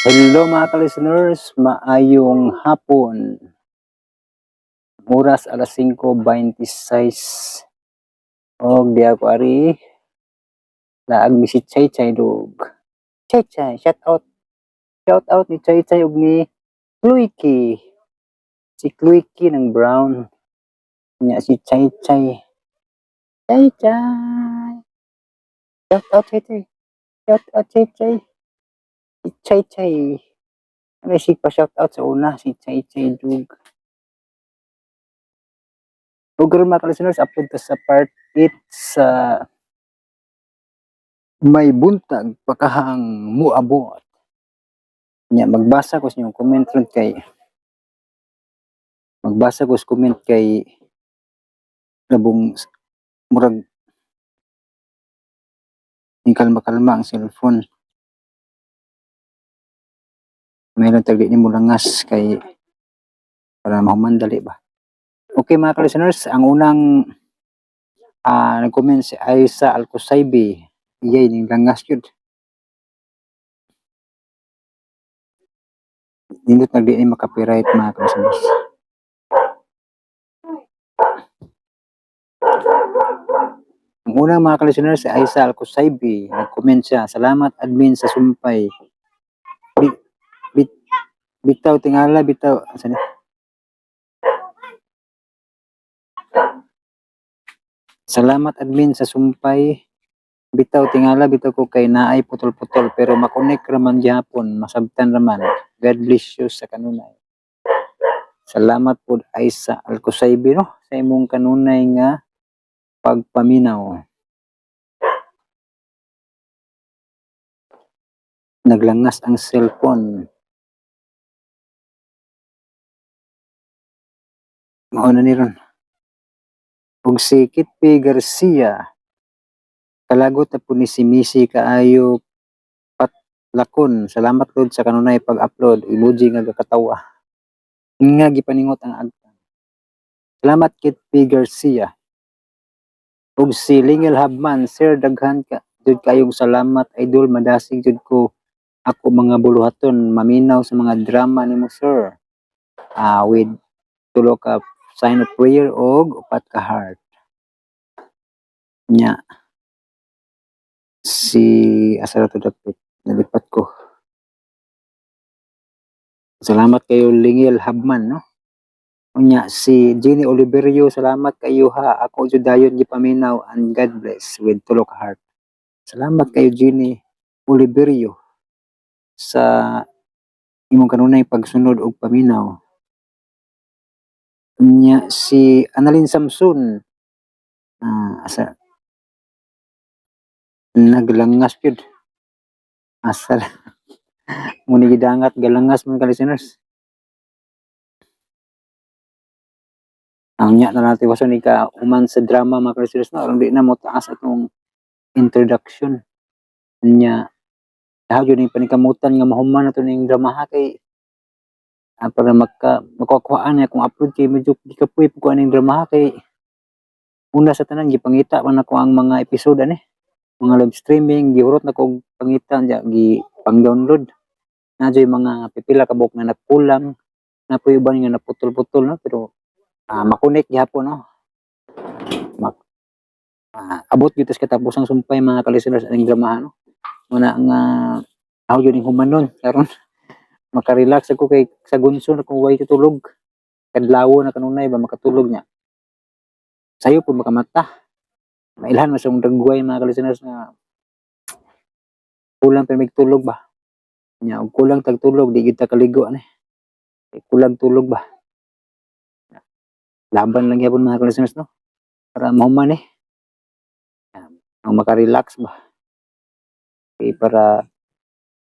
Hello, mga ka-listeners, maayong hapon. Oras alas 5:26. Og di ako ari. Laag mi si Chay Chay dog. Chay Chay, shout out. Shout out ni Chay Chay ug ni Chloe. Si Chloe ng Brown. Nya si Chay Chay. Chay Chay. Shout out, Chay Chay. Shout out, Chay Chay. Si Chay Chay. Ano si pa shout out sa una, si Chay Chay dug. Ug karon, mga ka-listeners, upload ta sa part 8 sa May Buntag Pakahang Muabot. Nya magbasa ko sa inyong comment ron kay magbasa ko sa comment kay labong murag ning kalma-kalma ang cellphone. Mayroon tagdi ni mo langas kay para mahuman dali ba. Okay, mga ka-listeners, ang unang nag-comment si Aisa Alcosaibi. Iyay ning langas yun. Nindot nagdi ni maka-copyright, mga ka-listeners. Ang unang, mga ka-listeners, si Aisa Alcosaibi. Nag-comment siya, "Salamat, admin, sa sumpay. Bit, bitaw tingala bitaw." Asa ni? "Salamat, admin, sa sumpay. Bitaw tingala bitaw ko kay naay putol-putol pero makonek raman gyapon, masabtan raman. God bless you sa kanunay." Salamat pod, Aisa Alcosaibi, no, sa imong kanunay nga pagpaminaw. Naglangas ang cellphone. Mao na ni ron. Ug si Kit P. Garcia, "Kalagot na po ni si Missy kaayo patlakon. Salamat, Lord, sa kanunay pag-upload. Emoji nga gakatawa. Nga gipaningot ang agtang." Salamat, Kit P. Garcia. Ug si Lingel Habman, "Sir, daghan ka jud kayong salamat, idol, madasig jud ko ako mga buluhaton maminaw sa mga drama nimo, sir." With tulo ka sign of prayer og upat ka heart. Nya si asa ra to dapit, nalipat ko. Salamat kayo, Lingel Habman, no. Unya si Jenny Oliverio, "Salamat kayo ha, ako jud dayon gipaminaw and God bless," with tulo ka heart. Salamat kayo, Jenny Oliverio, sa imong kanunay pagsunod og paminaw. Unya si Annalyn Samson, asa naglangas gyud. Asa mo ni gidangat, galangas man ka, listeners. Ang nya na natin wason ni ka human sa drama, mga listeners, no, aron di na mo taas atong introduction. Nya daw jud ning panikamutan nga mahuman na to ning drama ha kay para maka makukuhaan niya kung upload kay medyo gikapoy pud ko aning drama ha kay una sa tanan gipangita man nako ang mga episode ani mga live streaming, gihurot na ko og pangita diya, gi pang-download na jud mga pipila ka buok nga nagkulang na po, uban nga naputol-putol, no, pero makonek gihapon, no. Abot gyud tas katapusang sumpay, mga ka-listeners, aning drama, no. Muna nga ako jud ning humanon karon makarelax ako kay sa gunso na kung way tutulog, kadlawo na kanunay ba makatulog niya sayo po makamata mailhan man sa akong dagway, mga ka-listeners, nga kulang pa mig tulog ba nya. Og kulang tag tulog, di gyud ta kaligo ani. Kay kulang tulog ba, laban lang gyapon, mga ka-listeners, no, para mahuman eh ang makarelax ba kay para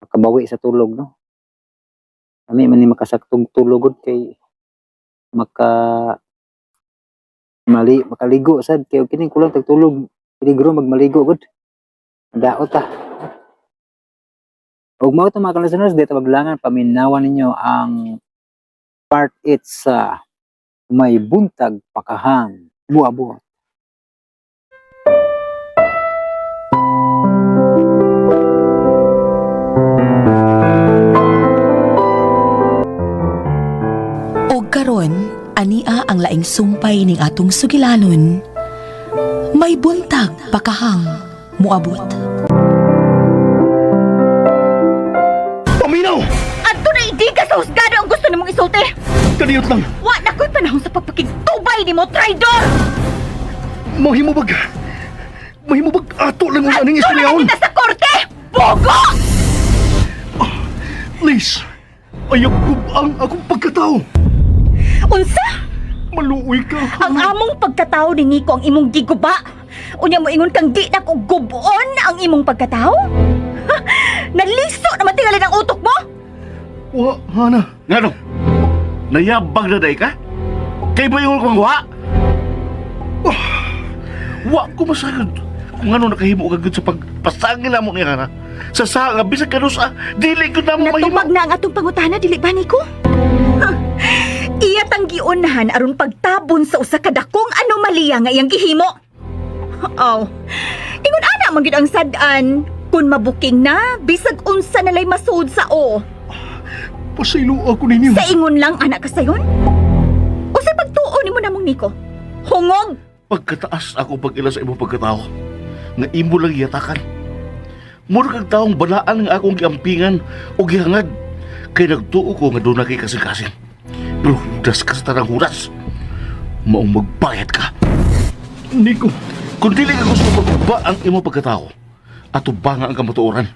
makabawi sa tulog, no. Kami man ni makasaktong tulog gud kay maka mali makaligo sad kay og kining kulang tag tulog, peligro magmaligo gud, daot ta. Ug mao to, mga ka-listeners, di ta maglangan, paminawan ninyo ang part 8 sa May Buntag Pakahang Muabot. Labing sumpay ning atong sugilanon, may buntag pakahang muabot. Paminaw! Adto na hindi ka sa husgado ang gusto nimong isulti. Kaniyot lang! Wa na ko'y panahon sa pagpakigtubay nimo, traidor! Mahimubag! Mahimubag ato lang ang aning Adto na istoryahon! kita sa korte! Bogo! Please! Ayaw ang akong pagkatao! Unsa? Maluoy ka! Ang among pagkatao ni Nico ang imong giguba. Unya mo ingon kang di na ko gubon ang imong pagkatao? Ha? Naliso naman tingali ang utok mo! Wa, Hana! Ngano? Nayabag na day ka? Kay ba yung kong wa? Oh, wa ko masagod. Kung ano nakahimo ka gud sa pagpasangil mo niya na. Sa sa nga bisag kanus ah, dili gud namo mahimo. Natupag na ang atong pangutana, dili ba, Nico? Ha? Iya tang giunahan aron pagtabon sa usa ka dakong anomalya nga iyang gihimo. Aw. Ingon ana man gyud ang sad-an kun mabuking na bisag unsa nalay masuod sa o. Pasaylo ako ninyo! Sa ingon lang anak ka sayon. Usa pagtuo nimo namong Nico. Hungog. Pagkataas ako pag-ila sa imong pagkatao. Nga imo lang giyatakan. Mura kag taong balaan nga akong giampingan o gihangad. Kay nagtuo ko nga doon na kay kasing-kasing. Pero hudas ka sa tanang hudas. Maong magbayad ka. Nico! Kung dili ka gusto pagba ang imong pagkatao, ato ba nga ang kamatuoran?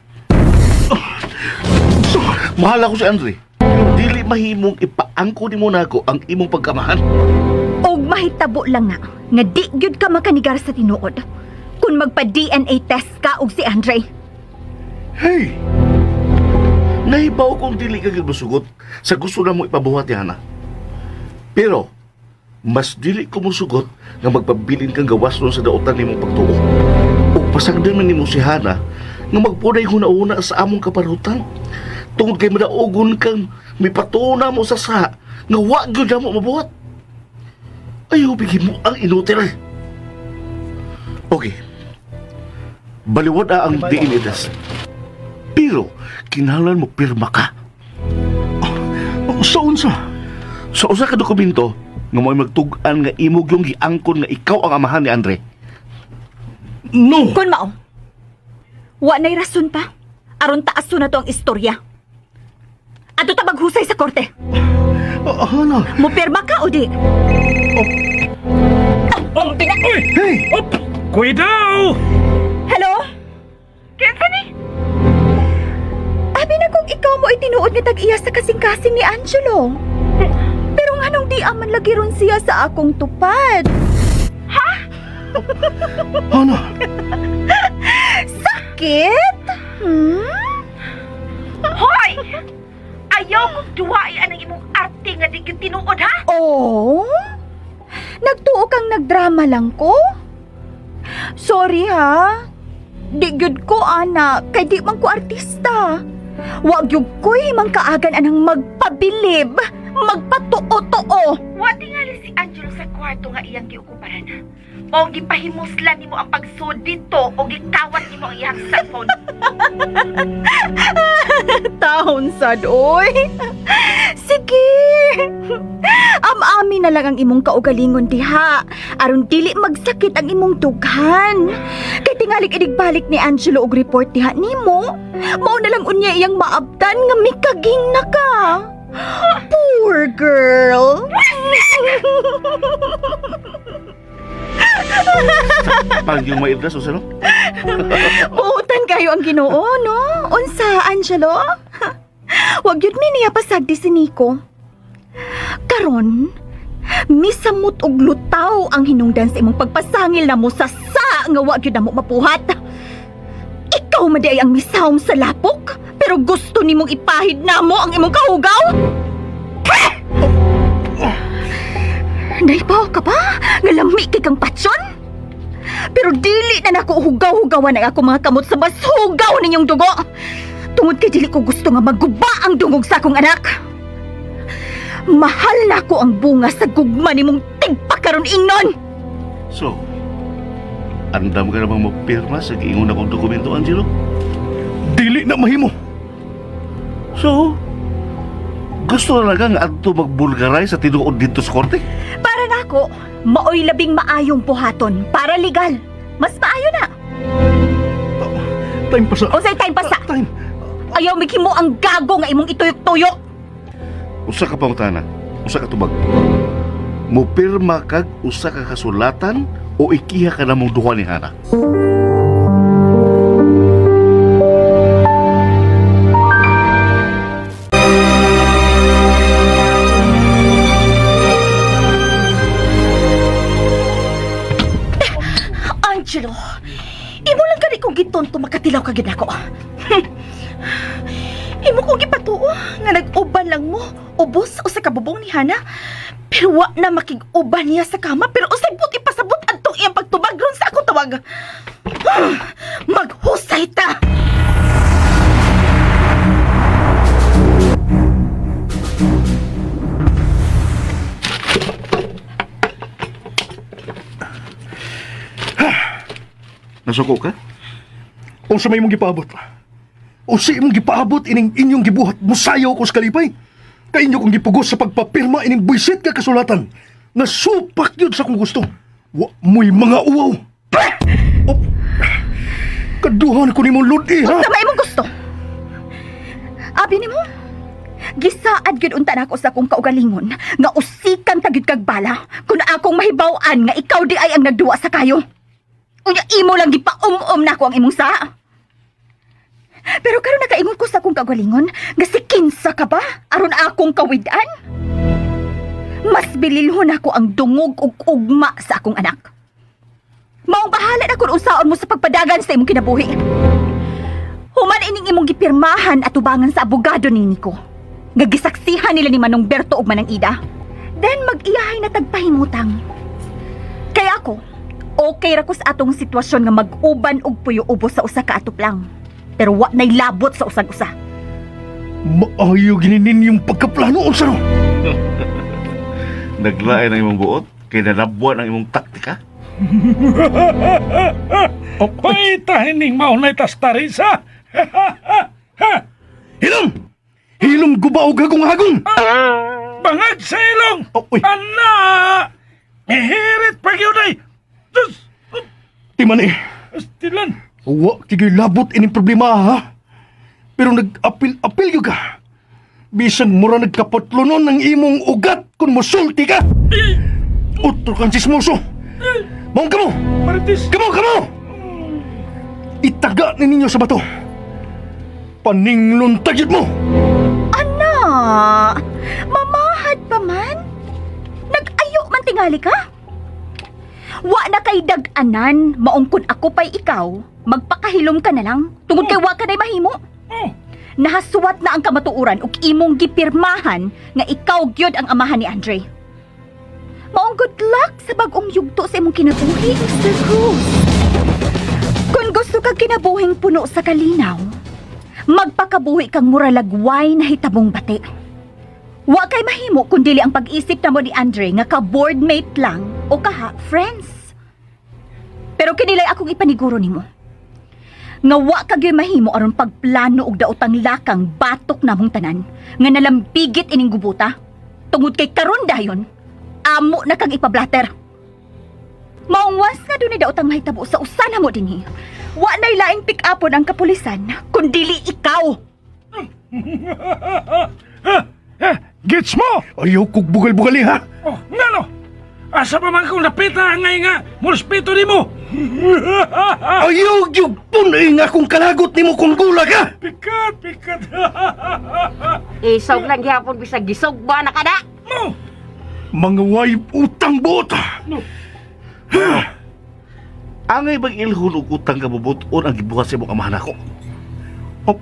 So, mahal ako si Andre. Pero dili mahimong ipaangko nimo nako ang imong pagkamahan. Og mahitabo lang nga nga di gyud ka makanigar sa tinuod. Kun magpa DNA test ka og si Andre. Hey! Nahibaw kung dili ka gyud mosugot sa gusto na mo ipabuhat ni Hana. Pero, mas dili ko mosugot nga magpabilin kang gawas nun sa daotan nimong pagtuo. Ug pasagdan man nimo si Hana nga magpunay huna-una sa among kaparutan. Tungod kay madaogon kang mipatuna mo sa sa nga wa gyud namo mabuhat. Ayaw bigyan mo ang inutil. Okay. Baliwad na ang DNA test. Pero, kinahanglan mo pirma ka. Sa unsa? Sa usa ka dokumento nga mo'y magtug-an nga imog yung giangkon nga ikaw ang amahan ni Andre. No! Kun mao, wa na'y rason pa. Aron taaso na to ang istorya. Ato ta maghusay sa korte. Ah, Hana! Mupirma ka o di? Oh, Hey! Kuidaw! Hello? Kinsa ni? Abi na kung ikaw mo itinuod nga tag-iya sa kasing-kasing ni Angelo. Pero nganong di aman lagi ron siya sa akong tupad? Hana! Sakit? Hmm? Hoy! Ayaw kong duwai anang imong arte nga di gyud tinuod ha. Oh? Nagtuo kang nagdrama lang ko? Sorry ha. Di gyud ko ana, kay di man ko artista. Wa gyud ko'y mangkaagan anang magpabilib, magpatuo-tuo. Wa tingali si Angelo sa kwarto nga iyang giukuparan. Mao gipahimuslan nimo ang pagsud dito o gikawat nimo ang iyang cellphone. Taon sad, oy. Sige. Am-ami na lang ang imong kaugalingon diha. Aron dili magsakit ang imong dughan. Kay tingali inigbalik ni Angelo og report diha nimo. Mao na lang unya iyang maabtan nga mikaging na ka. Poor girl. Pag yung may address o sino? Buutan kayo ang Ginoo, no? Unsa, Angelo? Wag yun mi niya pasagdi si Nico. Karon, misamot og lutaw ang hinungdan sa imong pagpasangil na mo sa sa nga wag yun na mo mapuhat. Ikaw man di ay ang misawm sa lapok, pero gusto nimong ipahid na mo ang imong kahugaw? Naipaw ka ba? Nga lami kay kang patsyon? Pero dili na nako hugaw-hugawan ang ako mga kamot sa mas hugaw ninyong dugo. Tungod kay dili ko gusto nga maguba ang dungog sa akong anak. Mahal na ko ang bunga sa gugma nimong tigpakaron ingnon. So, andam ka namang magpirma sa giingon akong dokumento, Angelo? Dili na mahimo! So, gusto na lang nga adto magbulgaray sa tinuod dito sa korte? Para nako, nako, maoy labing maayong buhaton para legal. Mas maayo na. Time pa sa... Unsay time pa sa? Time. Ayaw mighimo ang gago nga imong ituyok-tuyok. Usa ka pangutana, usa ka tubag. Mupirma kag usa ka kasulatan o ikiha ka namong duha ni Hana. Angelo, imo lang kani kong gitonto makatilaw ka gid nako. Imo kong gipatuo nga nag-uban lang mo ubos usa ka bubong ni Hana. Pero wa na makig-uban niya sa kama pero usay buti pasabot adtong iyang pagtubag ron sa akong tawag. Maghusay ta. Nasuko ka? Unsa may imong gipaabot? Unsa imong gipaabot ining inyong gibuhat musayaw ko sa kalipay? Kay inyo kong gipugos sa pagpapirma ining buisit ka kasulatan. Nasupak yun sa kong gusto. Wa mo'y mga uwaw. Op. Kaduhan ko nimo ludi ha. Unsa may imong gusto? Abi nimo? Gisaad gyud unta nako sa akong kaugalingon nga usikan ta gyud kag bala kun akong mahibaw-an nga ikaw di ay ang nagduwa sa kayo. Unya imo lang gipaum-um nako ang imong saa. Pero karon nakaingon ko sa akong kaugalingon nga si kinsa ka ba aron akong kawid-an? Mas bililhon ako ang dungog ug ugma sa akong anak. Maong bahala na kung unsaon mo sa pagpadagan sa imong kinabuhi. Human ining imong gipirmahan at tubangan sa abogado ni Nico. Nga gisaksihan nila ni Manong Berto ug Manang Ida. Then mag-iyahay na tagpahimutang. Kaya ako, okay ra ko sa atong sitwasyon nga mag-uban og puyo-ubo sa usa ka atop lang. Pero wa na'y labot sa usag-usa. Maayo gini ninyong pagkaplano unsa no? Naglain ang imong buot kay nalabwan ang imong taktika. Hoy, tahining maunay tas tarisa. Hilom! Hilom guba og hagong-hagong. Bangag sa ilong. Oh, uy. Ana! Mihirit pa gyud ay. Diyos! Timan eh. Astilan. Wa kay labot ining problema ha. Pero nag-apil-apil gyud ka. Bisan mura nagkapatlonon ng imong ugat kung mosulti ka. Utro kang sismoso. Maong kamo! Marites. Kamo, kamo! Itaga ni ninyo sa bato. Paninglon tagyod mo! Ana! Mamahad pa man? Nag-ayo man tingali ka? Wa na kay dag-anan, maong kun ako pa'y ikaw, magpakahilom ka na lang, tungod kay wa ka na'y mahimo. Oh, Nahasuwat na ang kamatuoran ug imong gipirmahan nga ikaw gyud ang amahan ni Andre. Maong good luck sa bag-ong yugto sa imong kinabuhi, Mr. Cruz. Kung gusto kag kinabuhing puno sa kalinaw, magpakabuhi kang muralagway na hitabong bati. Wa kay mahimo kun dili ang pag-isip namo ni Andre nga ka boardmate lang o kaha friends. Pero kinilay akong ipaniguro nimo nga wa ka gyud mahimo aron pagplano og daotang lakang batok namong tanan nga nalambigit ining gubuta tungod kay karon dayon amo na kang ipablater. Maong once nga dunay daotang mahitabo sa usa namo dinhi. Wa nay laing pick-upon ang kapulisan kundili ikaw. Gets mo? Ayaw kog bugal-bugali ha. Oh, ngano? Asa pa man kong napita ngay nga murespeto nimo. Ayaw gyud punoy nga akong kalagot nimo kung gula ka. Pikat, pikat. Isog lang gihapon bisag gisog ba na kada? Mo. Mga way utang buot. Angay bang ilhon og utang ka bubuton ang gibuhat sa imong amahan ako? Oh.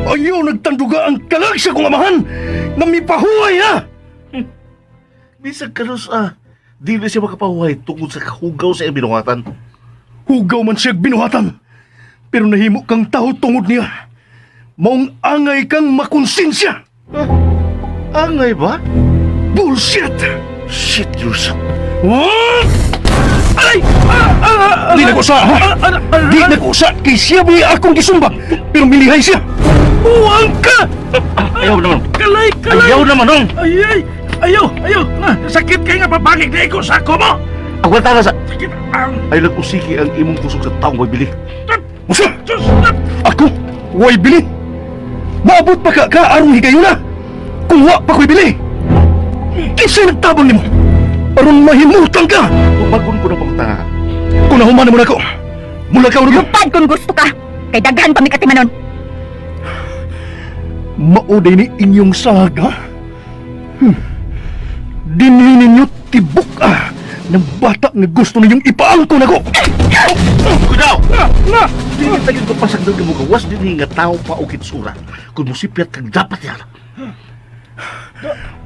Ayaw nagtanduga ang kalag sa kong amahan nga mipahuway ha. Bisag kanos ah, dili siya makapahuway tungod sa kahugaw sa iyang binuhatan. Hugaw man siya binuhatan. Pero nahimo kang taho tungod niya. Maong angay kang makonsensya. Angay ba? Bullshit! Shit yourself. What? Aray! Di na ko sa, ha? Di na ko sa, kay siya ba akong gisumbang? Pero milihay siya. Huwag ka! Ayaw naman. Kalay, kalay. Ayaw naman, nong! Ay, ay. Ayo, ayo. Ah, sakit kay nga papangig na ikaw sa ako mo. Agwanta na sa... Sakit ang... Ay nag-usiki ang imong kusog sa taong may bili. Usa! Diyos, Ako, way bili. Maabot pa ka ka arong higayuna. Kung wa pa ko'y bili. Kinsay nagtabang nimo? Aron mahimutan ka. Tubagon ko na pangutana. Kung nahuman mo na ko, mula ka ulo. Lupad kung gusto ka. Kay daghan pa mi katimanon. Mauday ni inyong saga. Dinhi ninyo tibok ah ng bata nga gusto ninyong ipaangko nako. Kudaw! Na! Dili tayo ko pasagdan mo gawas dinhi nga tao pa o kitsura. Kung musipyat kag dapat yan.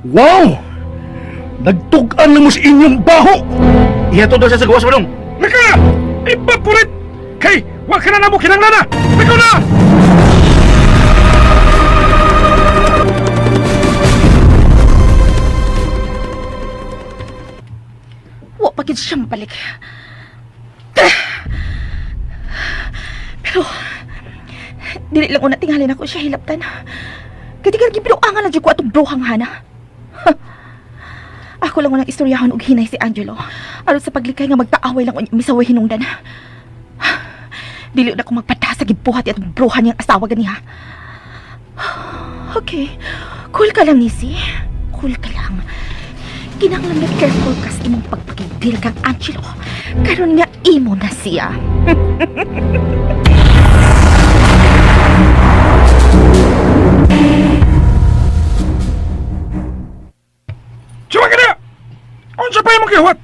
Wow! Nagtug-an na mo sa inyong baho. Ihatod na siya sa gawas manong. Lika! Evaporate! Kay, wa ka na namo kinanglana! Ikaw na! Wa pa gid siya mabalik. Pero dili lang una tingalin ako siya hilaptan. Kay di gibinuangan na jud ko atong bruhang hana. Ako lang unang istoryahon og hinay si Angelo. Aron sa paglikay nga magtaaway lang unya misaway hinungdan. Dili na ko magpata sa gibuhat atong bruhan niyang asawa ganiha. Okay. Cool ka lang, Nisi. Cool ka lang. Kinahanglan nga careful ka sa imong pagpakigdil kang Angelo. Karon nga imo na siya. Suwa ka na! Unsa pa imong gihuwat?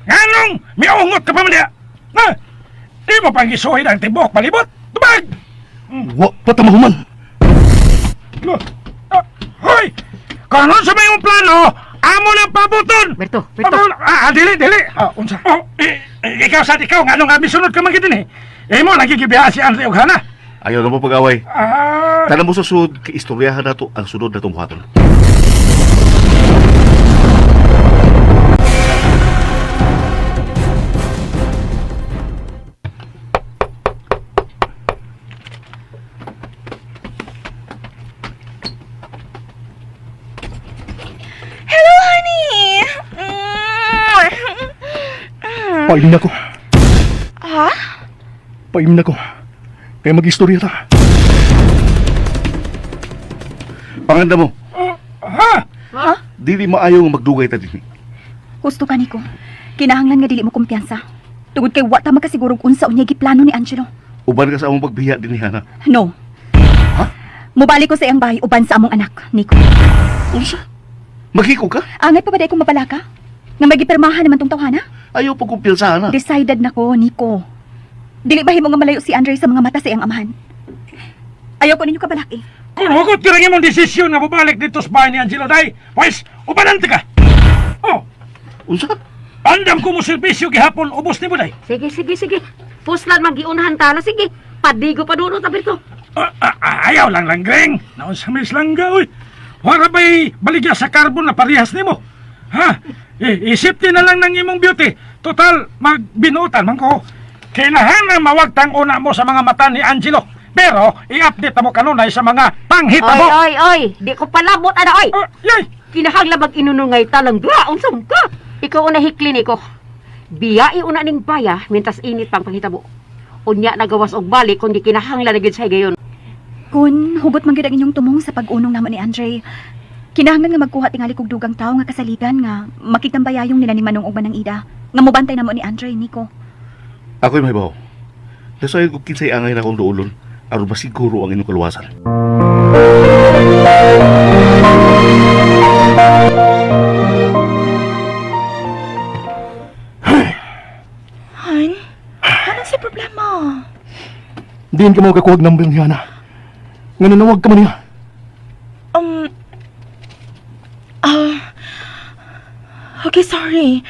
Nganong miungot ka pa man diha? Ha? Di mo pang gisuhin ang tibok palibot? Tubag! Wa pa ta mahuman. Lo, ah, hoy! Kung ano sa imong plano, amo nang pabuton! Berto, Berto. Amo, dili, dili. Ah, unsa? Oh, eh, ikaw sad ikaw nganong nga misunod ka man gid dinhi. Imo lagi gibiya si Andre og Hana. Ayaw na mo pag-away. Ah, Tanan mo sa sud, kay istoryahan nato ang sunod na tumuhaton. Hello, honey! Mm. Paim na ko. Ha? Paim na ko. Kaya mag-istorya ta. Panganda mo, oh, ha? dili maayo nga magdugay ta dinhi. Husto ka, Nico. Kinahanglan nga dili mo kumpiyansa. Tungod kay wa ta makasigurog unsa unya giplano ni Angelo. Uban ka sa among pagbiya dinhi Hana. No. Ha? Mubalik ko sa iyang bahay uban sa among anak, Nico. Unsa? Maghiko ka? Angay pa ba kong mabala ka? Nga magipirmahan naman tong tawhana? Ayaw pagkumpiyansa Hana. Decided na ko, Nico. Dili ba himo nga malayo si Andre sa mga mata sa iyang amahan? Ayaw ko ninyo kabalaki. Kung hugot ka lang imong desisyon nga mobalik dito sa bahay ni Angelo Day, pues, ubanante ka! Oh, Unsa? andam ko mo serbisyo gihapon, ubos ni mo day. Sige, sige, sige. Puslan magiunahan ta na sige. Padigo pa dulo ta Berto. Ayaw lang langgeng. Naon sa mis langga, uy. Wala ba'y baligya sa carbon na parehas nimo? Ha? Isip din na lang ng imong beauty. Total, magbinutan man ko. Kailangan na mawagtang una mo sa mga mata ni Angelo. Pero, i-update mo kanunay sa mga panghita Oy, mo. oy, oy. Di ko palabot ana oy. Ah, yay! Kinahanglan mag-inunungay ta lang duha unsa man ka? Ikaw una hikli niko. Biyai una ning baya mintas init pang panghitabo. Unya nagawas og balik kun di kinahanglan na gyud sa higayon. Kun hugot man gyud ang inyong tumong sa pag-unong namo ni Andre, kinahanglan nga magkuha tingali kog dugang tawo nga kasaligan nga makigtambayayong nila ni Manong ug Manang Ida nga mobantay namo ni Andre, Nico. Ako'y may baho. Nasayo ko kinsay angay na akong duolon aron masiguro ang inyong kaluwasan. Han, ano si problema? Diin ka mo kakuhag number ni Hana. Nga nanawag ka man niya. Okay, sorry.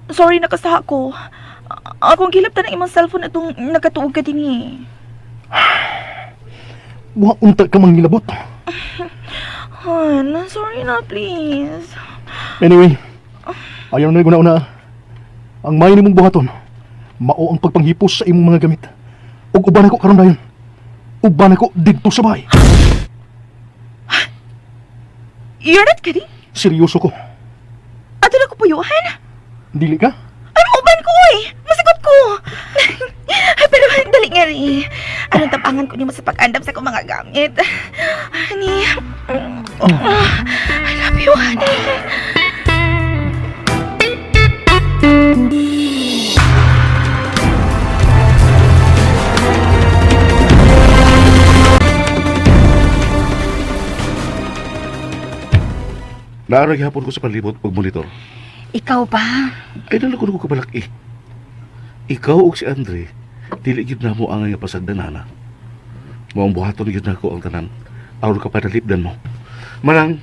Sorry, nakasaha ko. Akong gilaptan ang imong cellphone atong nakatuog ka din eh. Wa unta ka mangilabot. Han, sorry na, please. Anyway, ayaw na una-una. Ang may nimong buhaton, mao ang pagpanghipos sa imong mga gamit. Ug uban ako karon dayon. Uban ako didto sa bahay. You're not kidding? Seryoso ko. Ato na ko puyuhan? Dili ka? Ay, mauban ko eh! Masagot ko! Ay, pero dali nga rin. Anong tapangan ko nimo sa pag-andam sa akong mga gamit? Honey, I love you, honey. Naarag hapon ko sa palibot pagmonitor. Ikaw ba? Ay nalukod ko kabalak eh. Ikaw og si Andre, dili gyud namo ang nga pasagdan ana. Mao ang buhaton gyud nako ang tanan. Aron ka padalipdan mo. Manang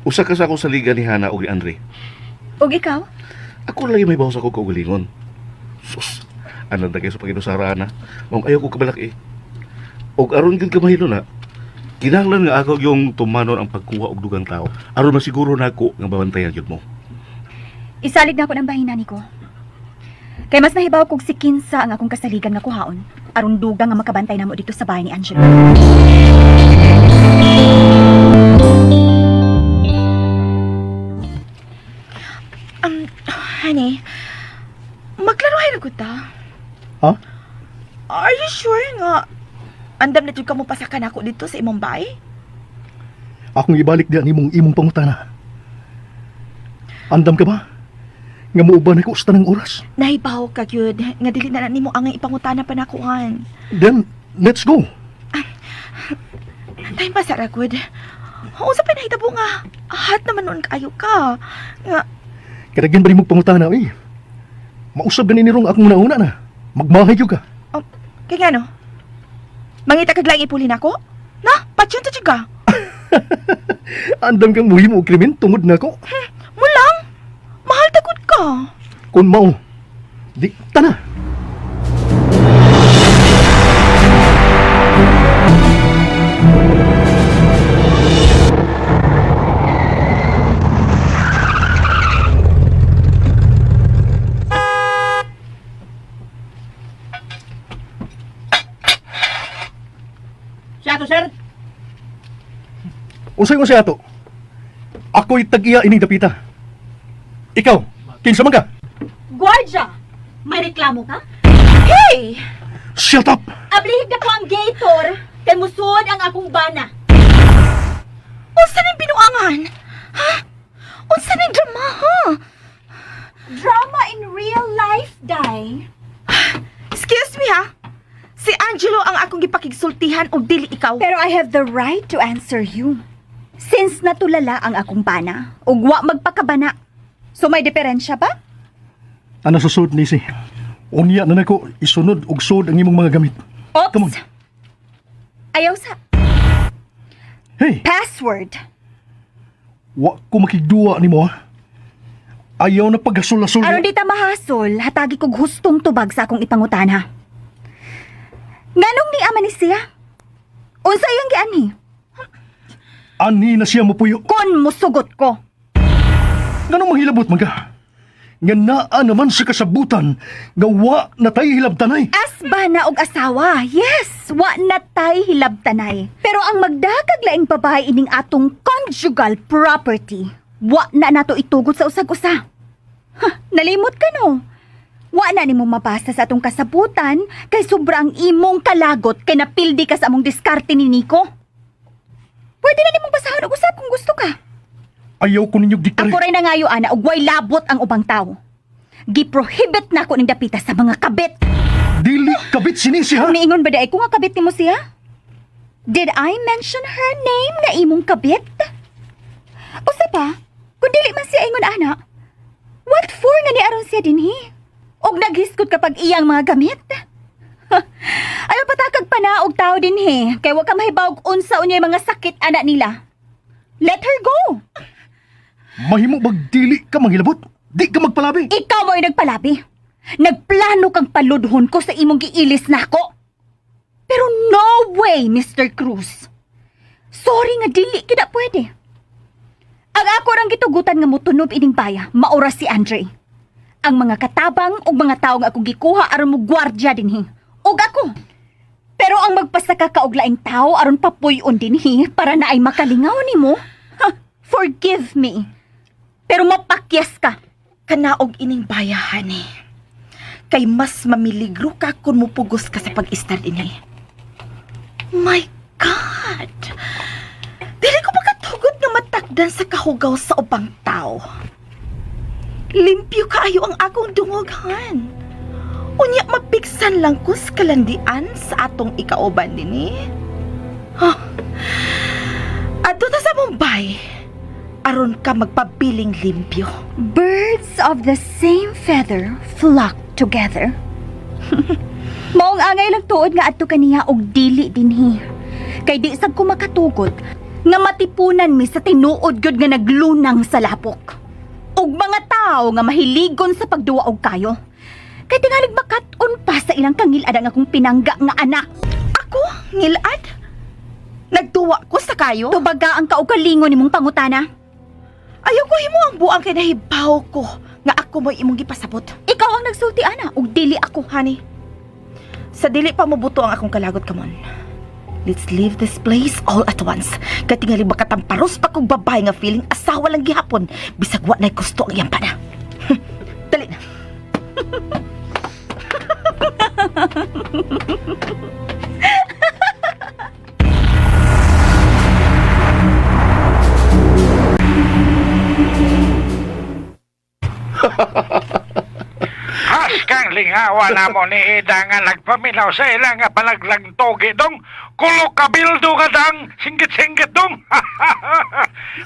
usa ka sa akong saligan ni Hana og ni Andre. Og ikaw? Ako lagi may bawas ako kaugalingon. Sus, anong dagay sa paginusara ana. Mao ayaw ko kabalak eh. Og aron gyud kamahilo na, kinahanglan nga ako yung tumanon ang pagkuha og dugang tao. Aron masiguro nako nga babantayan gyud mo. Isalig na ako ng bahina ni ko. Kay mas nahibaw kog si Kinsa ang akong kasaligan nga kuhaon. Aron dugang nga makabantay namo dito sa bahay ni Angelo. Honey, magklarohay na gud ta. Ha? Are you sure nga andam na jud ka mo pasakan ako dito sa imong bahay? Akong ibalik diyan imong imong pangutana. Andam ka ba? Nga muuban ako sa tanang oras. Nahibaw ka gyud nga dili na na nimo ang ipangutana pa nakuan. Then, let's go. Time pa sa ragud. Unsa pa nahitabo nga? Hot naman noon kaayo ka. Nga Kadagyan ba rin mong pangutana, eh? Mausab gani ni Rong akong nauna na. Magmahay gyud ka. Oh, kay ngano? Mangita kag laing ipuli nako? Na, patsyon ta jud ka. Andam kang muhimo og krimen tungod nako. Mulang. Mahal ta gud ka. Kung mao, di tana. Siya to, sir. Unsay mo siya ato? Ako'y tag-iya ining dapita. Ikaw, kinsa man ka? Guardia! May reklamo ka? Hey! Shut up! Ablihig na ko ang gator kay musuod ang akong bana. Unsa ning binuangan? Ha? Unsa ning drama ha? Drama in real life, day. Excuse me ha. Si Angelo ang akong gipakigsultihan og dili ikaw. Pero I have the right to answer you. Since natulala ang akong bana, ug wa magpakabana. So may diferensya ba? Ano susod ni si? Unya na nako isunod og sud ang imong mga gamit. Oops! Come on. Ayaw sa Hey, password. wa ko makigduwa nimo ha. Ayaw na paghasul-hasul. Aron di ta mahasol, hatagi kog hustong tubag sa akong ipangutana. Nganong ni ama ni siya? Unsa iyang gianhi? Ani na siya mopuyo. Kon musugot ko. Nganong manghilabot man ka? Nga naa naman sa kasabutan nga wa na tay hilabtanay. As bana og asawa, yes, wa na tay hilabtanay. Pero ang magdakag laing babae ining atong conjugal property, wa na nato itugot sa usag-usa. Ha, nalimot ka no? Wa na nimo mabasa sa atong kasabutan kay sobra ang imong kalagot kay napildi ka sa among diskarte ni Nico. Pwede na nimong basahon og usab kung gusto ka. Ayaw ko ninyog diktare. Ako rin nangayo, ana, og way labot ang ubang tao. Giprohibit na ako ning dapita sa mga kabit. Dili kabit sinisi ha. Niingon ba di ay kung nga kabit nimo siya? Did I mention her name na imong kabit? Usa pa, kung dili man siya ingon ana, what for nga ni aron siya dinhi? Og naghisgot kapag iyang mga gamit? Ayaw patakag pa na og tao dinhi, kay wa ka mahibawg unsa unyay mga sakit ana nila. Let her go. Mahimo bag dili ka manghilabot? Di ka magpalabi. Ikaw mo'y nagpalabi. Nagplano kang paludhon ko sa imong giilis nako. Pero no way, Mr. Cruz. Sorry nga dili kita pwede. Ang ako rang gitugutan nga motunob ining baya, maura si Andre. Ang mga katabang ug mga tawo nga akong gikuha aron mo gwardya dinhi. Ug ako. Pero ang magpasaka ka og laing tawo aron papuy-on dinhi para naay makalingaw nimo. Ha, forgive me. Pero mapakyas ka. Kanaog ining bayahan eh. Kay mas mamiligro ka kung mupugos ka sa pag-istar ini. My God! Dili ko makatugod nga matakdan sa kahugaw sa ubang tao. Limpyo kaayo ang akong dungoghan. Unya mapiksan lang ko sa kalandian sa atong ikauban dinhi. Huh. Adto ta sa Mumbai. Aron ka magpabiling limpyo. Birds of the same feather flock together. Maong angay lang tuod nga adto kaniya og dili dinhi. Kay di sab ko makatugot nga matipunan mi sa tinuod gyud nga naglunang sa lapok. Og mga tawo nga mahiligon sa pagduwa og kayo. Kay tingalig makat-on pa sa ilang kangilad ang akong pinangga nga anak. Ako, ngilad? Nagduwa ko sa kayo? Tubaga ang kaugalingon nimong pangutana. Ayaw ko himo ang buang kay nahibaw ko nga ako mo'y imong gipasabot. Ikaw ang nagsulti ana ug dili ako. Honey, sa dili pa mobuto ang akong kalagot kamon. Let's leave this place all at once. Kay tingali makatamparos pa kong babae nga feeling asawa lang gihapon. Bisag wa na'y gusto ang iyang pana. Dali na. Haskang lingawa na mo ni Ida nga nagpaminaw sa ila nga panaglangtogi dong. Kulo kabildo ka dang, singgit-singgit dong.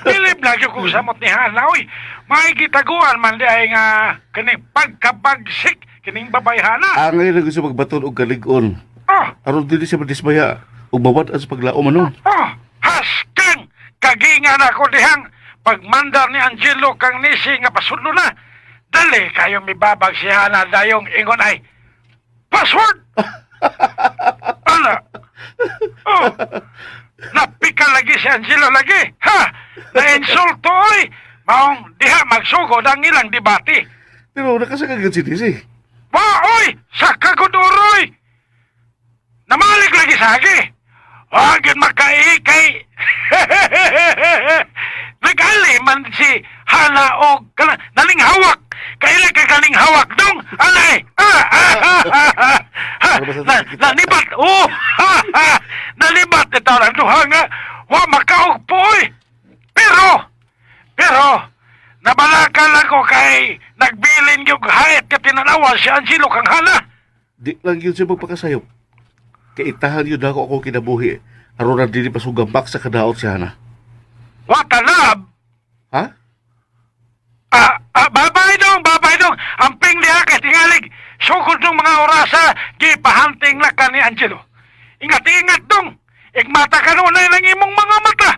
Bilib lagi kong samot ni Hana, oy. May gitaguan man di ay nga kining pagkabagsik kining babay Hana. Angay na gusto magbaton og kalig-on. Oh, Aron dili siya madismaya ug mawad-an sa paglaom ano. oh, haskang kagingan ako dihang pagmandar ni Angelo kang nisi nga pasudlo na. Dali kayo mibabag si Hana dayong ingon ay password. Ana. Oh. Napika lagi si Angelo lagi. Ha! Na-insulto oy. Maong diha magsugod ang ilang debate. Pero nakasakagad si Dizzy. Ba oy! Sa kaguduroy! Namalik lagi sa agi. Huwag makaikay. Nagali man si Hana og kana naling hawak. Kaila ka kaning hawak dong. Alay. Ah, ah, ah, ah, ah. Ha, na, nanibat. Oh, ha, ha. Nanibat ito ang duha nga. Wa makaog po oy. Pero pero nabalakan ako kay nagbilin yung hayat ka tinanawa si Angelo kang Hana. Di lang yun siya magpakasayop. Kaitahan yun ako ako kinabuhi. Aron na dili pa sugambak sa kadaot si Hana. Watalab! Ha? Ah, ah, babay dong, babay dong. Amping diha kay tingalig. Sugod ng mga orasa, gipahanting na ka ni Angelo. Ingat-ingat dong. Igmata ka nunay ng imong mga mata.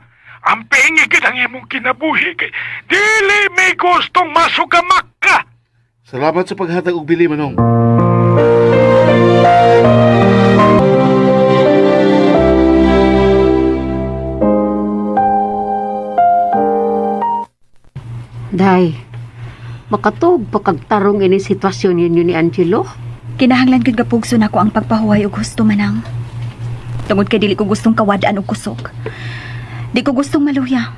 Amping igid ang imong kinabuhi kay dili may gustong masugamak ka. Salamat sa paghatag og bili manong. Day, makatug pa kag tarong ini sitwasyon ninyo ni Angelo. Kinahanglan gyud gapugso nako ang pagpahuway og husto manang. Tungod kay dili ko gustong kawadaan og kusog. Di ko gustong maluya.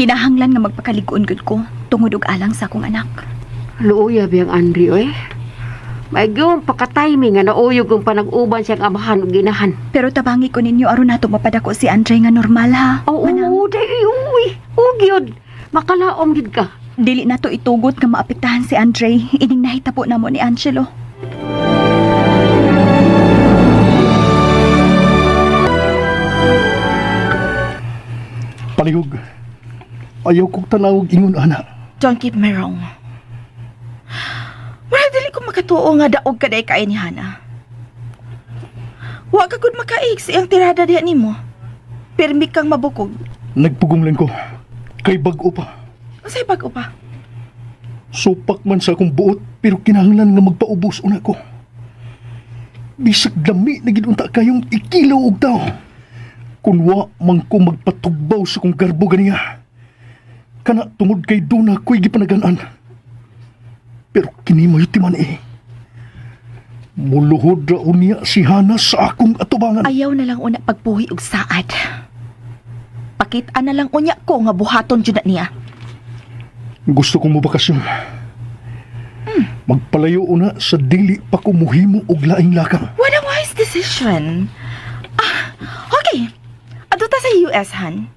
Kinahanglan nga magpakalig-on gyud ko tungod og alang sa akong anak. Luoya biyang Andre, oy. Maigong pagka-timing nga nauyog ang panag-uban siyang amahan ug ginahan. Pero tabangi ko ninyo aron nato mapadako si Andre nga normal ha. Oo, Manang, day, uy, ugyod. Makalaom gid ka. dili nato itugot nga maapektahan si Andre ining nahitabo namo ni Angelo. Palihog. Ayaw kong tanawag ingon ana. Don't get me wrong. Wala dili ko makatuo nga daog ka day kay ni Hana. Wa ka gud makaig sa iyang tirada diha nimo. Pirmi kang mabukog. Nagpugong lang ko. Kay bag-o pa. Unsay bag-o pa? Supak man sa akong buot pero kinahanglan nga magpaubos una ko. Bisag lami na gid unta kayong ikilaw og tawo. Kun wa man ko magpatugbaw sa kong garbo ganiya. Kana tungod kay duna ko'y gipanagan-an. Pero kini mayo timan eh. Muluhod ra unya si Hana sa akong atubangan. Ayaw na lang una pagpuhi og saad. Pakita na lang unya ko nga buhaton jud na niya. Gusto kong mobakasyon. Magpalayo una sa dili pa ko muhimo og laing lakang. What a wise decision. Ah, okay. Adto ta sa US, han.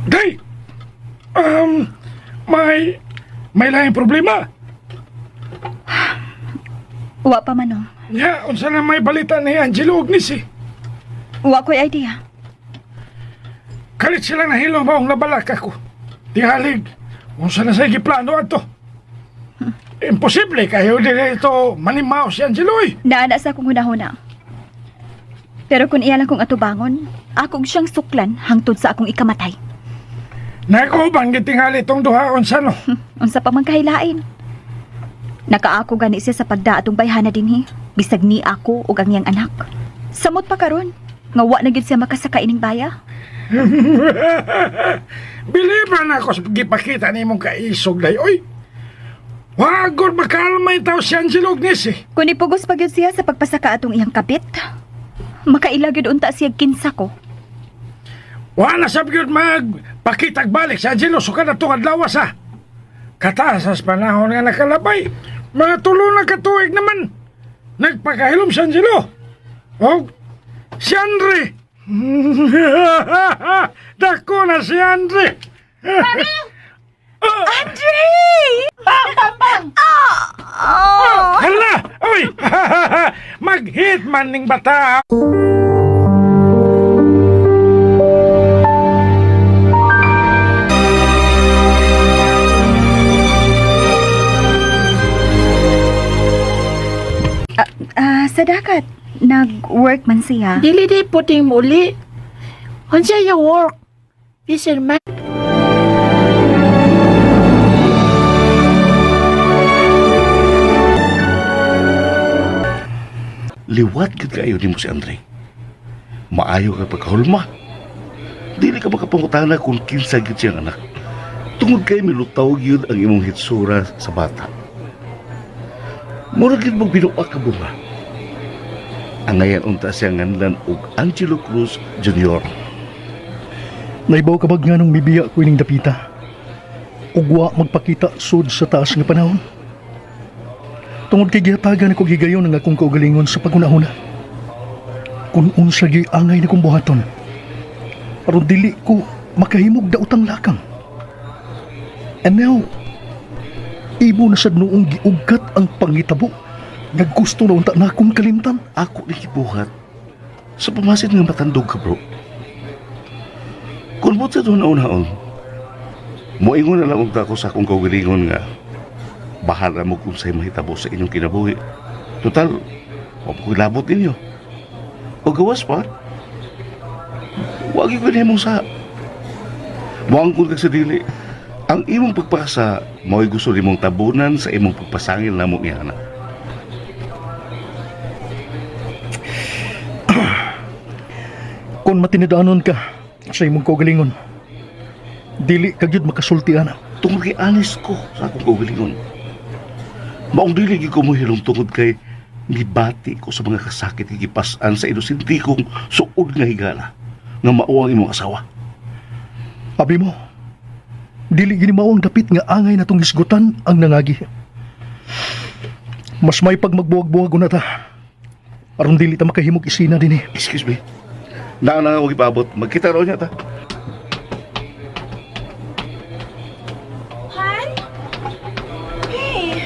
Day! May laing problema. Wa pa manong. Ya, unsa na may balita ni Angelo ug Nisi. Wa ko'y idea. Kalit sila nahilo maong nabalak ako. Tihalig, unsa na sa giplano ato. Imposible kayo dili ito manimaw si Angelo eh. Naana sa akong hunahuna. Pero kung iya lang kong atubangon, akong siyang suklan hangtod sa akong ikamatay. Nakuban gitingali itong duha unsa no. Unsa pa man kahilain. Nakaako gani siya sa pagdaatong bayhana dinhi. Bisag ni ako ug ang iyang anak. Samot pa karon nga wa na gyud siya makasaka ining baya. Biliban ako sa gipakita nimong kaisog day oy. Wagor makalma yung tao si Angelo ug Nisi. Kung ipugos pa gyud siya sa pagpasaka atong iyang kapit, makaila gyud unta siya kinsa ko. Wala sab gyud magpakitag balik si Angelo sukad atong adlaw sa. Kataas sa panahon nga nakalabay, mga tulo na katuig naman. Nagpakahilom si Angelo. Og si Andre. Dako na si Andre. Mami! Andre! Bang, bang, bang! Oh! Hala! Uy! Mag-hit man ning bata. Ah, sadakat, nag-work man siya. Dili di puting muli. Unsa ya work? Fisherman. Liwat gid kaayo nimo si Andre. Maayo ka pagkahulma. Dili ka makapangutana kung kinsa gid siyang anak. Tungod kay milutaw gyud ang imong hitsura sa bata. Mura gid mong binuak ka bunga. Angayan unta siya nganlan og Angelo Cruz Jr. Naibaw ka bag nga nung mibiya ko ining dapita? Ugwa magpakita sud sa taas nga panahon. Tungod kay gihatagan ako gigayon ang akong kaugalingon sa paghunahuna. Kung unsa gyud angay na kong buhaton. Aron dili ko makahimog daotang lakang. And now, imo na sad noong giugkat ang pangitabo nga gusto na unta na akong kalimtan. Ako ni gibuhat sa pamasin nga matandog ka, bro. Kung mo sa una-unaon, moingon na lang unta ko sa akong kaugalingon nga bahala mo kung sa'y mahitabo sa inyong kinabuhi. Total, wa mo ko'y labot ninyo. O gawas pa, wag ko nimo sa. Moangkon ka sa dili. Ang imong pagpakasa, mao'y gusto nimong tabunan sa imong pagpasangil namo ni Ana. Kung matinadaanon ka sa imong kaugalingon, dili ka gyud makasulti ana. Tungod kay honest ko sa akong kaugalingon. Maong dili gyud ko mohilom tungod kay mibati ko sa mga kasakit nga gipas-an sa inosente kong suod nga higala nga mao ang imong asawa. Abi mo, dili gini mao ang dapit nga angay natong hisgutan ang nangagi. Mas may pagmagbuwag-buwag una ta. Aron dili ta makahimog isina dinhi. Excuse me. Naa na ako gipaabot. Magkita raw niya ta. Han? Hey,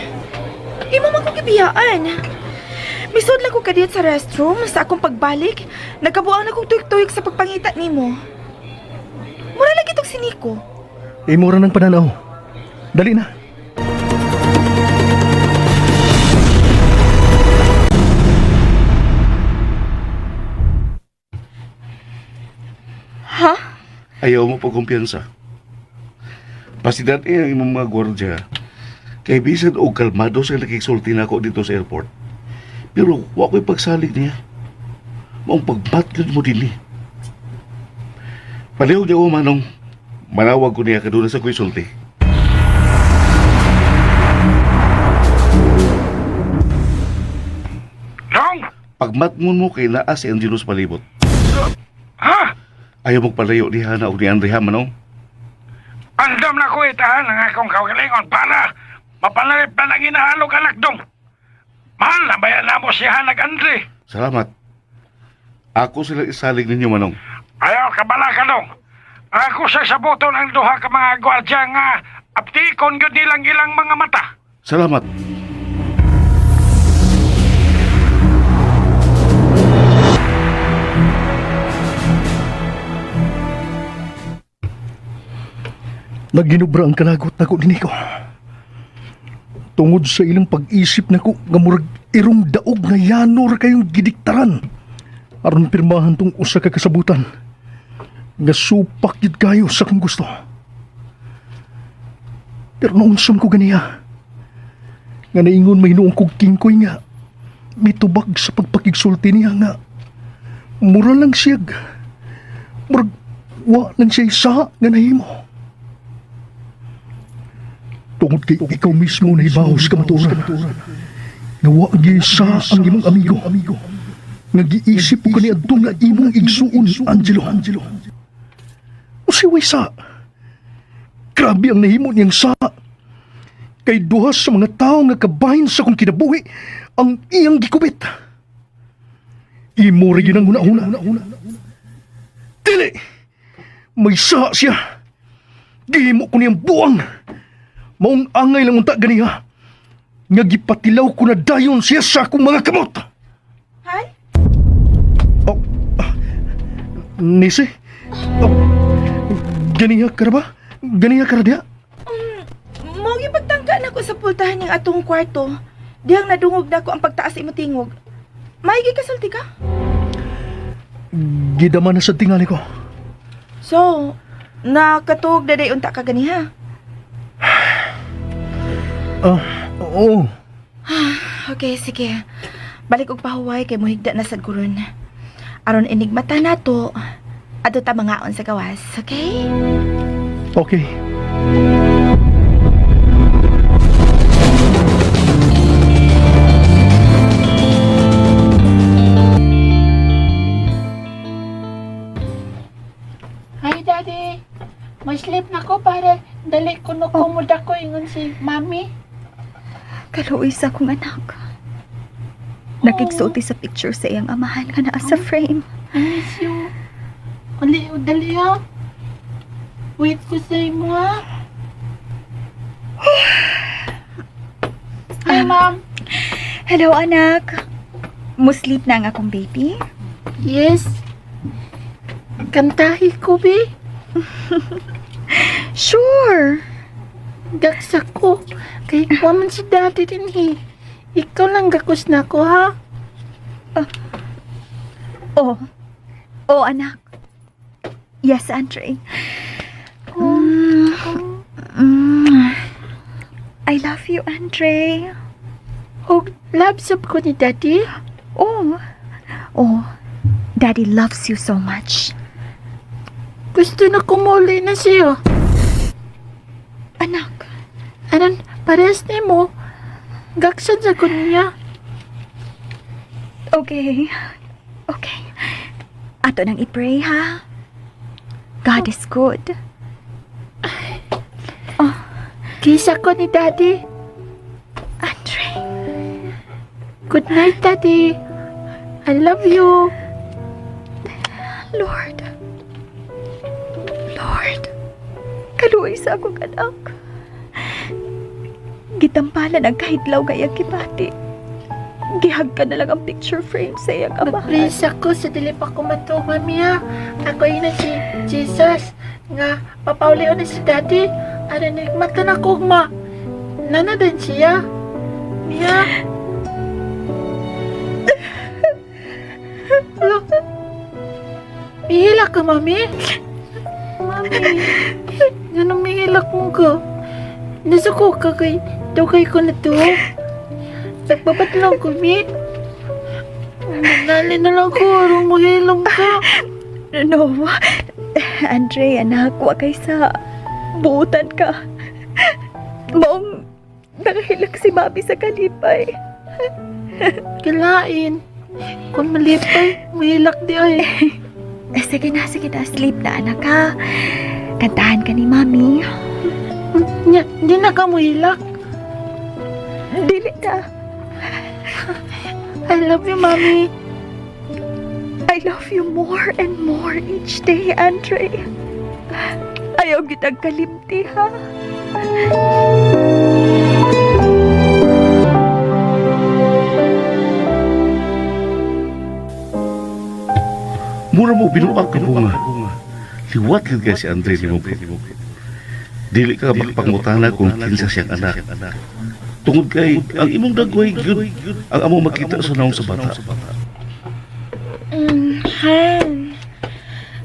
imo man kong gibiyaan. Misud lang ko kadiyot sa restroom sa akong pagbalik. Nagkabuang na kong tuyok-tuyok sa pagpangita nimo. Mura lagi tong si Nico. Imo ra ng pananaw. Dali na. Ha? Ayaw mo pagkumpiyansa. Pasidan eh ang imong mga gwardya. Kay bisan og kalmado sa nakiksulti na ako dito sa airport. Pero wa ko'y pagsalig niya. Maong pagbatgad mo din eh. Palihog niya ko manong. Manawag ko niya kaduna sa ko'y sulti. Pagmatngon mo kay naa si Angelo sa palibot. Ha? Ayaw mo palayo ni Hana o ni Andre ha, Manong. Andam na ko itahan ang akong kaugalingon para mapanalip na ng inahalog anak dong. Mahal na bayan na mo si Hanag Andre. Salamat. Ako sila isalig ninyo, Manong. Ayaw kabala ka dong. Ako sa sabuton ang duha ka mga gwardya nga aptikon gyud nilang ilang mga mata. Salamat. Naginubra ang kalagot nako ni Nico. Tungod sa ilang pag-isip nako nga murag irong daog nga yano ra kayong gidiktaran. Aron pirmahan tong usa ka kasabutan. Nga supak gid kayo sa kong gusto. Pero naunsam ko ganiya. Nga naingon may noong kog kingkoy nga mitubag sa pagpakigsulti niya nga mura lang siya murag wa lang siya isa nga nahimo. Tungod kay ikaw mismo na hibaw sa kamaturan. Nga wa gyud sa ang imong amigo. Nga giisip ko kaniadto nga imong igsuon, Angelo. Usiway sa. Grabe ang nahimo niyang sa. Kay duha sa mga tao nga kabahin sa kong kinabuhi ang iyang gikubit. Imo ra gyud ang huna-huna. Dili! May sa siya. Gihimo ko niyang buang. Maong angay lang unta ganiha. Nga gipatilaw ko na dayon siya sa akong mga kamot. Han? Oh, Nisi? Oh, ganiha ka ra ba? Ganiha ka ra diha? Mao gipagtangka nako sa pultahan niyang atong kwarto. Dihang nadungog nako ang pagtaas sa imong tingog. May gikasulti ka? Gidama na sa tingali ko. So, nakatuog na day unta ka ganiha. Ah, oo. Okay, sige. Balik og pahuway kay muhigda na sad kuron. Aron enigmata nato. Adto ta mangaon sa gawas, okay? Okay. Hi, Daddy. Mag-sleep na ko para dali ko no kumuda ko ingon si Mami. Kaluoy sa akong anak. Nakigsulti sa picture sa iyang amahan nga naa sa frame. I miss you. Uli, dali ha. Wait ko sa imo ha. Hi, Ma'am. Hello, anak. Musleep na ang akong baby. Yes. Kantahi ko, be. Sure. Gaksa ko. Kay kuha man si Daddy din eh. Ikaw lang gakos na ko, ha? Oh. Oh, anak. Yes, Andre. I love you, Andre. Og love sub ko ni Daddy. Oh. Oh. Daddy loves you so much. Gusto na kumuli na siya. Anak. Anan, parehas ni mo. Gaksan sa ko niya. Okay. Okay. Ato nang i-pray, ha? God is good. Kisa ko ni Daddy. Andre. Good night, Daddy. I love you. Lord. Lord. Kaluoy sa akong anak. Gitampalan ang kahidlaw nga iyang gibati. Gihag ka na lang ang picture frame sa iyang amahan. Mag-please ako sa dili pa ko matuog, Mami, ha. Ako ina si Jesus nga papaulion na si Daddy. Aron mata na ko, ma. Nana din siya. Mia. Look. Mihilak ka, Mami. Mami. Ganun mihilak mo ka. Nasuko ka kay dugay ko na to. Nagbabat lang ko, Mi. Manali na lang ko, aron mahilom ka. No. Andre, anak, wa kay sa buutan ka. Maong nakahilak si Mami sa kalipay. Kilain. Kung malipay, mahilak di ay. Eh, sige na, sige na. Sleep na, anak, ha? Kantahan ka ni Mami. Nya, di na ka muhilak. Dili na. I love you, Mami. I love you more and more each day, Andre. Ayaw kitang kalimti, ha? Mura mo binuag ka bunga. Liwat gid kay si Andre nimo bro. Dili ka makapangutana kung kinsa siyang anak. Tungod kay ang imong dagway gyud ang among makita sa naong sa bata. Han.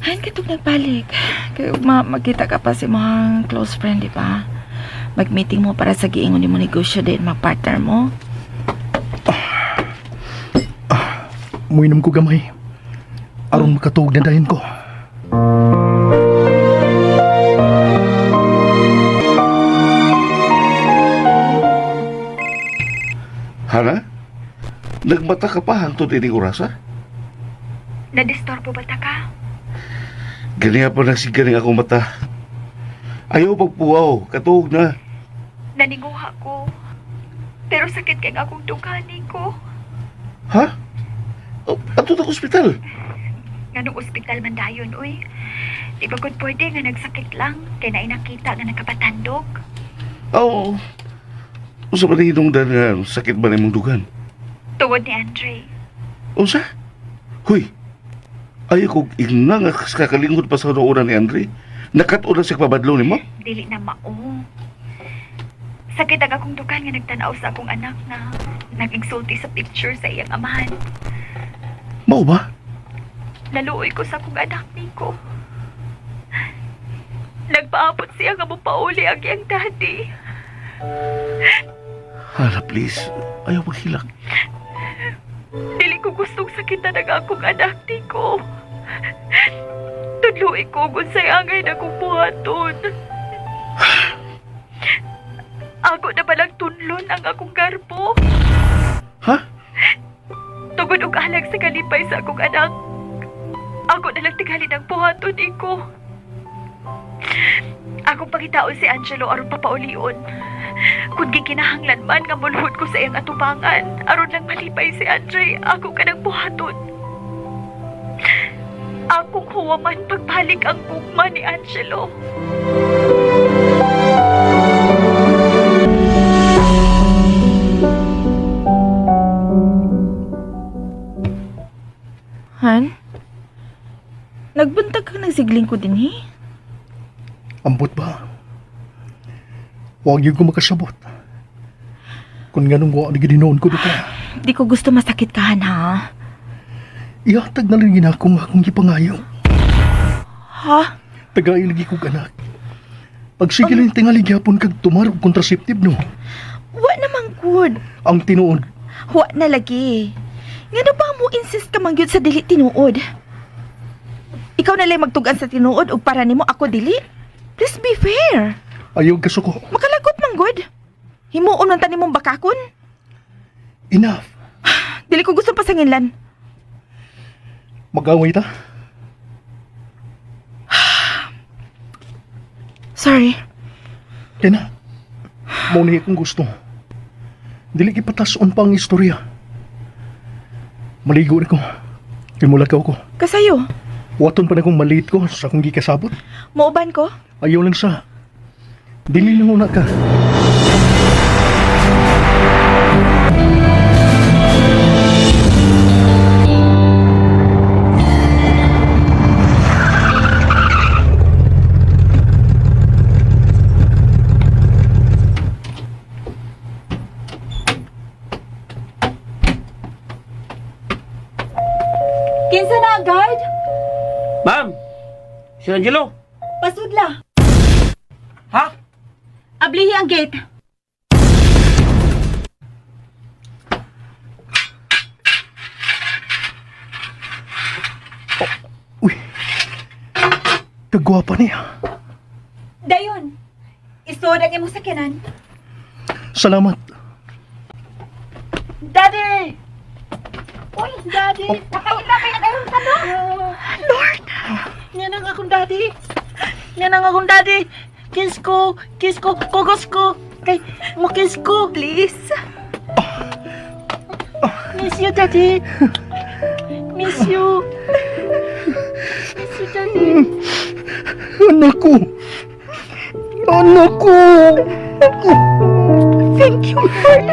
Han, katong nagbalik. Kay ugma, magkita ka pa sa imong close friend, di ba? Mag-meeting mo para sa giingon nimo negosyo din, mag-partner mo. Muinom ko gamay. Aron makatuog na dayon ko. Hana? Nagmata ka pa hangtod ining orasa? Nadistorbo ba ta ka? Ganiya pa na si ganing akong mata. Ayaw pagpuwaw, katuog na. Naninguha ko. Pero sakit kay akong dugani ko. Ha? Oh, ato na ospital. Nganong ospital man dayon, uy. Di ba gud pwede nga nagsakit lang kay naay nakita nga nakapatandog. Oo. Unsa ba hinungdan nga sakit ba nimong dugan? Tungod ni Andre. Unsa? Huy. Ayaw kog ingna nga kakalingkod pa sa una ni Andre. Nakat-o na siya pabadlo nimo? Dili na mao. Sakit ang akong dugan nga nagtanaw sa akong anak na nag-insulti sa picture sa iyang amahan. Mao ba? Naluoy ko sa akong anak, Nico. Nagpaabot siya nga mopauli ang iyang daddy. Hala, please. Ayaw maghilak. Dili ko gustong sakitan ang akong anak, Nico. Tudluoy ko kung sa'y angay na kong buhaton. Ako na palang tunlon ang akong garbo. Ha? Tungod og alag sa kalipay sa akong anak. Ako na lang tingali ng buhaton, Nico. Akong pangitaon si Angelo aron papaulion. Kung gikinahanglan man nga mulhod ko sa iyang atubangan, aron lang malipay si Andre, ako kanang buhaton. Akong huwaman pagbalik ang gugma ni Angelo. Han? Nagbuntag ka nagsigling ko din, eh. Ambot ba? Huwag yun ko makasabot. Kung ganun wa ni ginoon ko duka. Di ko gusto masakit ka, Han, ha? Ihatag na lang gina akong akong gipangayo. Ha? Tagay lagi kog anak. Pagsige lang tingali gyapon kag tumarog contraceptive no. Wa naman good. Ang tinuod, Wa na lagi. Ngano ba mo insist ka man gyud sa dili tinuod? Ikaw na lang magtugan sa tinuod ug para nimo ako dili? Please be fair. ayaw kasuko. Makalagot man good. Himuon man tani mong bakakon. Enough. Dili ko gusto pasanginlan. Mag-away ta. Sorry. Kaya na. Mao ni akong gusto. Dili gipatason pa ang istorya. Maligo na ko. Kimulakaw ko. Kasayo. Waton pa na kong maliit ko sa akong gikasabot. Muuban ko? Ayaw lang sa. Dili lang una ka. Kinsa na, guard? Ma'am, si Angelo. Pasudla. Ha? Ablihi ang gate. Uy. Kagwapa niya. Dayon. Isod ang imong sakyanan. Salamat. Daddy! Uy, daddy! Nakaila kay nagayong ka no? Lord! Yan ang akong daddy. Yan ang akong daddy. Kiss ko, kiss ko, kugos ko. Kay, mo kiss ko. Please. Miss you, daddy. Miss you. Miss you, daddy. Anak ko! Anak ko! Thank you, Lord.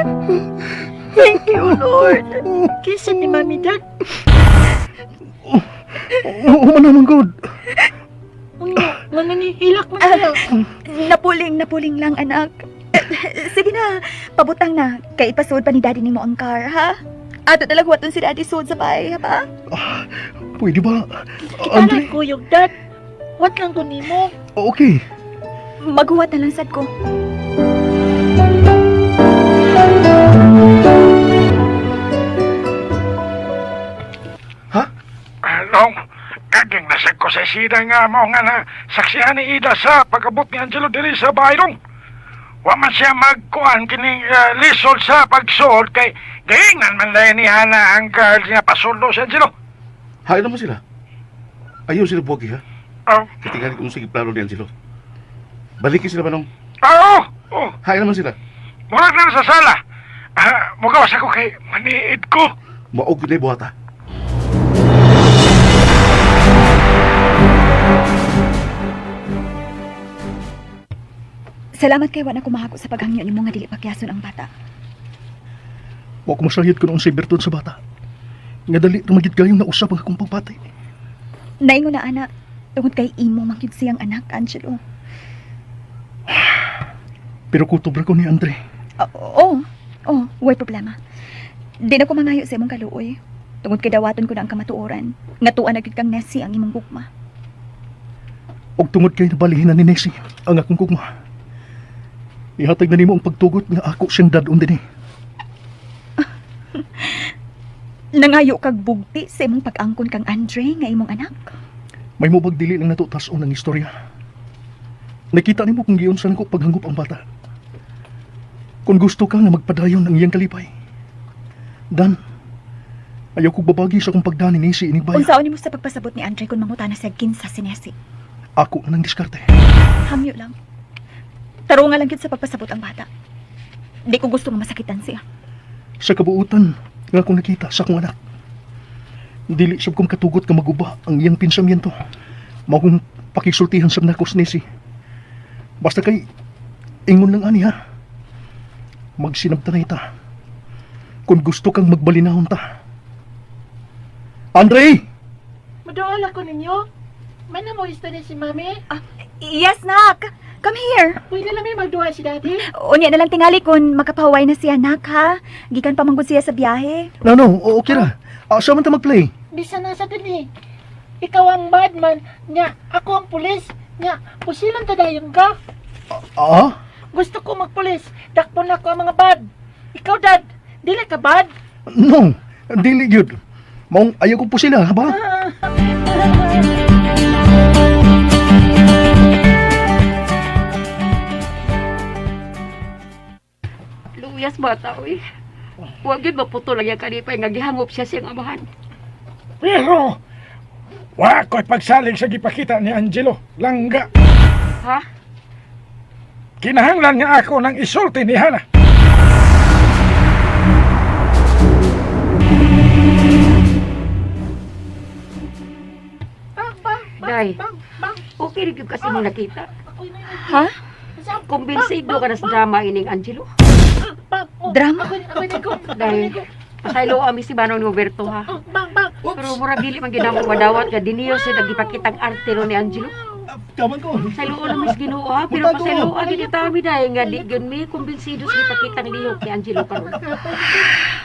Thank you, Lord. Kiss ni mami, dad. Oo man naman, God. Unya, nga ni, hilak man siya. Napuling, napuling lang, anak. Sige na, pabutang na. Kay ipasuod pa ni daddy nimo ang car, ha? Ato talaga waton si daddy suod sa bahay, ha ba? Pwede ba? Kita Andre? na kuyog, dad. What lang ko nimo? Okay. Maghuwat na lang sad ko. Ha? Along, kaging nasag ko sa sida nga mao nga na saksihan ni Ida sa pag-abot ni Angelo diri sa bayrong. Wa man siya magkuan kining lisod sa pagsuod kay giingnan man lain ni Hana ang girl nga pasuldo si Angelo. Hain naman sila. Ayaw sila buwagi, ha? Oh, Katingali kung sige plano ni Angelo. Balikin sila, Manong. oo, oh, Hain naman sila. murag na sa sala. Ah, mugawas ako kay maniid ko. Maog yun ay buhata. Salamat kay wa na kumahako sa paghangyo nimo nga dili pakyason ang bata. Wa ko masayod kung unsay bertud sa bata. Nga dali rumagid kayong nausap ang akong pagpatay. Naingon na ana, tungod kay imo man gyud siyang anak, Angelo. Pero kutob ra ko ni Andre. Oo, oh, way problema. Di na ko mangayo sa imong kaluoy. Tungod kay dawaton ko na ang kamatuoran. Nga tuan na gyud kang Nessie ang imong gugma. Og tungod kay nabalihin na ni Nessie ang akong gugma. Ihatag na nimo ang pagtugot nga ako siyang dadon dinhi. Nangayo kag bugti sa imong pag-angkon kang Andre nga imong anak. May mubag dili lang nato tas-on ang istorya. Nakita nimo kung giunsa nako paghangop ang bata. Kung gusto ka nga magpadayon ang iyang kalipay. Dan, ayaw kong babagi sa akong pagdani ni si ining baya. Unsaon nimo sa pagpasabot ni Andre kung mangutana siya kinsa si Nessie? Ako na nang diskarte. Hangyo lang. Tarunga lang gyud sa pagpasabot ang bata. Di ko gusto nga masakitan siya. Sa kabuutan nga akong nakita sa akong anak. Dili sab kong katugot nga maguba ang iyang pensamiento. Mao kong pakisultihan sab nako si Nessie. Basta kay ingon lang ani ha. Magsinabtanay ta. Kung gusto kang magbalinahon ta. Andre! Maduol ako ninyo. May na mo istorya si mami. Yes, nak. Come here. Pwede lang may magduha si daddy. Unya na lang tingali kung makapahuway na siya, nak, ha? Gikan pa manggod siya sa biyahe. No, no, okay ra. Ah, saan man ta mag-play? Bisa na sa dili. Ikaw ang badman. Nya, ako ang pulis. Nya, pusilan ta dayon ka. Ah? Gusto ko magpulis. Dakpon ako ang mga bad. Ikaw, dad. Dili ka bad. No, dili gyud. Maong ayaw ko po sila, ha ba? Luyas bata oy. Wa gyud maputol ang iyang kalipay nga gihangop siya siyang amahan. Pero wa ko'y pagsalig sa gipakita ni Angelo. Langga. Ha? Kinahanglan nga ako ng isulti ni Hana. Bang, bang, bang, Day. bang, bang. Okay rin gyud kasi mo nakita. Ako'y na Ha? Kumbinsido ka na sa drama ining Angelo. Bang, oh. Drama? Ako'y, ako'y na Dahil pasaylo ami si Manong Roberto ha. Oh, bang, bang. Pero mura dili man gyud namo madawat nga diniyo siya nagipakitang arte ro ni Angelo. Kaman ko. Pasaylo na mas Ginoo ha, pero pasaylo gyud kita mi dahil nga di gyud mi kumbinsido sa gipakitang lihok ni Angelo karon.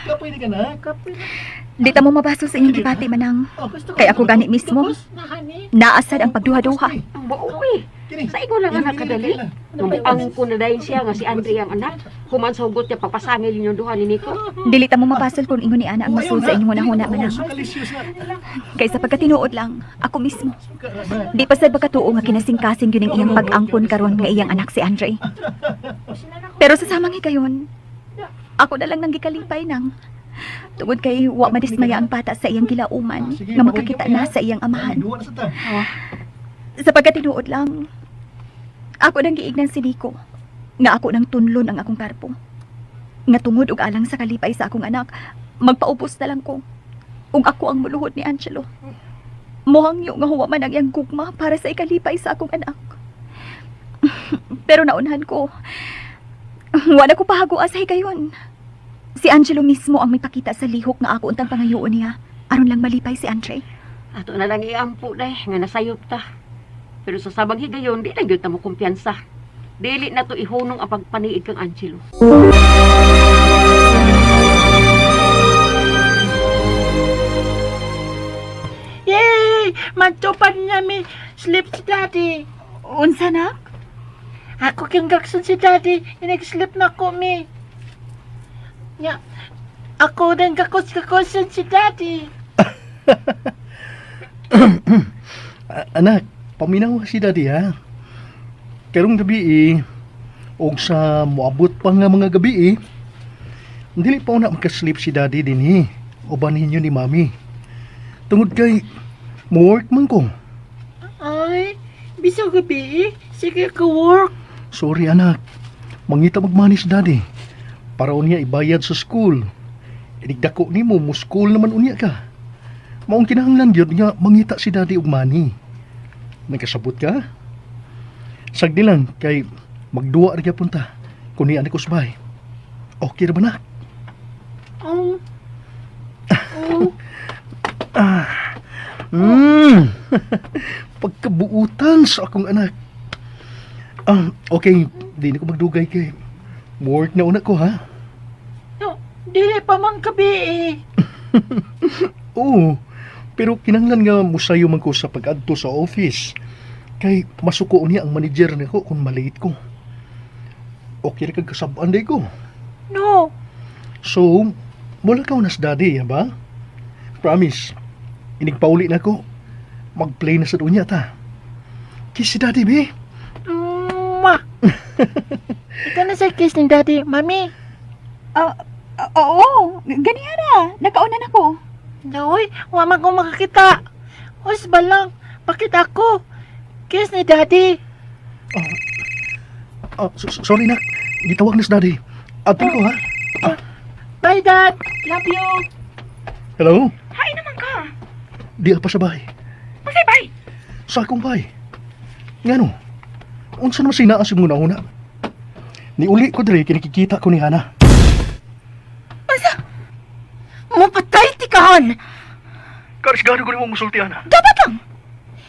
Kapoy ka na. Di ta mo mabaso sa inyong gibati, manang. Gusto ko Kay ako gani mismo. Tugos na hani. Naasad ang pagduha-duha. Ang mao eh. Sa ingon lang anak kadali. Ang ko na dayon siya nga si Andre ang anak. Human sa hugot niya papasangil inyong duha ni Nico. Dili ta mo mabasol kung ingon ni Ana ang masud sa inyong hunahuna, manang. Kay sa pagkatinuod lang, ako mismo. Di pa sad bakatuo nga kinasingkasing yun ang iyang pag-angkon karon nga iyang anak si Andre. Pero sa samang higayon, ako na lang nang gikalipay nang. Tungod kay wa madismaya ang bata sa iyang gilauman nga makakita na sa iyang amahan. Sa pagkatinuod lang, ako nang giignan si Nico nga ako nang tunlon ang akong karpo. Nga tungod og alang sa kalipay sa akong anak, magpaubos na lang ko. Ug ako ang muluhod ni Angelo. Mohangyo nga huwa man ang iyang gugma para sa ikalipay sa akong anak. Pero naunhan ko, wala ko pahagoa sa higayon. Si Angelo mismo ang may pakita sa lihok nga ako untang pangayoon niya aron lang malipay si Andre. Ato na lang iampo day nga nasayop ta. Pero sa sabang higayon, di na gyud ta mo kumpiyansa. Dili na to ihunong ang pagpaniid kang Angelo. Yay! Matupad niya mi sleep si Daddy. Unsa nak? Ako kang gakson si Daddy. Nag-sleep na ko mi. Nya, ako din gakos-gakoson si Daddy. Anak, paminaw si Daddy ha. Karong gabi eh, og sa moabot pa nga mga gabi eh, dili pa una makasleep si Daddy dinhi. Uban ninyo ni Mami. Tungod kay, mo-work man ko. Ay, bisag gabi eh. Sige ka work. Sorry anak, mangita magmani si Daddy. Para unya ibayad sa school. Inigdako nimo mo school naman unya ka. Maong kinahanglan gyud nga mangita si Daddy og money. Nagkasabot ka? Sagdi lang kay magduwa ra gyapon ta. Kun ni ko sabay. Okay ra ba nak? Oh. Oh. Pagkabuutan sa akong anak. Ah, okay, di na ko magdugay kay work na una ko ha. No, dili pa man gabi eh. Oo, pero kinahanglan nga musayo man ko sa pag-adto sa office. Kay masuko niya ang manager nako kung malate ko. Okay ra kag kasab-an day ko. No. So, mula ka na sa daddy, ha ba? Promise, inigpauli na ko. Mag-play na sa dunya ta. Kiss si daddy, be. Mwah! Ikaw na sa kiss ni Daddy, Mami. Oo, ganihan na. Nakauna na ko. Uy, wa man ko makakita. Us ba lang, bakit ako? Kiss ni Daddy. Ah, sorry nak, gitawag na sa daddy. Atin ko ha. Bye, Dad. Love you. Hello? Hay naman ka. Di pa sa bahay. Unsay bay? Sa akong bahay. Ngano? Unsa naman sinaa sa muna una? Niuli ko diri kinikikita ko ni Hana. Unsa? Mopatay ti kahan. Karisgado ko nimo musulti Hana. Dapat lang.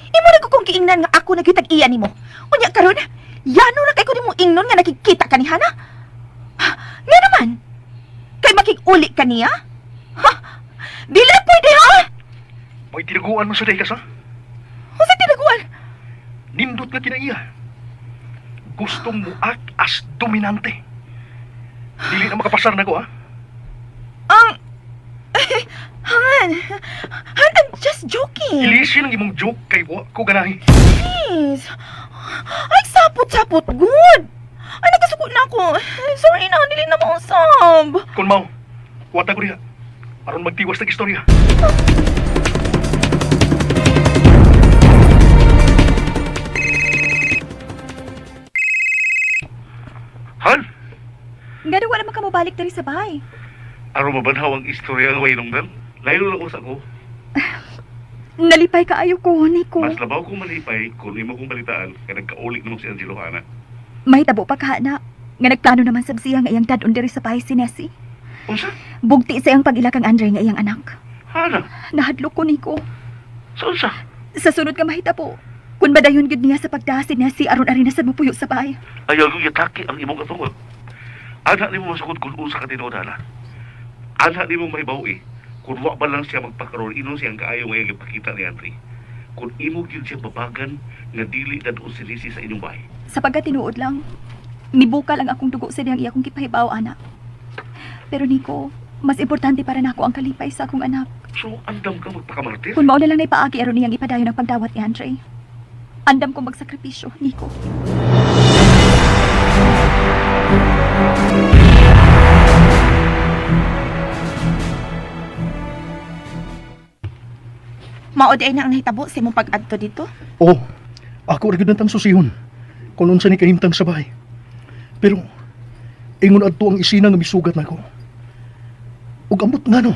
Imo na ko kong giingnan nga ako nagitag iya nimo. Unya karon, yano ra kay ko nimo ingnon nga nakikita ka ni Hana? Ha, nga naman. Kay makig-uli ka niya? Ha? Dili na pwede ha? May tinaguan mo sa dekas ha? Unsa tinaguan? Nindot nga kinaiya. Gustong muak as dominante. Dili na makapasar na ko ha. Ang Han, Han, I'm just joking. Ilisin ang imong joke kay wa ko ganahi. Please. Ay, sapot-sapot, good. Ay, nagkasuko na ako. Sorry na, dili na mausab. Kun mao, wata ko diha. Aron magtiwas nag istorya. Han, Ngano wala man ka mobalik diri sa bahay. aron mabanhaw ang istorya nga wainong Layo lang usa ko. Nalipay kaayo ko, Nico. Mas labaw kong malipay kung imo kong balitaan kay nagkauli naman si Angelo Hana. Mahitabo pa kahana nga nagplano naman sab siya nga iyang dad-on diri sa bahay si Nessie. Unsa? Bugti sa iyang pag-ila kang Andre nga iyang anak. Hana, Nahadlok ko, Nico. sa unsa? Sa sunod nga mahitabo, kun badayon gyud niya sa pagdaha si Nessie aron ari na sad mopuyo sa bahay. Ayaw kong yataki ang imong katungod. Ana nimo masukod kung unsa ka tinuod Hana. Ana nimo mahibaw eh. Kung wa ba lang siya magpakaroon, inon siyang kaayo nga iyang ipakita ni Andre. Kung imo gyud siya babagan nga dili na doon si Lizzie sa inyong bahay. Sa pagkatinuod lang, nibukal ang akong dugo sa diyang iya kong gipahibaw, anak. Pero Nico, mas importante para nako ang kalipay sa akong anak. So, andam ka magpakamartir? Kung mao na lang naipaagi aron niyang ipadayon ang pagdawat ni Andre. Andam kong magsakripisyo, Nico. Mao di ay na ang nahitabo sa imong pag-adto dito? Oh, ako ra gyud natang susihon kung unsa ni kahimtang sa bahay. Pero ingon adto ang isina nga misugat nako. Ug amot ngano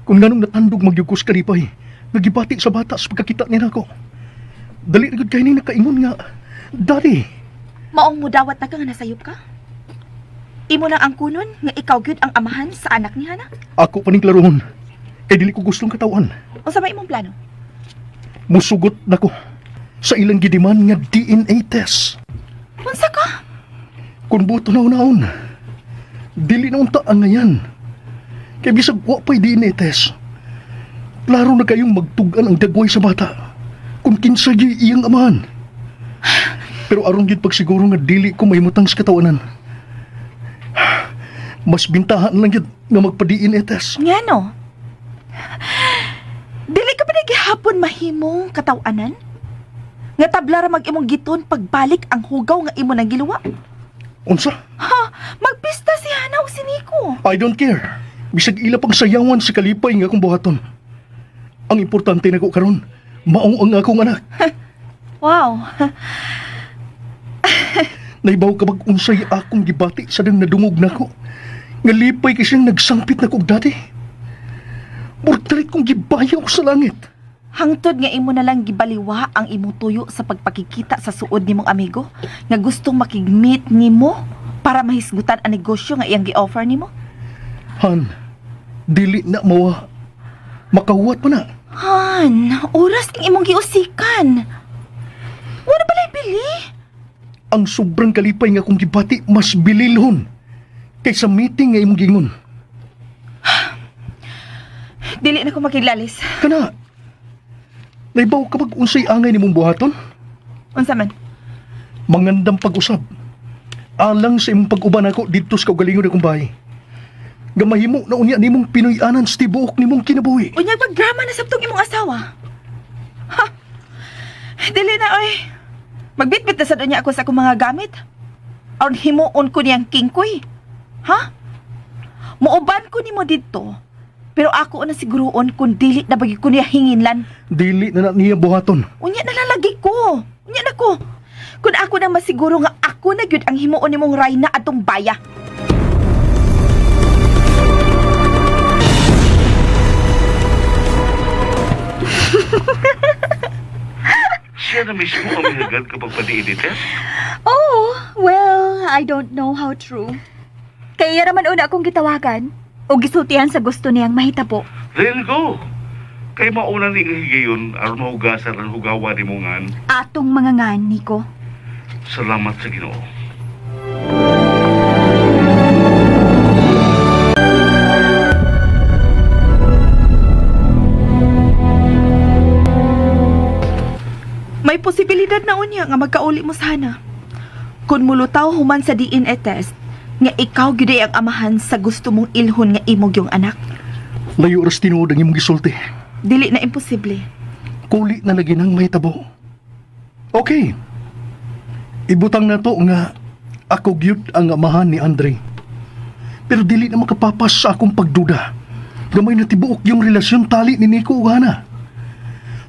kung nganong natandog magyugos kalipay nga gibati sa bata sa pagkakita niya nako. Dali ra gyud kay ning nakaingon nga, "Daddy." Maong mudawat na ka nga nasayop ka? Imo lang ang kunon nga ikaw gyud ang amahan sa anak ni Hana? Ako pa ning klarohon. Kay dili ko gustong katawan. Unsa may imong plano? Musugot nako sa ilang gidiman nga DNA test. Unsa ka? Kung buto na unaon, dili na unta ang ngayan. Kay bisag wa pa'y DNA test. Klaro na kayong magtugan ang dagway sa bata. Kung kinsa gyud iyang amahan. Pero aron gyud pagsiguro nga dili ko mahimutang sa katawanan. Mas bintahan lang gyud nga magpa-DNA test. Ngano? Dili ka pa gihapon mahimong katawanan? Nga tabla ra mag imong giton pagbalik ang hugaw nga imo nang giluwa? Unsa? Ha, magpista si Hana o si Nico. I don't care. Bisag ila pang sayawan sa kalipay nga akong buhaton. Ang importante nako karon, mao ang akong anak. Wow. Naibaw ka bag unsay akong gibati sa dang nadungog nako. Nga lipay kay siyang nagsangpit nako og dati. Portrait kong gibayaw sa langit. Hangtod nga imo na lang gibaliwa ang imong tuyo sa pagpakikita sa suod nimong amigo nga gustong makig-meet nimo para mahisgutan ang negosyo nga iyang gi-offer nimo. Han, dili na mawa. Makahuwat pa na. Han, oras ning imong giusikan. Wala balay bili. Ang sobrang kalipay nga akong gibati mas bililhon kaysa meeting nga imong gingon. Dili na ko makiglalis. Kana, naibaw ka bag unsay angay nimong buhaton? Unsa man? Mangandam pag-usab. Alang sa imong pag-uban ako didto sa kaugalingon akong bahay. Nga mahimo na unya nimong Pinoy-anan sa tibuok nimong kinabuhi. Unyag magdrama na sabtong imong asawa. Ha. Dili na oy. Magbitbit na sad unya ako sa akong mga gamit. Aron himuon ko niyang kingkoy. Ha? Muuban ko nimo didto. Pero ako na siguroon kung dili na bagi ko niya hinginlan. Dili na na niya buhaton. Unya na lalagi ko. Unya na ko. Kung ako na masiguro nga ako na gyud ang himuon nimong rayna atong baya. Siya na mismo ang mihagad kapag pa-DNA test? Oh, well, I don't know how true. Kaya raman una akong gitawagan o gisultihan sa gusto niyang mahitabo. Then go! Kay mauna ni higayon aron mahugasan ang hugawa ni ngan. Atong mga ngan, Nico. Salamat sa Ginoo. May posibilidad na unya nga magkauli mo sana. Kung mulutaw human sa DNA test, nga ikaw gyud ay ang amahan sa gusto mong ilhon nga imog yung anak. Layo ras tinuod ang imong gisulti. Dili na imposible. Kuli na lagi nang may tabo. Okay. Ibutang na to nga ako gyud ang amahan ni Andre. Pero dili na makapapas sa akong pagduda. Gamay na tibuok yung relasyon tali ni Nico ug Hana.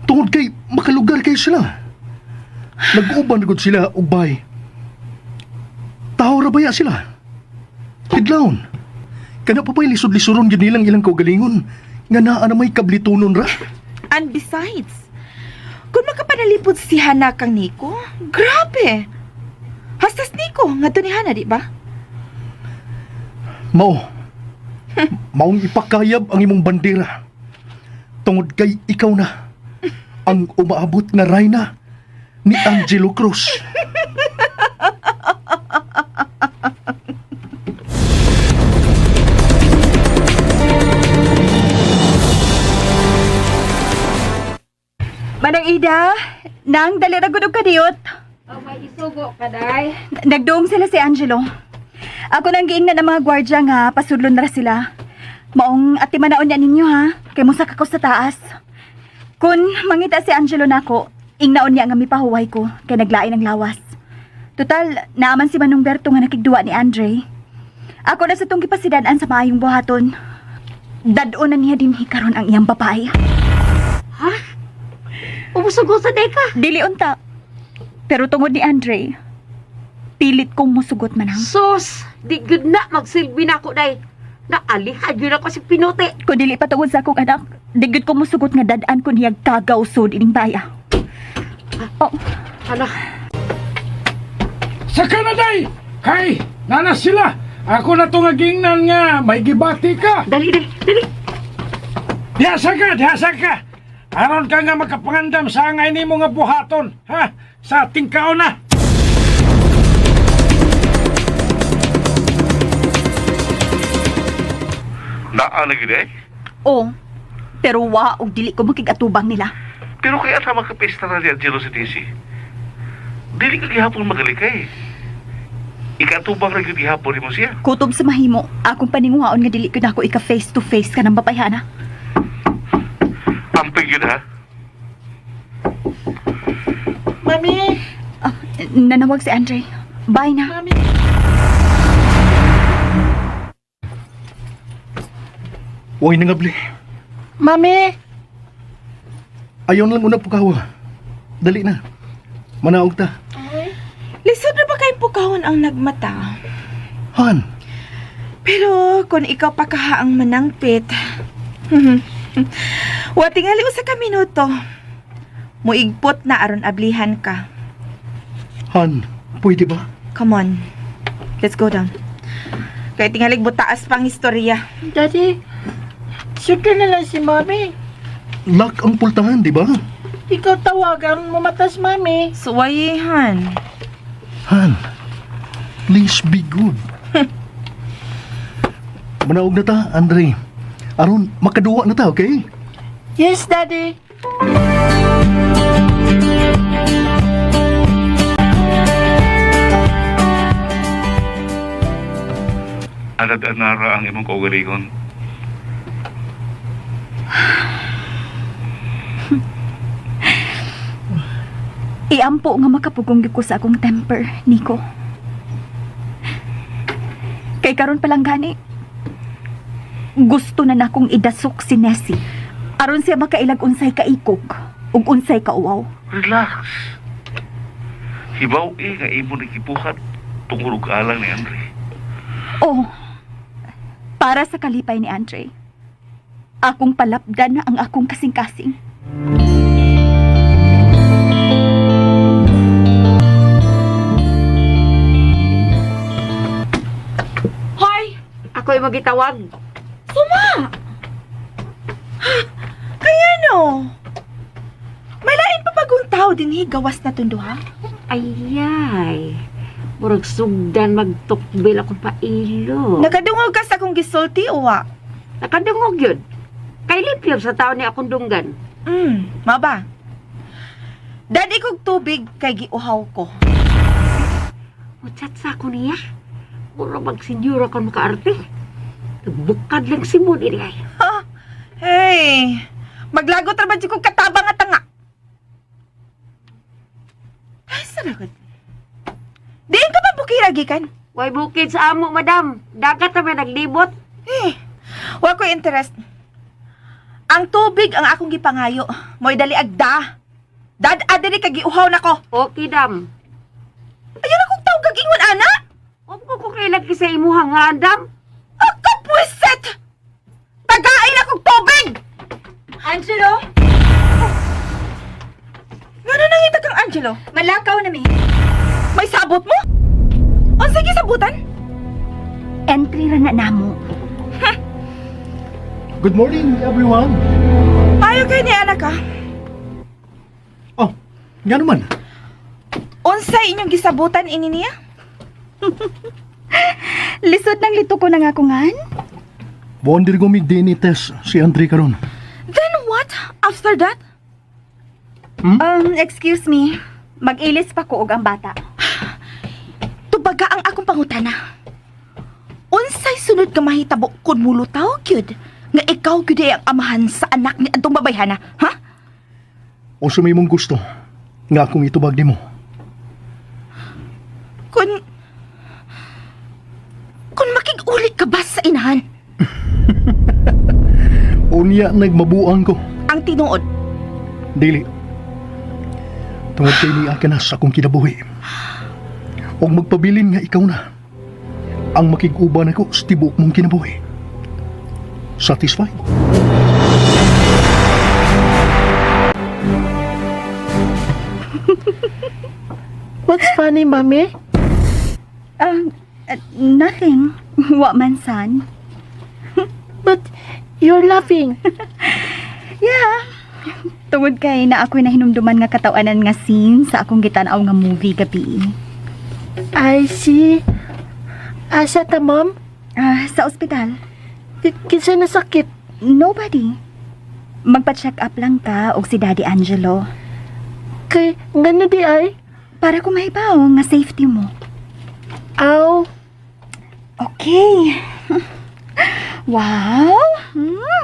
Tungod kay makalugar kay sila. Nag-uban na gud sila og bay. Tawo ra baya sila. Hidlawon. Kana pa pa'y lisod-lisuron gyud nilang ilang kaugalingon nga naa na may kablitunon ra. And besides, kung makapanalipod si Hana kang Nico, grabe. Hastas Nico, nga ni Hana, di ba? Mao. Maong ipakayab ang imong bandera. Tungod kay ikaw na ang umaabot nga rayna ni Angelo Cruz. Manang Ida, nang dali ra gud og kadiyot. Oh, may isugo ka, day. Nagduong sila si Angelo. Ako nang giingnan ang mga gwardya nga pasudlon ra sila. Maong ati manaon niya ninyo ha, kay musak ako sa taas. Kun mangita si Angelo nako, ingnaon niya nga mipahuway ko kay naglain ang lawas. Total, naaman si Manong Berto nga nakigduwa ni Andre. Ako na sa tong gipasidan-an sa maayong buhaton. Dad-on na niya dinhi karon ang iyang babae. Ha? Umusugot sa day ka. Dili unta. Pero tungod ni Andre, pilit kong musugot manang. Sus, di gud na magsilbi na ako day. Naalihan yun ako si Pinote. Kung dili pa tungod sa akong anak, di gud ko musugot nga dad-an ko niyag kagaw sud ining baya. Oh, Hala, Sa Kanaday! Kay, nana sila! Ako na to nga gingnan nga, may gibati ka! dali dali, dali. Dihasa ka, dihasa ka! Aron ka nga makapangandam sa angay nimo nga buhaton, ha? Sa tingkaon na! Naa na gid eh. oh. Pero wa og dili ko makigatubang nila. Pero kaya sa makapista na ni Angelo sa DC. Dili ka gihapon magalikay. Ikatubang ra gyud gihapon nimo siya. Kutob sa mahimo, akong paninguhaon nga dili ko na ako ika face to face kanang babayhana. Amping yun ha. Mami! Ah, nanawag si Andre. Bye na. Mami! Uy, nangabli. Mami! Ayaw na lang una pukawa. Dali na. Manaog ta. Lisod na ba kay pukahon ang nagmata? Han, Pero kung ikaw pa kaha ang manangpit, wa tingali usa ka minuto. Muigpot na aron ablihan ka. Han, pwede ba? Come on. Let's go down. Kay tingalig butaas pang istorya. Daddy, sundan na lang si Mami. Lock ang pultahan, di ba? Ikaw tawagan, mumatas, Mami. Suwayihan. Han, please be good. Manaog na ta, Andre. Aron, makaduwa na ta, okay? Yes, Daddy. Anad-anara ang imong kaugalingon. Iampo nga makapugong gyud ko sa akong temper, Nico. Kay karon pa lang gani. Gusto na nakong idasok si Nessie. Aron siya makailag unsay kaikog ug unsay kauwaw. Relax. Hibaw eh nga imo ni gibuhat tungod og alang ni Andre. Oh, para sa kalipay ni Andre. Akong palapdan na ang akong kasing-kasing. Hoy! Ako ay magitawag. Suma! Kaya no? May lain pa bagong tao din gawas na tundo ha? Ayay. Murag sugdan magtukbil akong pailo. Nakadungog ka sa akong gisulti uwa. Nakadungog yun. Kay lipyom sa tao ni akong dunggan. Maba. Dadi kog tubig kay giuhaw ko. Muchat sa ako niya. Mura magsenyora ka makaarte. Nagbukad lang si Mon ini ay. Hey, maglagot ra ba di kog katabang at tanga? Ay, saragod. Diin ka ba bukira gikan? Way bukid sa amo, madam. Dagat na may naglibot. Eh, wa ko interest. Ang tubig ang akong gipangayo. Mo'y dali agda. Dad adiri kag giuhaw nako. Okay, dam. Ayun akong tawag kag ingon ana. Huwag ko ko kailan sa imuha nga, andam. Ako puwiset! Tagain akong tubig! Angelo, Ngano nangita kang Angelo? malakaw na mi. May sabot mo? Unsa gisabutan? Entry ra na namo. Good morning, everyone. Ayo kay ni anak ah. ka. Oh, nga naman. Unsay inyong gisabutan ini niya? Lisod nang lito ko na nga kungan. Wonder ko mig DNA test si Andre karon. Then what after that? Excuse me. Mag-ilis pa ko og ang bata. Tubaga ang akong pangutana. Unsay sunod ka mahitabo kun mulutaw gyud nga ikaw gyud ay ang amahan sa anak ni adtong babayhana, ha? O sumay mong gusto nga akong itubag nimo. Kun kun makig-ulit ka ba sa inahan? Unya nagmabuang ko. Ang tinuod, Dili. Tungod kay niya ka na sa akong kinabuhi. Og magpabilin nga ikaw na ang makig-uban ako sa tibuok mong kinabuhi. Satisfied? What's funny, Mami? Nothing. Wa man, son. But you're laughing. Yeah. Tungod kay na ako'y nahinumduman nga katawanan nga scene sa akong gitan-aw nga movie gabi. I see. Asa ta, Mom? Ah, sa ospital. Kinsa nasakit? Nobody. Magpa-check up lang ka og si Daddy Angelo. Kay, ngano di ay? Para kumahibaw nga safety mo. Aw, Okay. Wow!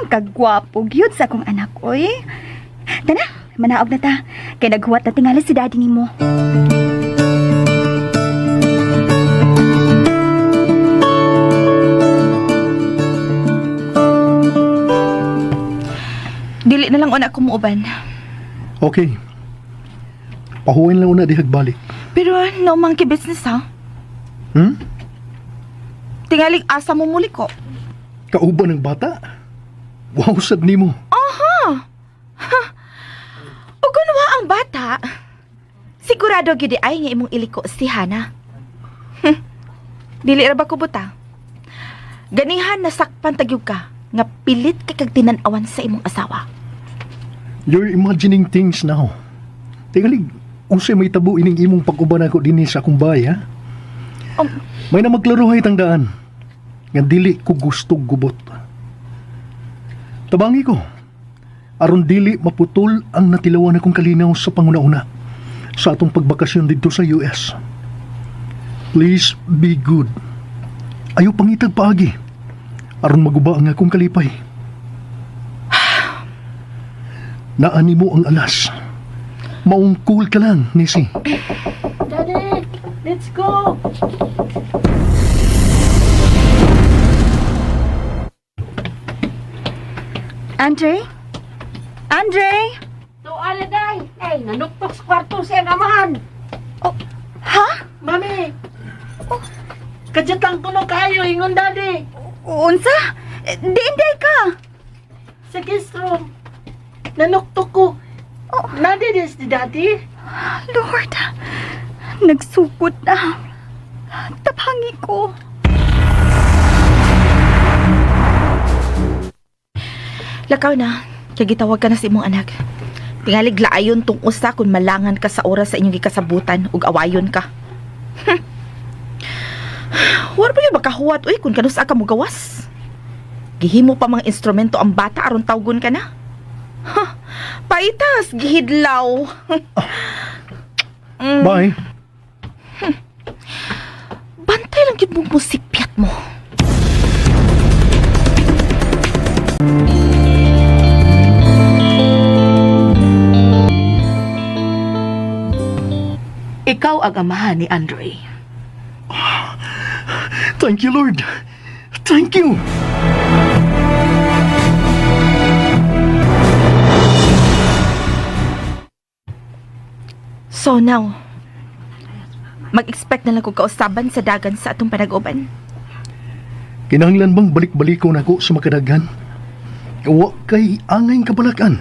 Kagwapo gyud sa akong anak, oy. Tana, manaog na ta. Kay naghuwat na tingali si Daddy nimo. Dili na lang una ko muuban. Okay. Pahuwain lang una dihag balik. Pero no monkey business ha. Hmm? Tingaling asa mo muli ko. Kauban ng bata? Wow, sad nimo. O kunwa ang bata, sigurado gyud ay nga imong iliko si Hana. Dili ra ba ko buta? Ganihan nasakpan tagyog ka nga pilit kay kag tinan-awan sa imong asawa. You're imagining things now. Tingalig, unsay may tabo ining imong pag-uban ako dinhi sa akong bahay, ha? May na magklarohay tang daan. Nga dili ko gusto gubot. Tabangi ko. Aron dili maputol ang natilawan akong kalinaw sa panguna-una sa atong pagbakasyon didto sa US. Please be good. Ayaw pangitag paagi. Aron maguba ang akong kalipay. Naani mo ang alas. Maong cool ka lang, Nisi. Daddy, let's go. Andre? Andre? Tuwa na day. Ay, nanuktok sa kwarto siya amahan. Oh, ha? Mami. Oh. Kadyatang kuno kayo, ingon Daddy. Unsa? Di ka. Sa guest room. Nanuktok ko. Oh. Nadi is si Daddy. Lord, nagsukot na. Tapangi ko. Lakaw na, kay gitawag ka na sa imong anak. Tingalig laayon tong usa kung malangan ka sa oras sa inyong gikasabutan ug awayon ka. War pa gyud makahuwat uy kung kanusa ka mogawas. Gihimo pa mga instrumento ang bata aron tawgon ka na. Ha, paitas gihidlaw. Bye. Bantay lang gyud mong musipyat mo. Ikaw ang amahan ni Andre. Thank you, Lord. Thank you. So now, mag-expect na lang kog kausaban sa dagan sa atong panag-uban. Kinahanglan bang balik-baliko nako sa makadaghan? Wa kay angay kabalakan.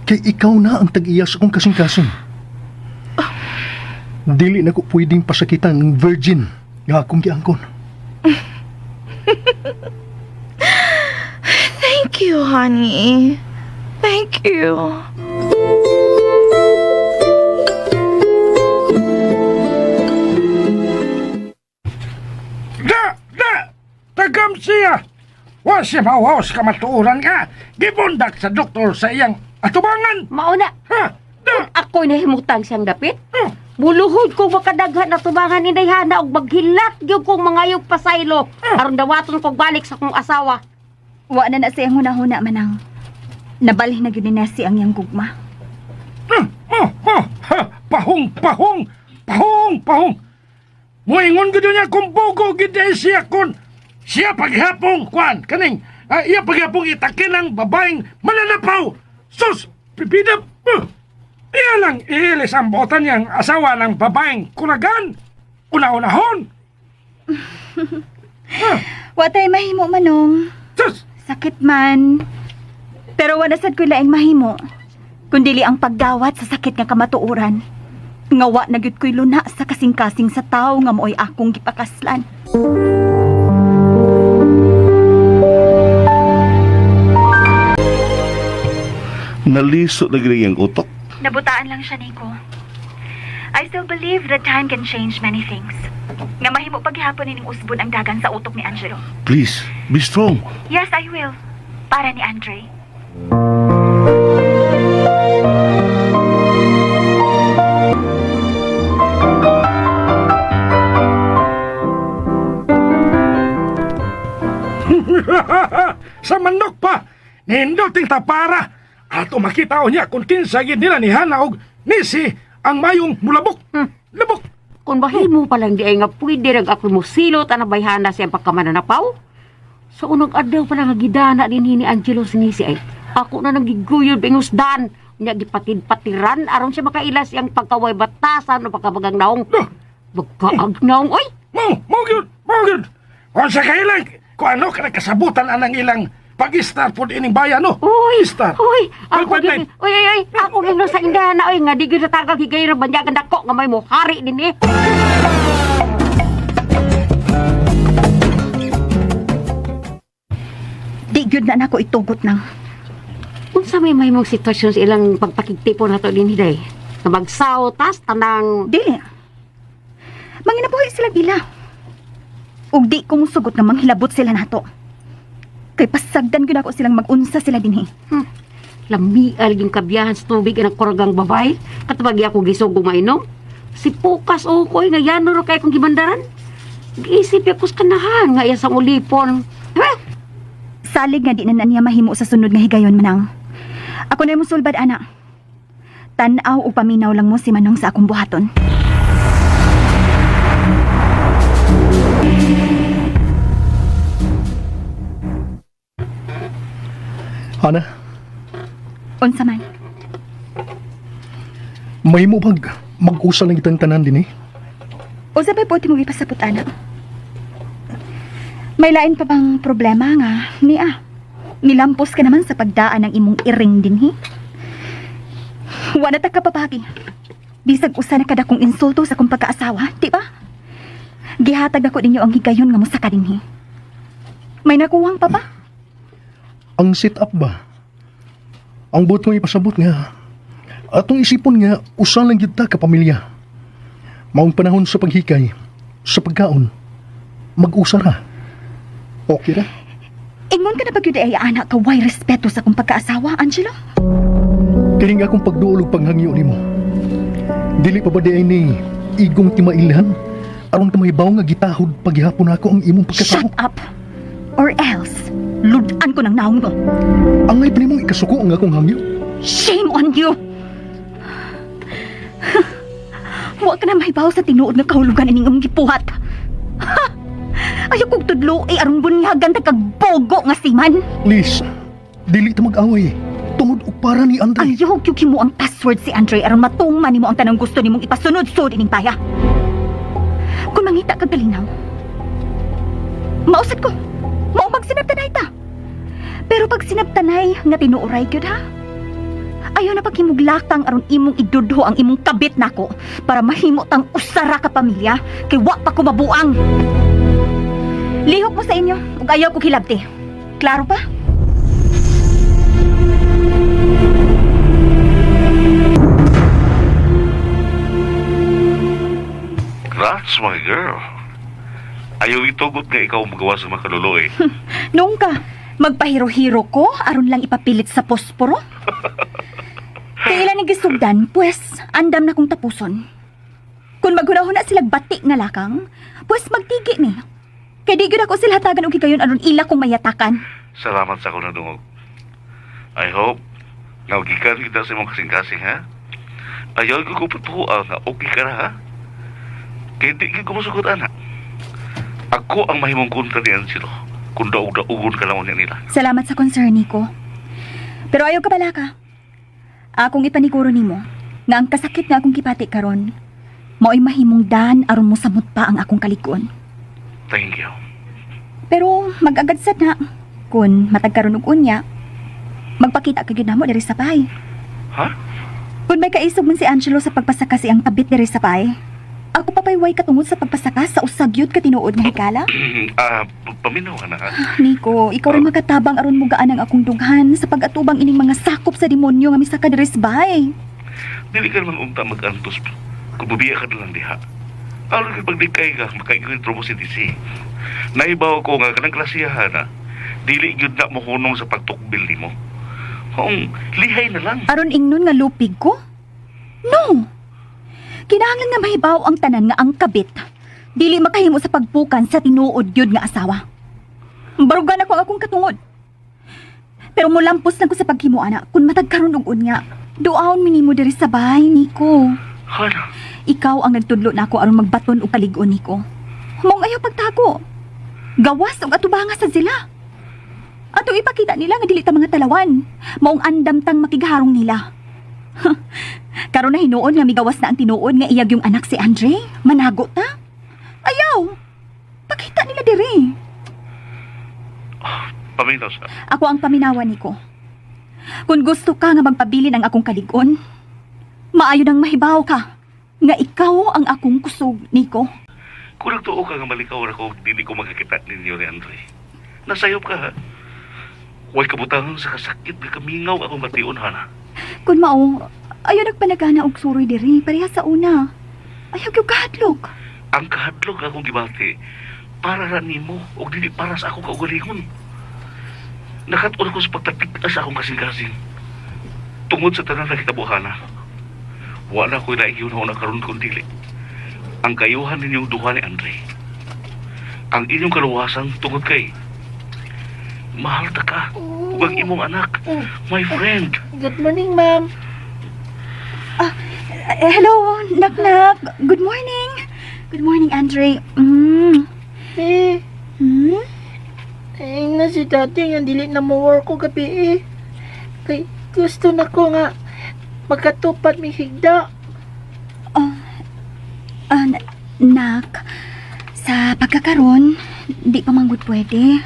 Kay ikaw na ang tag-iya sa akong kasing-kasing. Dili na ko pwedeng pasakitan ng virgin nga akong giangkon. Thank you, honey. Thank you. Da! Da! Tagam siya! Wa siya mawaw sa kamatuoran nga. Gibundak sa doktor sa iyang atubangan. Mauna, Ha! Da! ako'y nahimutang siyang dapit. Oh. Buluhod ko makadaghan na tubangan ni Dayhana og maghilat gyud kong mangayog pasaylo aron dawaton kog balik sa akong asawa. Wa na na siyang hunahuna manang. Nabalhin na gyud ni Nessie ang iyang gugma. Oh, oh, ha, pahong, pahong, pahong, pahong. Muingon gud niya kung bugo gid ay siya kun siya paghapong kwan kaning iya paghapong itakin ang babaeng mananapaw. Sus, pipida. Iya lang iilis ang botan niyang asawa ng babaeng kuragan. Una-unahon. Watay mahimo manong. Sus! Sakit man. Pero wala sad ko laing mahimo. Kundili ang paggawat sa sakit nga kamatuoran. Nga wa na gyud ko'y luna sa kasing-kasing sa tawo nga mo'y akong gipakaslan. Naliso na gini ang utok. Nabutaan lang siya, Nico. I still believe that time can change many things. Nga mahimo paghihapon ining usbon ang dagan sa utok ni Angelo. Please, be strong. Yes, I will. Para ni Andre. Sa manok pa, ninduting tapara. At makita niya kung kinsa gid nila ni Hana og nisi ang mayong mulabok. Labok. Kung bahimo pa lang di ay nga pwede rag ako mo silot ang bayhana siyang pagkamananapaw. Sa unang adlaw pa lang nga gidana din ni Angelo sinisi ay ako na nang giguyod bingusdan. Nya gipatid-patiran aron siya makailas siyang pagkaway batasan o pagkabagang naong. Bagkaag naong oy. Mo, mo gyud, mo gyud. Kung sa kailang, kung ano ka nagkasabutan anang ilang pag-star pod ining bayan, no? Uy, Star. Uy, ako Pag- gyud. Uy, uy, uy, ako gyud sa indana oy nga di gyud natagag higayon ang banyagan dako nga may mohari din eh. Di gyud na nako itugot nang. Unsa may mahimong sitwasyon sa ilang pagpakigtipon nato din hiday? Nga magsaw tas tanang Dili. Manginabuhi sila ila. Ug di ko musugot nga manghilabot sila nato. Kay pasagdan gyud ako silang magunsa sila dinhi. Lamial yung kabiyahan sa tubig ang kuragang babay. Katubag ako gisog mainom. Si Pukas o koy nga yano ro kay kong gibandaran. Giisip ako sa kanahan nga iya sa ulipon. Ha? Salig nga di na na niya mahimo sa sunod nga higayon manang. Ako na yung musulbad ana. Tan-aw o paminaw lang mo si Manong sa akong buhaton. Ana, Unsa man. may mo bag mag-usa lang itang tanan din eh. Unsa pa'y pwede mong ipasabot ana? May lain pa bang problema nga niya? Nilampos ka naman sa pagdaan ng imong iring dinhi. Wala ta ka papagi. Bisag usa na kada kong insulto sa akong pagkaasawa, di ba? Gihatag ako ninyo ang higayon nga mosaka dinhi. May nakuwang pa ba? Ang sit up ba? Ang buot mo ipasabot nga. Atong isipon nga, usa lang gyud ta ka pamilya. Maong panahon sa paghikay, sa pagkaon, mag-usa ra. Okay ra? Ingon ka na ba gyud ay anak ka way respeto sa akong pagkaasawa, Angelo? Kining akong pagduol ug panghangyo nimo. Dili pa ba di ay ni igong timailhan? Aron ka mahibaw nga gitahod paghihapon ako ang imong pagkatao. Shut up! Or else, ludan ko ng naong mo. Angay pa nimong ikasuko ang akong hangyo. Shame on you! Wa ka na mahibaw sa tinuod nga kahulugan ining imong gipuhat. Ha! Ayaw kong tudlo ay aron bunyagan ta kag bogo nga siman. Please, dili ta mag-away. Tungod og para ni Andre. Ayaw gyud mo ang password si Andre aron matungman nimo ang tanang gusto nimong ipasunod-sud ining paya. Kung mangita kag kalinaw, mausad ko. Mao magsinabtanay ta. Pero pag sinabtanay nga tinuoray gyud ha. Ayaw na paghimuglakang aron imong idudho ang imong kabit nako para mahimo tang usara ka pamilya kay wa pa ko mabuang. Lihok mo sa inyo ug ayaw ko hilabti. Klaro pa? That's my girl. Ayaw itugot nga ikaw ang magawa sa mga kaluloy. Noong ka, magpahiro-hiro ko aron lang ipapilit sa posporo? Kailan ni gisugdan, pues andam na kong tapuson. Kung maghunahuna sila bati nga lakang, pues magtigi ni. Kay di gyud ako sila hatagan og higayon aron ila kong mayatakan. Salamat sa akong nadungog. I hope nga gikan kita sa imong kasing-kasing, ha? Ayaw ko patuwa nga okay ka na, ha? Kaya di ka kumusugot, anak. Ako ang mahimong kontra ni Angelo kung daog-daugon ka lang niya nila. Salamat sa concern, Nico. Pero ayaw ka bala ka. Akong ipaniguro nimo. Nga ang kasakit nga akong gipati karon, mao'y mahimong dan aron mosamot pa ang akong kalig-on. Thank you. Pero mag-agad sad na kun matag karon og unya, magpakita ka gyud namo diri sa bahay. Ha? Kun may kaisog man si Angelo sa pagpasaka sa iyang kabit diri sa bahay, ako pa pa'y way katungod sa pagpasaka sa usa gyud ka tinuod nga higala? Paminaw ka na, ha? Nico, ikaw rin makatabang aron mugaan ang akong dughan sa pag-atubang ining mga sakop sa demonyo nga misaka diri sa bahay. Dili ka naman unta mag-antos. Kung bubiya ka na lang diha. Aron kay paglikay ka, makaigong trobo si DC. Naibaw ko nga kanang klasiyahan na dili gyud na mohunong sa pagtukbil nimo. Kung lihay na lang. Aron ingnon nga lupig ko? No. Kinahanglan nga mahibaw ang tanan nga ang kabit. Dili makahimo sa pagpukan sa tinuod gyud nga asawa. Barugan ako ang akong katungod. Pero mulampos lang ko sa paghimo ana kun matag karon og unya. Duaon minimo diri sa bahay, Nico. Hana, Ikaw ang nagtudlo nako aron magbaton og kalig-on niko. Mong ayaw pagtago. Gawas og atubanga sa sila. Ato ipakita nila nga dili ta mga talawan. Maong andam tang makigharong nila. Karon na hinuon nga migawas na ang tinuod nga iyag yung anak si Andre. Manago ta. Ayaw. Pakita nila diri. Paminaw sa. Ako ang paminawan niko. Kung gusto ka nga magpabilin ang akong kalig-on, maayo nang mahibaw ka nga ikaw ang akong kusog, Nico. Kung nagtuo ka nga malikaw ra ko, dili ko makakita ninyo ni Andre. Nasayop ka, ha? Huwag kabutangan sa kasakit nga kamingaw akong bation, Hana. Kun mao, ayaw nagpanagana og suroy diri pareha sa una. Ayaw gyud kahadlok. Ang kahadlok akong gibati, para ra nimo ug dili para sa akong kaugalingon. Nakat-on ako sa pagtatig-as sa akong kasing-kasing. Tungod sa tanan nahitabo, Hana. Wala ko'y laing na karon kung dili ang kayuhan ninyong duha ni Andre. Ang inyong kaluwasan tungod kay mahal ta ka ug ang imong anak, my friend. Good morning, ma'am. Hello, nak-nak. Good morning. Good morning, Andre. Eh, Hmm? eh na si daddy nga dili na mo work ko gabi eh. Kay gusto na ko nga magkatupad mi higda. Ah, nak, sa pagkakaron, di pa manggod pwede.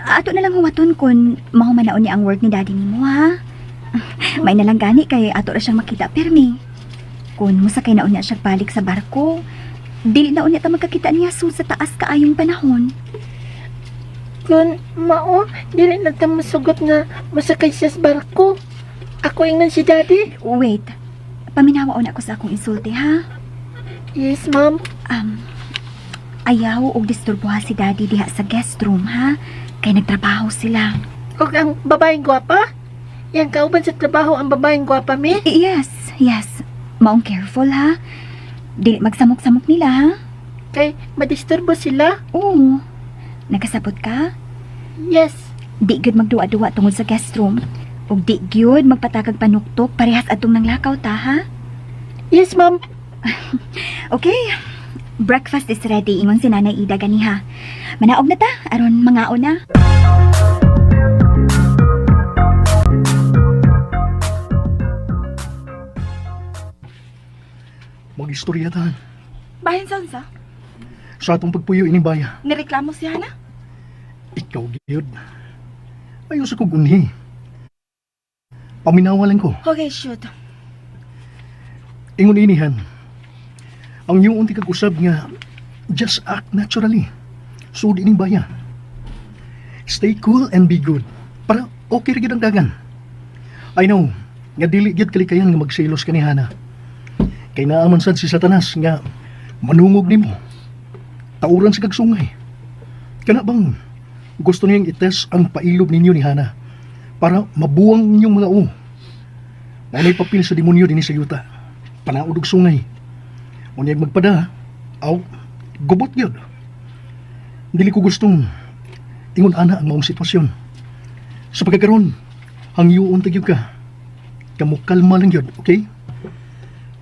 Ato na lang huwaton kung mahumanaon niya ang work ni daddy nimo, ha? May nalang gani kay ato ra siyang makita pirmi. Kung musakay na unya siya balik sa barko, dili na unya ta magkakita niya sud sa taas kaayong panahon. Kun mao, dili na ta masugot nga masakay siya sa barko. Ako ingnan si daddy. Wait, paminawaon ako sa akong insulti, ha? Yes, ma'am. Ayaw og disturbuha si daddy diha sa guest room, ha? Kay nagtrabaho sila. Og ang babaeng gwapa? Yang kauban sa trabaho ang babaeng gwapa mi? Yes, yes. Maong careful, ha? Dili magsamok-samok nila, ha? Kay madisturbo sila? Oo. Nagkasabot ka? Yes. Di gyud magduwa-duwa tungod sa guest room. Ug di gyud magpatakag panuktok parehas atong nanglakaw ta, ha? Yes, ma'am. Okay. Breakfast is ready, ingon si Nanay Ida ganiha. Manaog na ta, aron mangaon na. Mag-istorya tahan. Bahin sa unsa? Sa atong pagpuyo ining baya, Nireklamo si Hana? ikaw gyud. Ayaw sa kog unhi. Paminawa lang ko. Okay, shoot. Ingon inihan. Ang iyong unti kag usab nga just act naturally. Sud ining baya. Stay cool and be good. Para okay ra gyud ang dagan. I know nga dili gyud kalikayan nga magselos kani Hana. Kay naaman sad si Satanas nga manungog nimo. Tauran sa kagsungay. Kana bang gusto niyang itest ang pailob ninyo ni Hana para mabuwang inyong mga u. Mao na'y papel sa demonyo dinhi sa yuta. Panaod og sungay. Unyag magpada, aw, gubot gyud. Dili ko gustong ingon ana ang maong sitwasyon. Sa pagkakaron, hangyoon ta gyud ka. Kamo kalma lang gyud, okay?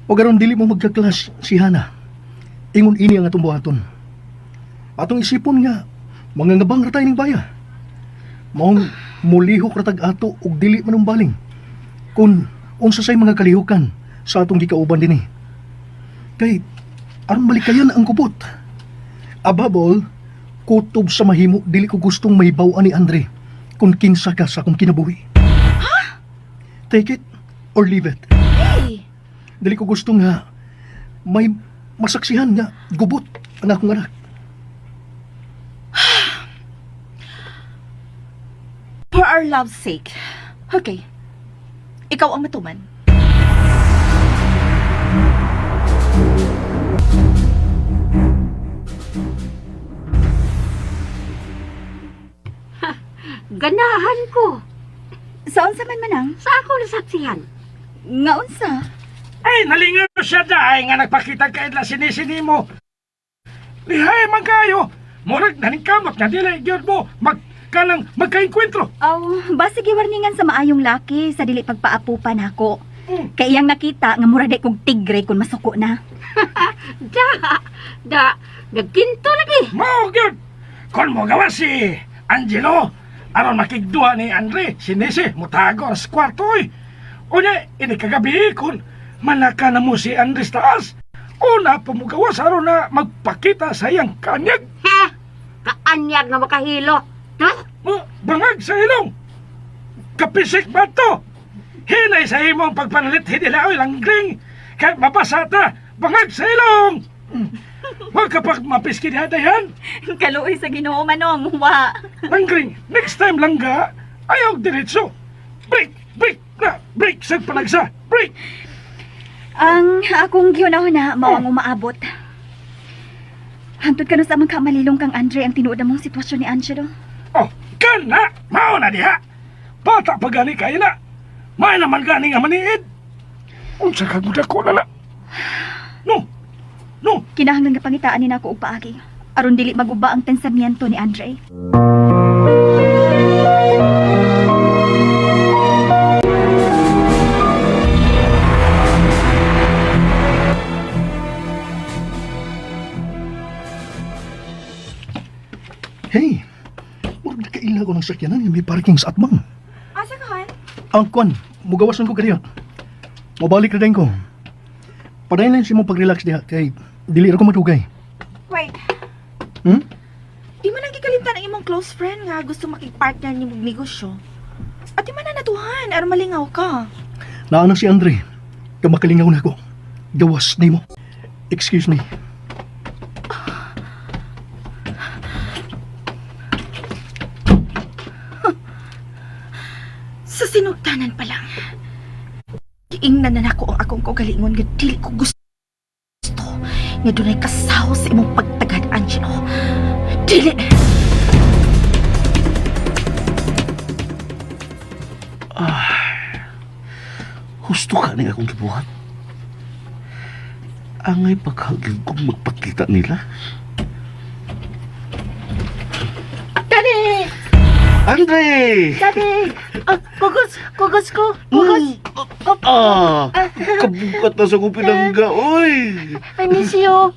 O karon dili mo magka-clash si Hana. Ingon ini ang atong buhaton. Atong isipon nga mga ngabang ra tayo ning baya. Maong mulihok ra tag ato og dili manumbaling. Kung unsa say mga kalihukan sa atong gikauban dinhi. Kay aron malikayan ang kubot. Above all, kutob sa mahimo dili ko gustong mahibaw-an ni Andre kung kinsa ka sa akong kinabuhi. Take it or leave it. Hey! Dili ko gusto nga may masaksihan nga gubot ang akong anak. For our love's sake. Okay. Ikaw ang matuman. Ganahan ko. Sa unsa man manang? Sa ako nasaksihan. Nga unsa? Ay, nalingaw siya daay nga nagpakita kaidla sinisini mo. Lihay man kayo. Murag naningkamot nga dili gyud mo magkalang magkainkwentro. Aw, basi giwarningan sa maayong laki sa dili pagpaapupan nako. Kay iyang nakita nga mura di kog tigre kung masuko na. Da, da, nagkinto lagi. Mao gyud. Kon mo gawa si Angelo aron makigduha ni Andre sinisi mutago sa kwarto oy. Unya ini kagabi kon malaka na mo si Andres taas. Una pumugawas aron na magpakita sa iyang kanyag. Ha? Kaanyag nga makahilo. Ha? Oh, bangag sa ilong. Kapisik ba to? Hinay sa imong pagpanalit hinilaoy langgring. Kay mabasa ta, bangag sa ilong. Huwag ka pag mapiski niya dayan. Kaluoy sa Ginoo manong, wa. Langgring, next time langga, ayaw diretso. Break, break na, break sa palagsa, break. Ang akong gihuna-huna mao ang umaabot. Hantod kanu sa amang kamalilong kang Andre ang tinuod namong sitwasyon ni Angelo. Oh, kana, mao na diha. Bata pa gani kayo na. May naman gani nga maniid. Unsa ka ko na na. No, no. Kinahanglan nga pangitaan ni nako og paagi aron dili maguba ang pensamiento ni Andre. Hey, murag nakaila ko ng sakyanan nga may parking sa atbang. Asa ka, Han? Ang kwan, mugawasan ko kaniya. Mabalik na din ko. Padayon lang si mo pag-relax diha kay dili ra ko madugay. Wait. Hmm? Di man ang gikalimtan ang imong close friend nga gusto makigpartner ni mong negosyo. At di man na natuhan, aron malingaw ka. Naana si Andre. Kamakalingaw na ko. Gawas nimo. Excuse me. Sa sinugtanan pa lang. Giingnan na nako ang akong kaugalingon nga dili ko gusto nga dunay kasaw sa imong pagtagad, Angelo. Dili! Husto ka ning akong gibuhat. Angay paghagil kong magpakita nila. Daddy! Andre! Daddy! Ah, kugos! Kugos ko! Kugos! Ah, kabukat na sa kong pinangga, oy! I miss you!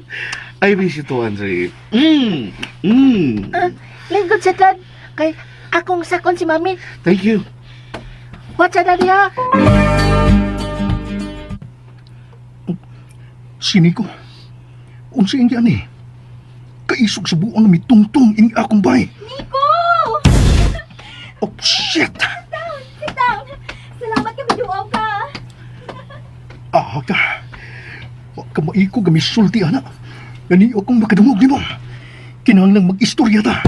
I miss you too, Andre. Ah, lingkod sa dad. Kay akong sakon si mami. Thank you. What's sa daddy ha? Si Nico. Unsa iyang giani? Kaisog sa buang mitungtong ini akong bay. Nico! Oh, shit! Sit down. Salamat ka miduaw ka. Ah, ka. Wa ka maiko gamisulti ana. Gani akong makadungog nimo. Kinahanglang mag-istorya ta.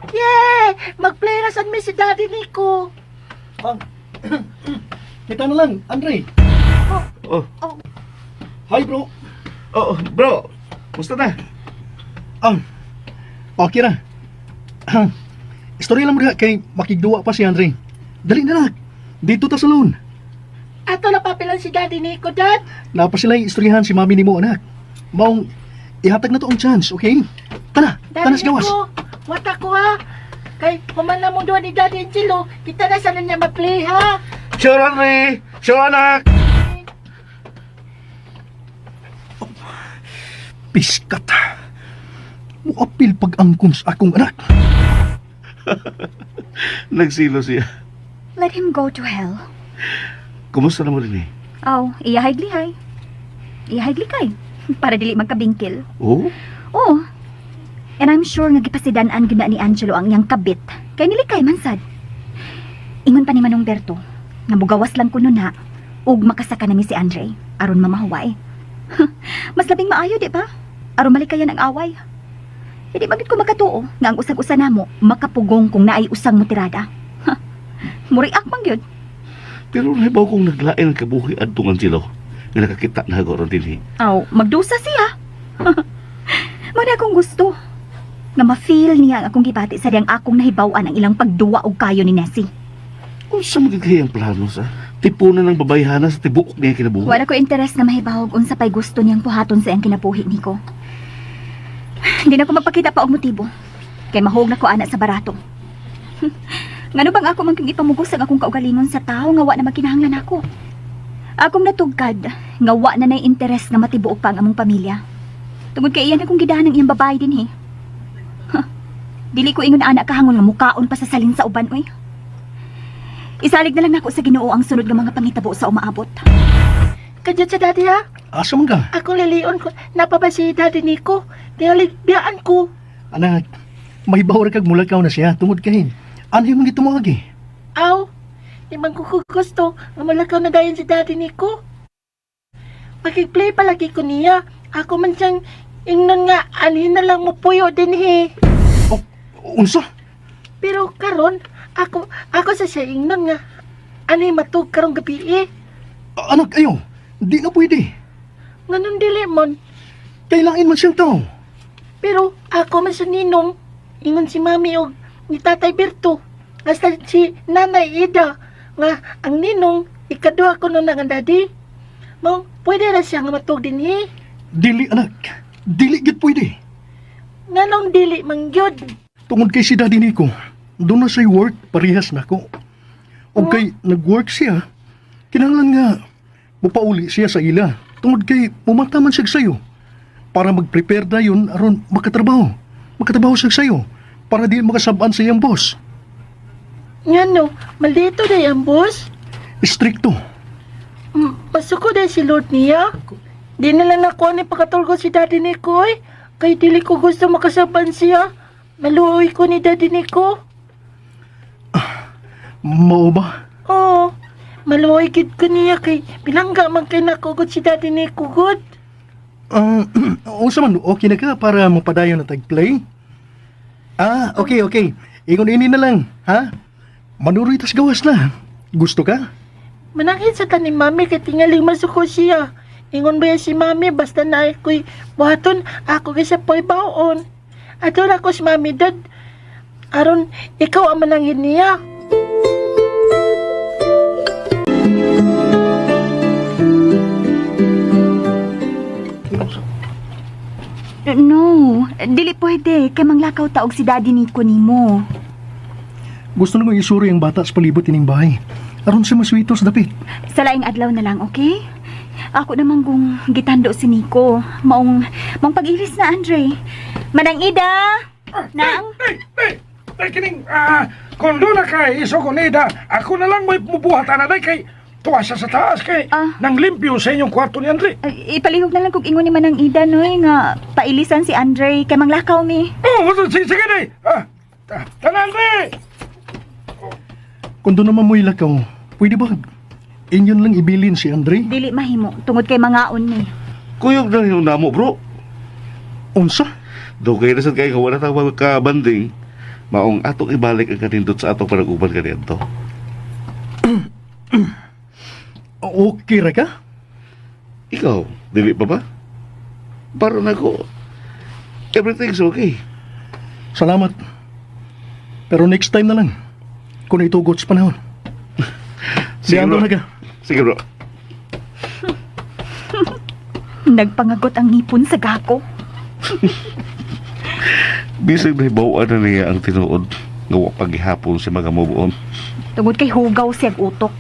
Yeah! Mag-play na sad mi si Daddy Nico. Kita na lang, Andre. Oh. Hi, bro. Oh, bro. Musta na? Ah, okay ra. Ah, istorya lang mo diha kay makigduwa pa si Andre. Dali na lang. Dito ta sa loan. Ato na papilan si Daddy Nico, Dad. Napa sila istoryahan si mami nimo anak. Maong ihatag na to ang chance, okay? Tana, tana Daddy sa gawas. Nico, wata ko ha. Kay human na mo doon ni Daddy Angelo, kita na sana niya ma-play ha. Sure, Andre! Sure, anak! Piskat. Muapil pag-angkon sa akong anak. Nagsilo siya. Let him go to hell. Kumusta na mo rin eh? Aw, iyahay lihay. Iyahay likay. Para dili magkabingkil. Oh? Oh. And I'm sure nga gipasidan-an gyud na ni Angelo ang iyang kabit. Kay nilikay man sad. Ingon pa ni Manong Berto nga mugawas lang kuno na ug makasaka na mi si Andre aron mamahuway. Mas labing maayo, di ba? Aron malikayan ang away. Hindi magid ko makatuo nga ang usag-usa namo makapugong kung naay usang mutirada. Muriak man gyud. Pero nahibaw kong naglain ang kabuhi adtong Angelo nga nakakita na ako ron dinhi. Aw, magdusa siya. Mo na akong gusto. Nga ma-feel niya ang akong gibati sa diyang akong nahibaw-an ang ilang pagduwa og kayo ni Nessie. Unsa man gyud kay ang plano sa tipunan ng babayhana sa tibuok niya kinabuhi? Wala ko interes nga mahibawog unsa pay gusto niyang buhaton sa iyang kinabuhi niko. Hindi na ko magpakita pa og motibo. Kay mahog na ko ana sa barato. Ngano bang ako man kung ipamugos ang akong kaugalingon sa tao nga wa na magkinahanglan ako? Akong natugkad nga wa na nay interes nga matibuok pa ang among pamilya. Tungod kay iyan akong gidahan ng iyang babae din he. Huh. Dili ko ingon ana kahangon nga mukaon pa sa salin sa uban oy. Isalig na lang nako sa Ginoo ang sunod nga mga pangitabo sa umaabot. Kadyot sa daddy ha. Asa man ka? Ako lilion ko. Napa ba si Daddy Nico? Tingali, biyaan ko. Anak, may bawar kag mulakaw na siya tungod kay. Ano yung mga tumuag eh? Aw, di man ko gusto nga malakaw na dayon si Daddy Nico. Makigplay palagi ko niya. Ako man siyang ingnon nga anhin na lang mo puyo din he. Oh, unsa? Pero karon ako ako sa siya ingnon nga ani matug karong gabi eh. Anak, ayo. Di na pwede. Nganong dili mon. Kailangan man siyang tao. Pero ako man sa ninong ingon si Mami og ni Tatay Berto. Hasta si Nanay Ida nga ang ninong ikaduha ko nun ang daddy. Mong pwede ra siya nga matug din he. Dili, anak. Dili gid pwede. Nganong dili man gyud. Tungod kay si Daddy Nico, doon na siya'y work parehas nako. O kay nag-work siya, kinahanglan nga mupauli siya sa ila. Tungod kay mumata man siya sayo para mag-prepare dayon aron makatrabaho. Makatrabaho siya sayo para di makasabaan sa iyang boss. Ngano, maldito day ang boss. Stricto. Pasuko day si Lord niya. Di na lang nakuha ni pakatulgo si Daddy Nico eh. Kay dili ko gusto makasaban siya. Maluoy ko ni Daddy Nico. Mao ba? Oo, maluoy gid ko niya kay bilangga man kay nakugod si Daddy Nico good. Uh, unsa man, okay na ka para mapadayon na tag-play? Ah, okay, okay. Ingon ini na lang, ha? Manuroy tas gawas na. Gusto ka? Manangin sa tanim mami kay tingaling masuko siya. Ingon ba yan si mami basta na ako'y buhaton ako kay sa poy baon. Ato na ko si mami dad. Aron ikaw ang manangin niya. No, dili pwede kay manglakaw taog si Daddy Nico nimo. Gusto na kong isuri ang bata sa palibot ining bahay. Aron siya maswito sa dapit. Sa laing adlaw na lang, okay? Ako naman kung gitando si Nico. Maong, maong pag-ilis na, Andre. Manang Ida! Nang? Ay, ay, kining, kung doon na kay iso ko nida, ako na lang may mubuhat ana day kay tuwa siya sa taas kay nang limpyo sa inyong kwarto ni Andre. Ay, ipalihog na lang kung ingon ni Manang Ida, noy, nga pailisan si Andre kay manglakaw mi. Oh, sige, sige day. Ah, tanan Andre. Kung doon naman mo'y lakaw, pwede ba inyon lang ibilin si Andre? Dili mahimo, tungod kay mangaon ni. Kuyog na rin namo, bro. Unsa? Dugay na sad kay nga wala ta kabanding. Maong atong ibalik ang kanindot sa atong panag-uban kaniadto. Okay ra ka? Ikaw, dili pa ba? Para nako, everything's okay. Salamat. Pero next time na lang. Kung itugot sa panahon. Sige, Sige, bro. na ka. Sige, bro. Nagpangagot ang ngipon sa gako. Bisag nahibaw na niya ang tinuod nga wa paghihapon si mga mubuon. Tungod kay hugaw siyag utok.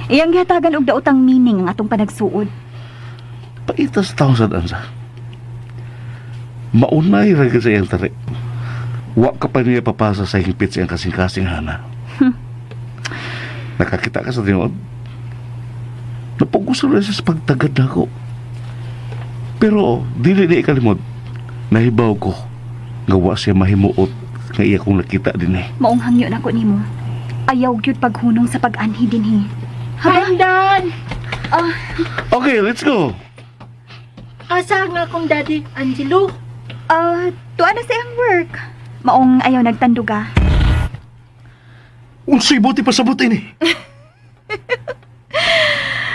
Iyang gihatagan og daotang meaning ang atong panagsuod. Paitas taon sa dansa. Maunay ra gyud sa iyang tari. Wa ka pa niya papasa sa hingpit sa iyang kasing-kasing hana. Nakakita ka sa tinuod. Napugos na siya sa pagtagad na ako. Pero dili ni ikalimod. Nahibaw ko nga wa siya mahimuot nga iya kong nakita din eh. Maong hangyo nako nimo. Ayaw gyud paghunong sa pag-anhi dinhi. Brandon! Ah, Okay, let's go. Asa nga akong daddy, Angelo? Ah, tuwa na sa iyang work. Maong ayaw nagtanduga. Unsay buti pasabot ini?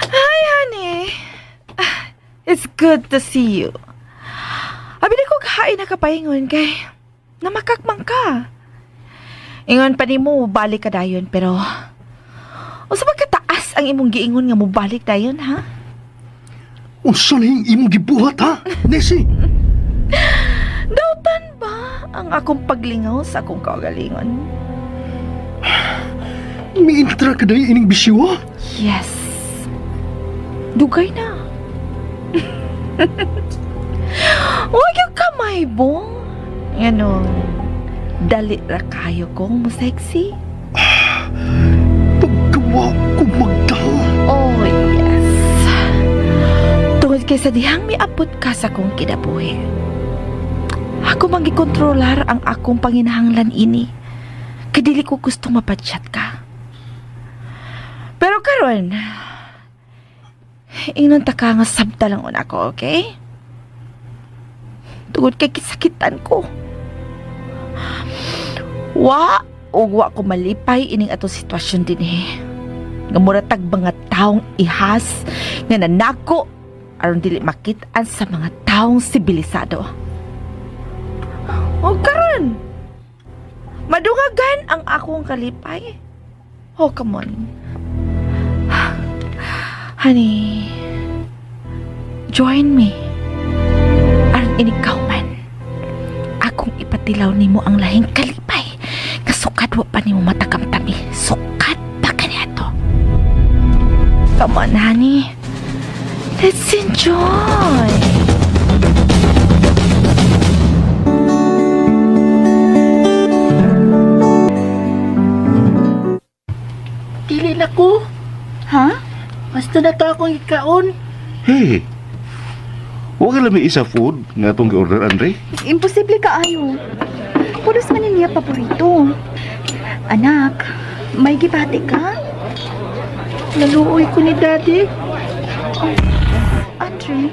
Hi, honey. Ah, it's good to see you. Abi na ko kain na kapaingon kay namakakmang ka. Ingon pa nimo balik ka dayon pero unsa ba kataas ang imong giingon nga mobalik dayon ha? Unsa na yung imong gibuhat ha? Nessie, Dautan ba ang akong paglingaw sa akong kaugalingon? miintra ka dahil ining bisyo ha? Yes. Dugay na. Huwag yung kamay, bong. Ano, dali ra kayo kong mo sexy. Pagkawa ko magdahol. Oh, yes. Tungod kay sa dihang miabot ka sa akong kinabuhi. Ako mang gikontrolar ang akong panginahanglan ini. Kay dili ko gustong mapadyat ka. Pero karon, ingnon ta ka nga sabta lang una ko, okay? Tungod kay kisakitan ko. Wa ug wa ko malipay ining atong sitwasyon dinhi. Nga mura tag mga taong ihas nga nanako aron dili makit-an sa mga taong sibilisado. O karon, madungagan ang akong kalipay. Oh, come on. Honey, join me. Aron inikaw man. Akong ipatilaw nimo ang lahing kalipay. Nga sukad wa pa nimo matakamtami. Sukad pa kaniadto. Come on, honey. Let's enjoy. Dili na ko. Ha? Basta na to akong ikaon. Hey, wa ka lami isa food nga atong gi-order, Andre? Imposible ka ayo. Pulos man niya paborito. Anak, may gibati ka? Naluoy ko ni daddy. Andre,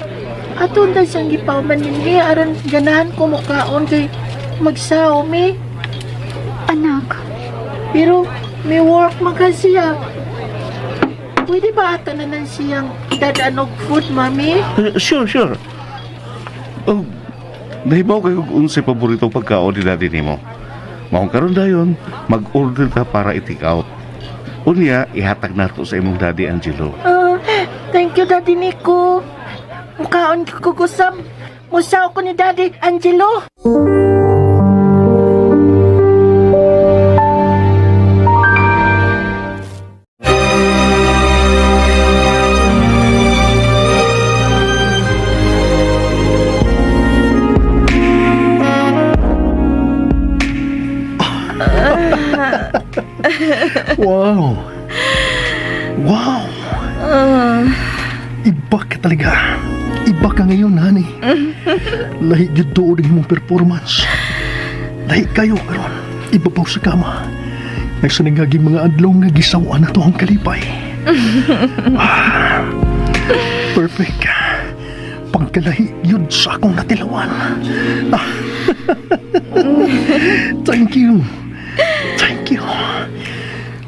Aton na siyang gipauman ninhi aron ganahan ko mukaon kay magsao mi. Anak. Pero may work man kasi siya. Pwede ba ata na lang siyang dadaan og food, mami? Eh, sure, sure. Oh, nahibaw kayo kung unsay paborito pagkaon ni daddy nimo. Maong karon dayon, mag-order ka para i-take out. Unya, ihatag nato sa imong daddy Angelo. Ah, thank you, Daddy Nico. Mukaon ko kusab. Musaw ko ni Daddy Angelo. Wow. Wow. Iba ka talaga. Iba ka ngayon, honey. Lahi gyud tuod ang imong performance. Lahi kayo karon. Ibabaw sa kama. Nagsaningaging mga adlaw nga gisaw-an na to ang kalipay. Ah, perfect. Pagkalahi yun sa akong natilawan. Ah. Thank you. Thank you.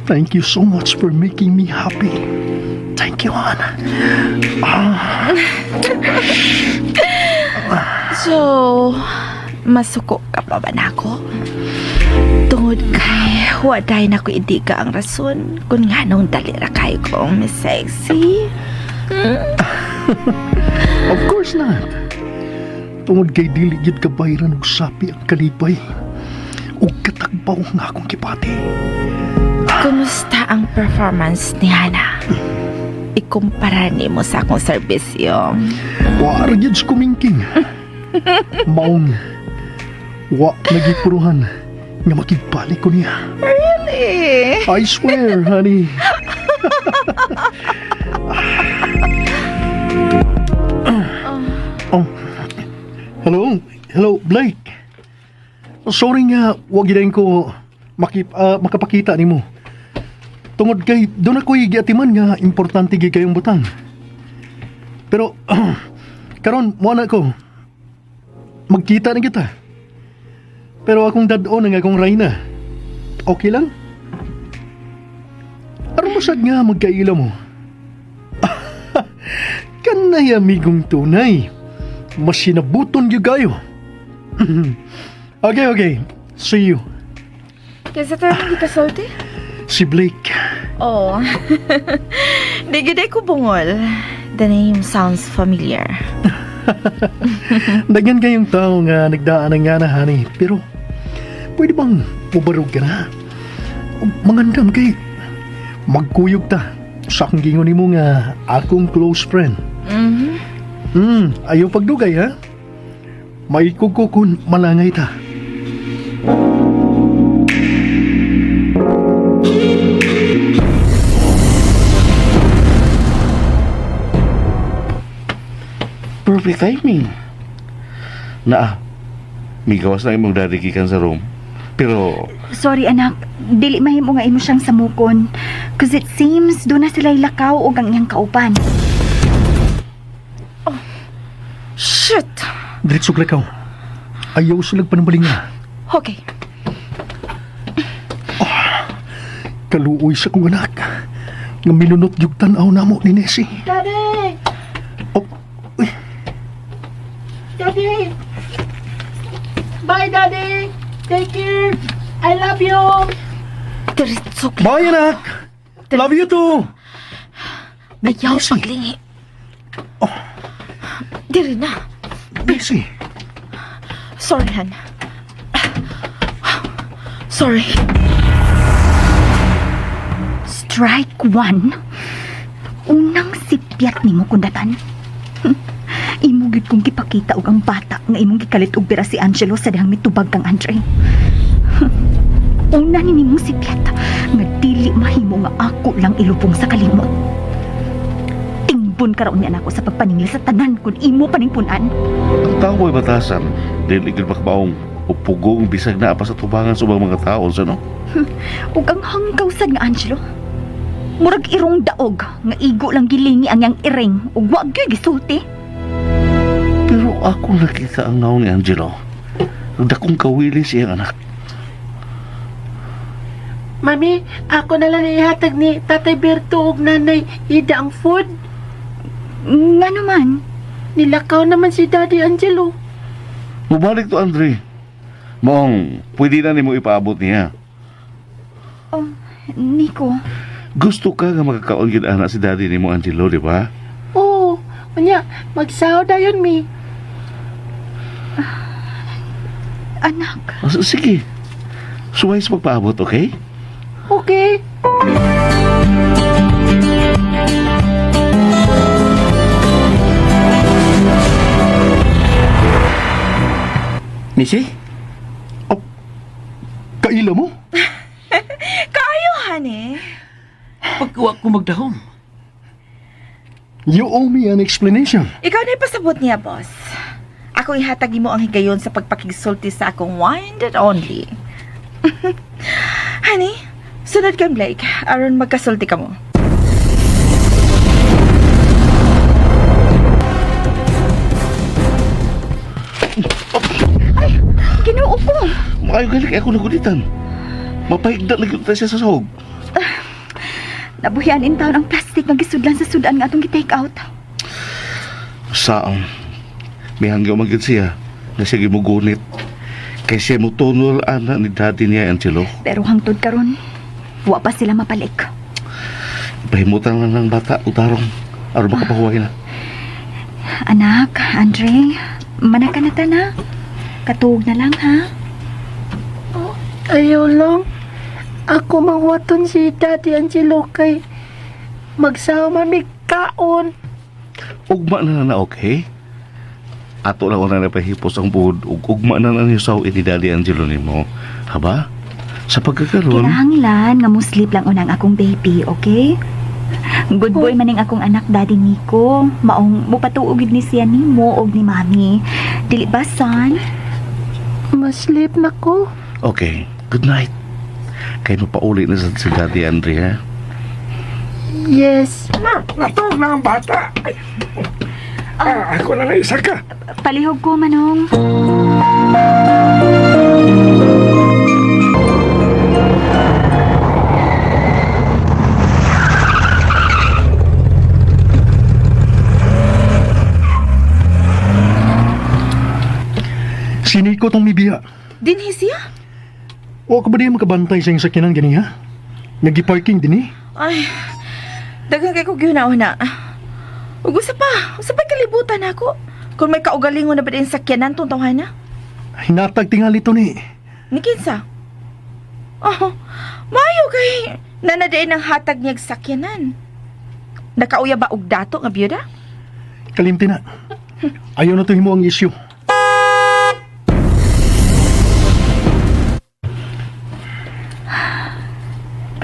Thank you so much for making me happy. Thank you, Anna. Ah, So, masuko ka pa ba nako? Tungod kay waday na ko idiga ang rason kung nganong dali ra kayo kong Miss Sexy. Of course not. Tungod kay dili gyud kabayran og sapi ang kalipay ug katagbaw nga akong gibati. Kumusta ang performance ni Hana? Ikumpara nimo sa akong serbisyo. Wa ra gyud sa kumingking. Maong wa nagipuruhan nga makigbalik ko niya. Really? I swear, honey. Oh. Hello, hello, Blake. Sorry nga, wag gid ko makapakita nimo. Tungod kay doon ako'y giatiman nga importante gid kayong butang. Pero karon mo na ko. Magkita na kita. Pero akong dad-on ang akong reyna. Okay lang? Aron mo sad nga magkaila mo. Kanay amigong tunay. Mas sinabuton gyud kayo. Okay. See you. Kinsa to hindi ka sulti? Si Blake. Oh. Di gid ko bungol. The name sounds familiar. Daghan kayong tao nga nagdaan ang nga na, honey. Pero, pwede bang mubarog ka na? O, mangandam kay magkuyog ta sa akong gingon nimo nga akong close friend. Ayaw pagdugay, ha? Maikog ko kung malangay ta. Perfect timing. Naa, migawas na imong daddy gikan sa room. Pero, Sorry anak, dili mahimo nga imo siyang samukon. Cause it seems doon na sila lakaw og ang iyang kauban. Shit! Diretso lakaw. Ayaw silag panambalinga. Okay. Kaluoy sa kong anak. Nga minunot yung tanaw namo ni Nessie. Daddy! Oh, uy, Daddy! Bye, Daddy! Take care! I love you! Diretso. Bye, anak! Love you too! Ayaw paglingi. Diri na. Nessie! Sorry, Han. Sorry. Strike one. Unang sipyat nimo kundatan. Imo gyud kong gipakita og ang bata nga imong gikalit og bira si Angelo sa dihang mitubag kang Andre. Una ni nimong sipyat nga dili mahimo nga ako lang ilubong sa kalimot. Tingbon karon niya nako sa pagpaningil sa tanan kun imo paning punan. Ang tao mo'y batasan, dili gyud makabaong o pugong bisag naa pa sa tubangan sa ubang mga tao sa no. Ug ang hanggaw sad nga Angelo. Murag irong daog nga igo lang gilingi ang yang iring ug wa gyud gisulti. Pero ako nakita ang naong ni Angelo. Ang dakong kawili siyang anak. Mami, ako na lang ihatag ni Tatay Berto ug Nanay Ida ang food. Nga naman, Nilakaw naman si Daddy Angelo. Mubalik to Andre. Mong, pwede na nimo ipaabot niya. Oh, Nico, Gusto ka nga makakaon gid ana si daddy nimo Angelo, di ba? Oo, unya, magsaw dayon mi. Anak. Oh, sige. Suway sa pagpaabot, okay? Okay. Nisi? Oh, kaila mo? Kaayo, honey. Pagkuha ko magdahom. You owe me an explanation. Ikaw na ipasabot niya, boss. Ako ihatag mo ang higayon sa pagpakigsulti sa akong one and only. Honey, sunod kang Blake. Aron magkasulti ka mo. Ginoo ko. Maayo gali kay ako nagulitan. Mapahigda lagi tayo siya sa sahog. Nabuhian in taon ang plastic nga gisudlan sa sudan nga atong gi-take out. Saang, may hanggaw man gyud siya nga siya gimugunit. Kay siya mo tunol ana ni daddy niya Angelo. Pero hangtod karon, wa pa sila mapalik. Pahimutan lang ng bata utarong aron makapahuway na. Anak, Andre, manaka na ta na. Katuog na lang ha. Ayaw lang. Ako mangwaton si Daddy Angelo kay magsama mi kaon. Ugma na na okay? Ato lang una na pahipos ang buod ug ugma na na niyo sa ni Daddy Angelo nimo. Haba? Sa pagkakaroon, Kinahanglan nga muslip lang unang akong baby, okay? Good boy maning akong anak, Daddy Nico. Maong mupatuo gid ni siya nimo og ni Mami. Dili ba, son? Maslip na ko. Okay, good night. Kay mapauli na sa si Daddy Andre, ha? Yes. Natog na ang bata. Ay, ako na lang isa ka. Palihog ko, Manong. Si Nico tong mibiya. Dinhi siya? O ka ba di makabantay sa iyong sakyanan gani ha? Nagi-parking din eh. Ay, daghan kay ko gyud-una. Ug usa pa, usa pa kalibutan ako. Kung may kaugalingon na ba din sakyanan tong tawhana? Hinatag tingali to ni. Ni kinsa? Oh, maayo kay nanadain ang hatag niyag sakyanan. Nakauya ba og dato nga biyuda? Kalimti na. Ayaw na to himo ang issue.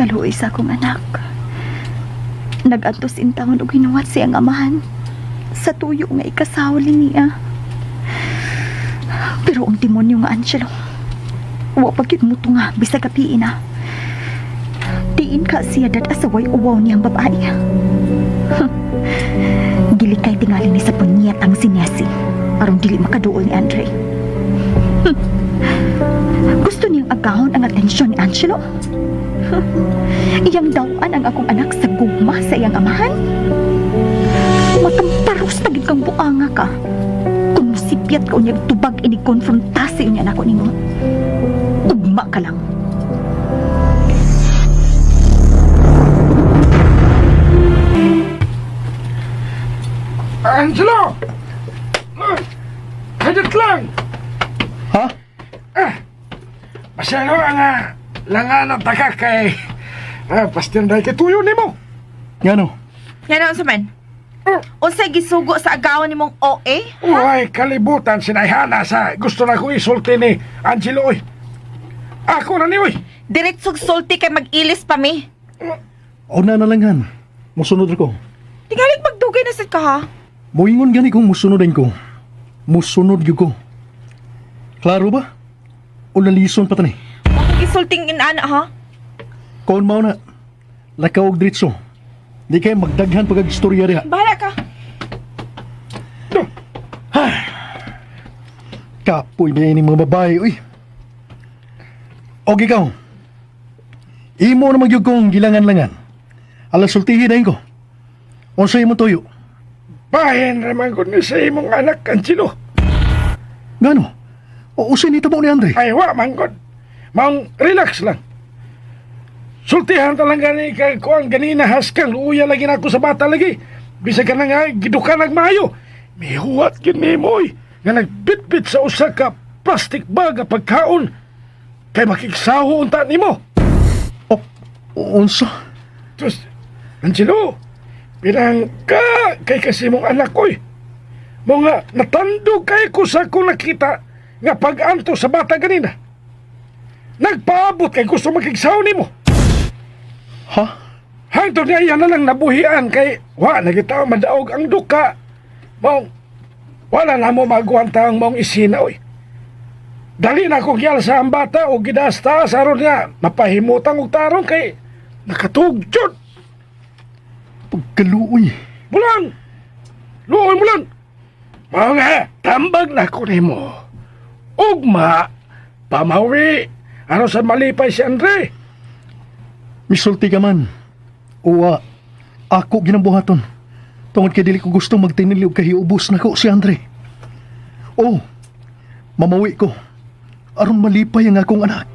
Kaluoy sa akong anak. Nag-antos in taon og hinuwat siyang amahan sa tuyo nga ikasawli niya. Pero ang demonyo nga Angelo, wa pa gyud mo tunga bisag kapiin na. Diin ka siya dad asaway uwaw niyang babae. Gilikay tingali ni sa punyetang si Nessie aron dili makaduol ni Andre. Gusto niyang agahon ang atensyon ni Angelo? Iyang dawan ang akong anak sa gugma sa iyang amahan? Matamparos na gid kang buanga ka. Kung musipyat ka unyag tubag inig konfrontasi unya nako nimo. Ugma ka lang. Angelo! Kadit lang! Ha? Masyado ang langan ang taka kay... Pastin dahil kay tuyo nimo. Ngano? Yan ang man. Unsay gisugo sa agawan nimong OA? Uy, kalibutan sinayhana sa gusto na ko isulti ni Angelo, oy. Ako na ni, oy. Diretsog sulti kay mag-ilis pa mi. O na na lang han. Musunod ko. Tingalig magdugay na sad ka ha. Moingon gani kung musunod din ko. Musunod gyud ko. Klaro ba? O nalison pa tani? Wa ko gisulting inana ha. Kon mao na. Lakaw og diretso. Di kay magdaghan pag istorya diha. Bahala ka. Kapoy na ini mga babae, uy. Og ikaw. Imo na magyug kong gilangan-langan. Alas sultihi na ko. Unsa imo tuyo? Bahin raman ko ni sa imong anak, Angelo. Ngano? O usay ni tabo ni Andre? Ay, wa man god. Maong relax lang. Sultihan talaga ni kay kuang ganina haskang luya lagi na ako sa bata lagi. Bisag ka na nga giduka nagmaayo. Mihuwat gyud nimo oy nga nagbitbit sa usa ka plastic bag nga pagkaon kay makigsaho unta nimo. O, unsa? Tus, Angelo, pinangka kay kasi mong anak oy. Mga natandog kay ko sa akong nakita nga pag-anto sa bata ganina. Nagpaabot kay gusto makigsaw nimo. Ha? Hangtod niya iya na lang nabuhian kay wa na kita madaog ang duka. Maong wala na mo maguwanta ang maong isina oy. Dali na ko gyal sa ang bata o gidasta sa aron niya mapahimutang og tarong kay nakatugtod. Pagkaluoy. Bulang! Luoy mo lang! Mga tambag na ko nimo. Ugma, pamawi, ano sa malipay si Andre? Misulti ka man. Uwa, ako ginambuhaton. Tungod kay dili ko gusto magtinili og kahiubos nako si Andre. Oh, mamawi ko. Aron malipay ang akong anak.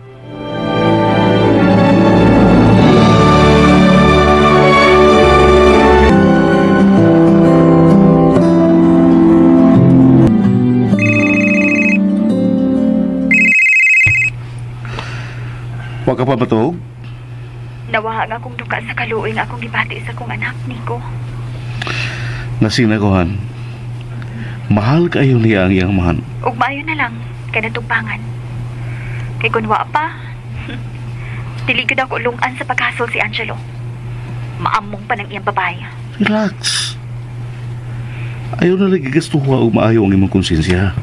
Wa ka pa matuog? Nawaha nga akong duka sa kaluoy nga akong gibati sa akong anak, Nico. Nasinagohan. Mahal kayo niya ang iyang mahan. Ug maayo na lang kay natugpangan. Kay kun wa pa, dili gyud ako lungan sa paghasol si Angelo. Maamong pa ng iyang babae. Relax. Ayaw na lagi gastuha og maayo ang imong konsensya.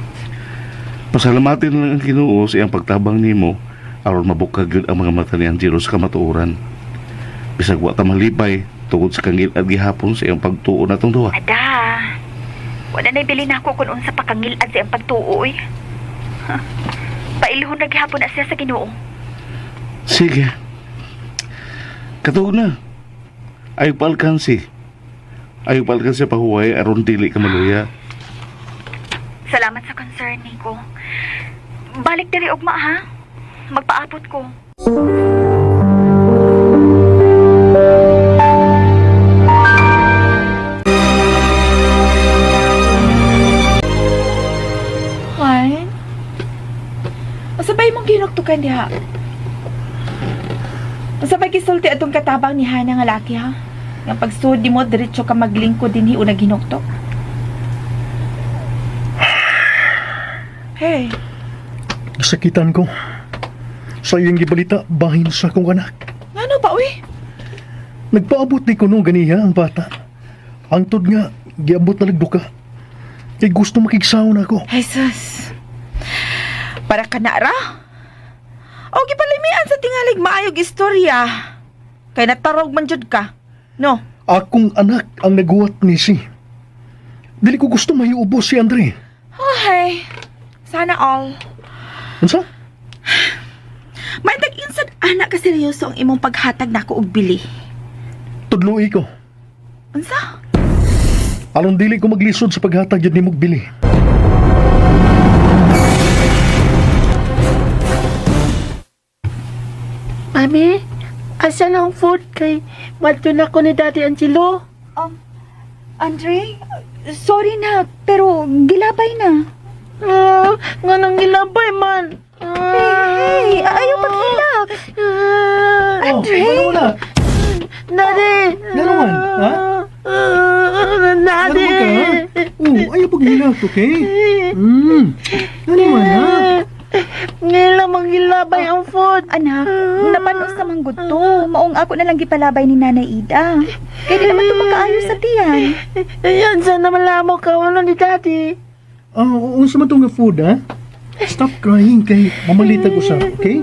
Pasalamatin na lang ang Ginoo sa iyang pagtabang nimo aron mabukag gyud ang mga mata ni Angelo sa kamatuoran. Bisag wa ta malipay tungod sa kangil-ad gihapon sa iyang pagtuo natong duha. Ada, wala na'y bilin ako kung unsa pa kangilad sa iyang pagtuo, oy. Ha? Pailhon na gihapon na siya sa Ginoo. Sige. Katuog na. Ayaw pa alkansi. Ayaw pa alkansi pahuway aron dili ka maluya. Salamat sa concern, Nico. Balik diri ugma, ha? Magpaabot ko. Juan? Masabay mong ginuktukan diha. Masabay gisulti atong katabang ni Hana nga laki ha. Nga pagsud mo diretso ka maglingkod dinhi una ginuktok. Hey, Gisakitan ko. Sa iyang gibalita, bahin sa akong anak. ngano ba uy? Nagpaabot ni kuno ganiha ang bata. Angtod nga, giabot na nagduka. Kay gusto makigsaon ako. Jesus. Para ka na ra. O gipalimian sa tingalig maayog istorya. Kay natarog man jud ka. No. Akong anak ang naguwat ni si. Dili ko gusto mahiubos si Andre. Okay. Sana all. Unsa? May tag-insad anak ka seryoso ang imong paghatag nako og bili. Tudloi ko. Unsa? Aron dili ko maglisod sa paghatag yun ni bili. Mami, asa na ang food kay madto na ko ni Daddy Angelo? Andre, sorry na, pero gilabay na. Ah, nga nang gilabay man. Ah, Hey, hey, ayaw paghilak. Ah, Andre! Oh, ano na? Daddy! Ngano man, ha? Ah, Daddy! Ano ka? Oh, ayaw paghilak, okay? Ano man, ha? Ngayon lang manggilabay ang food. Anak, napanos sa manggod to. Maong ako na lang gipalabay ni Nanay Ida. Kaya di naman to makaayos sa tiyan. Ayan, sana malamo ka. Wala ni Daddy. Ah, unsa man tong nga food, ha? Stop crying kay mamalitag usa, okay?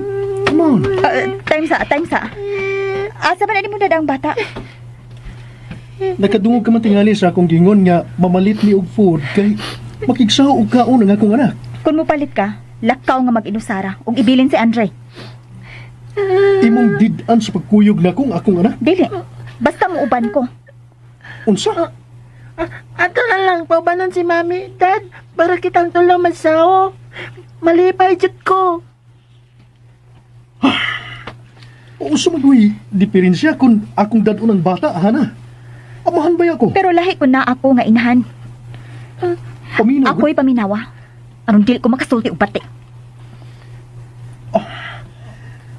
Come on. Ah, time sa, time sa. Asa ba na ni mo dada ang bata? Nakadungog ka man tingali sa akong gingon nga mamalit ni og food kay makigsao og kaon ang akong anak. Kung mopalit ka, lakaw nga mag-inusara ug ibilin si Andre. Imong did-an sa pagkuyog na kong akong anak. Dili. Basta muuban ko. Unsa? Ato na lang, paubanon si Mami. Dad, para kitang tulong magsao. Malipay jud ko. Unsa man ko'y diferensya kung akong dad-on ang bata, hana? Amahan ba ako? Pero lahi ko na ako nga inahan. Paminaw. Ako'y paminawa. Aron dili ko makasulti og bati.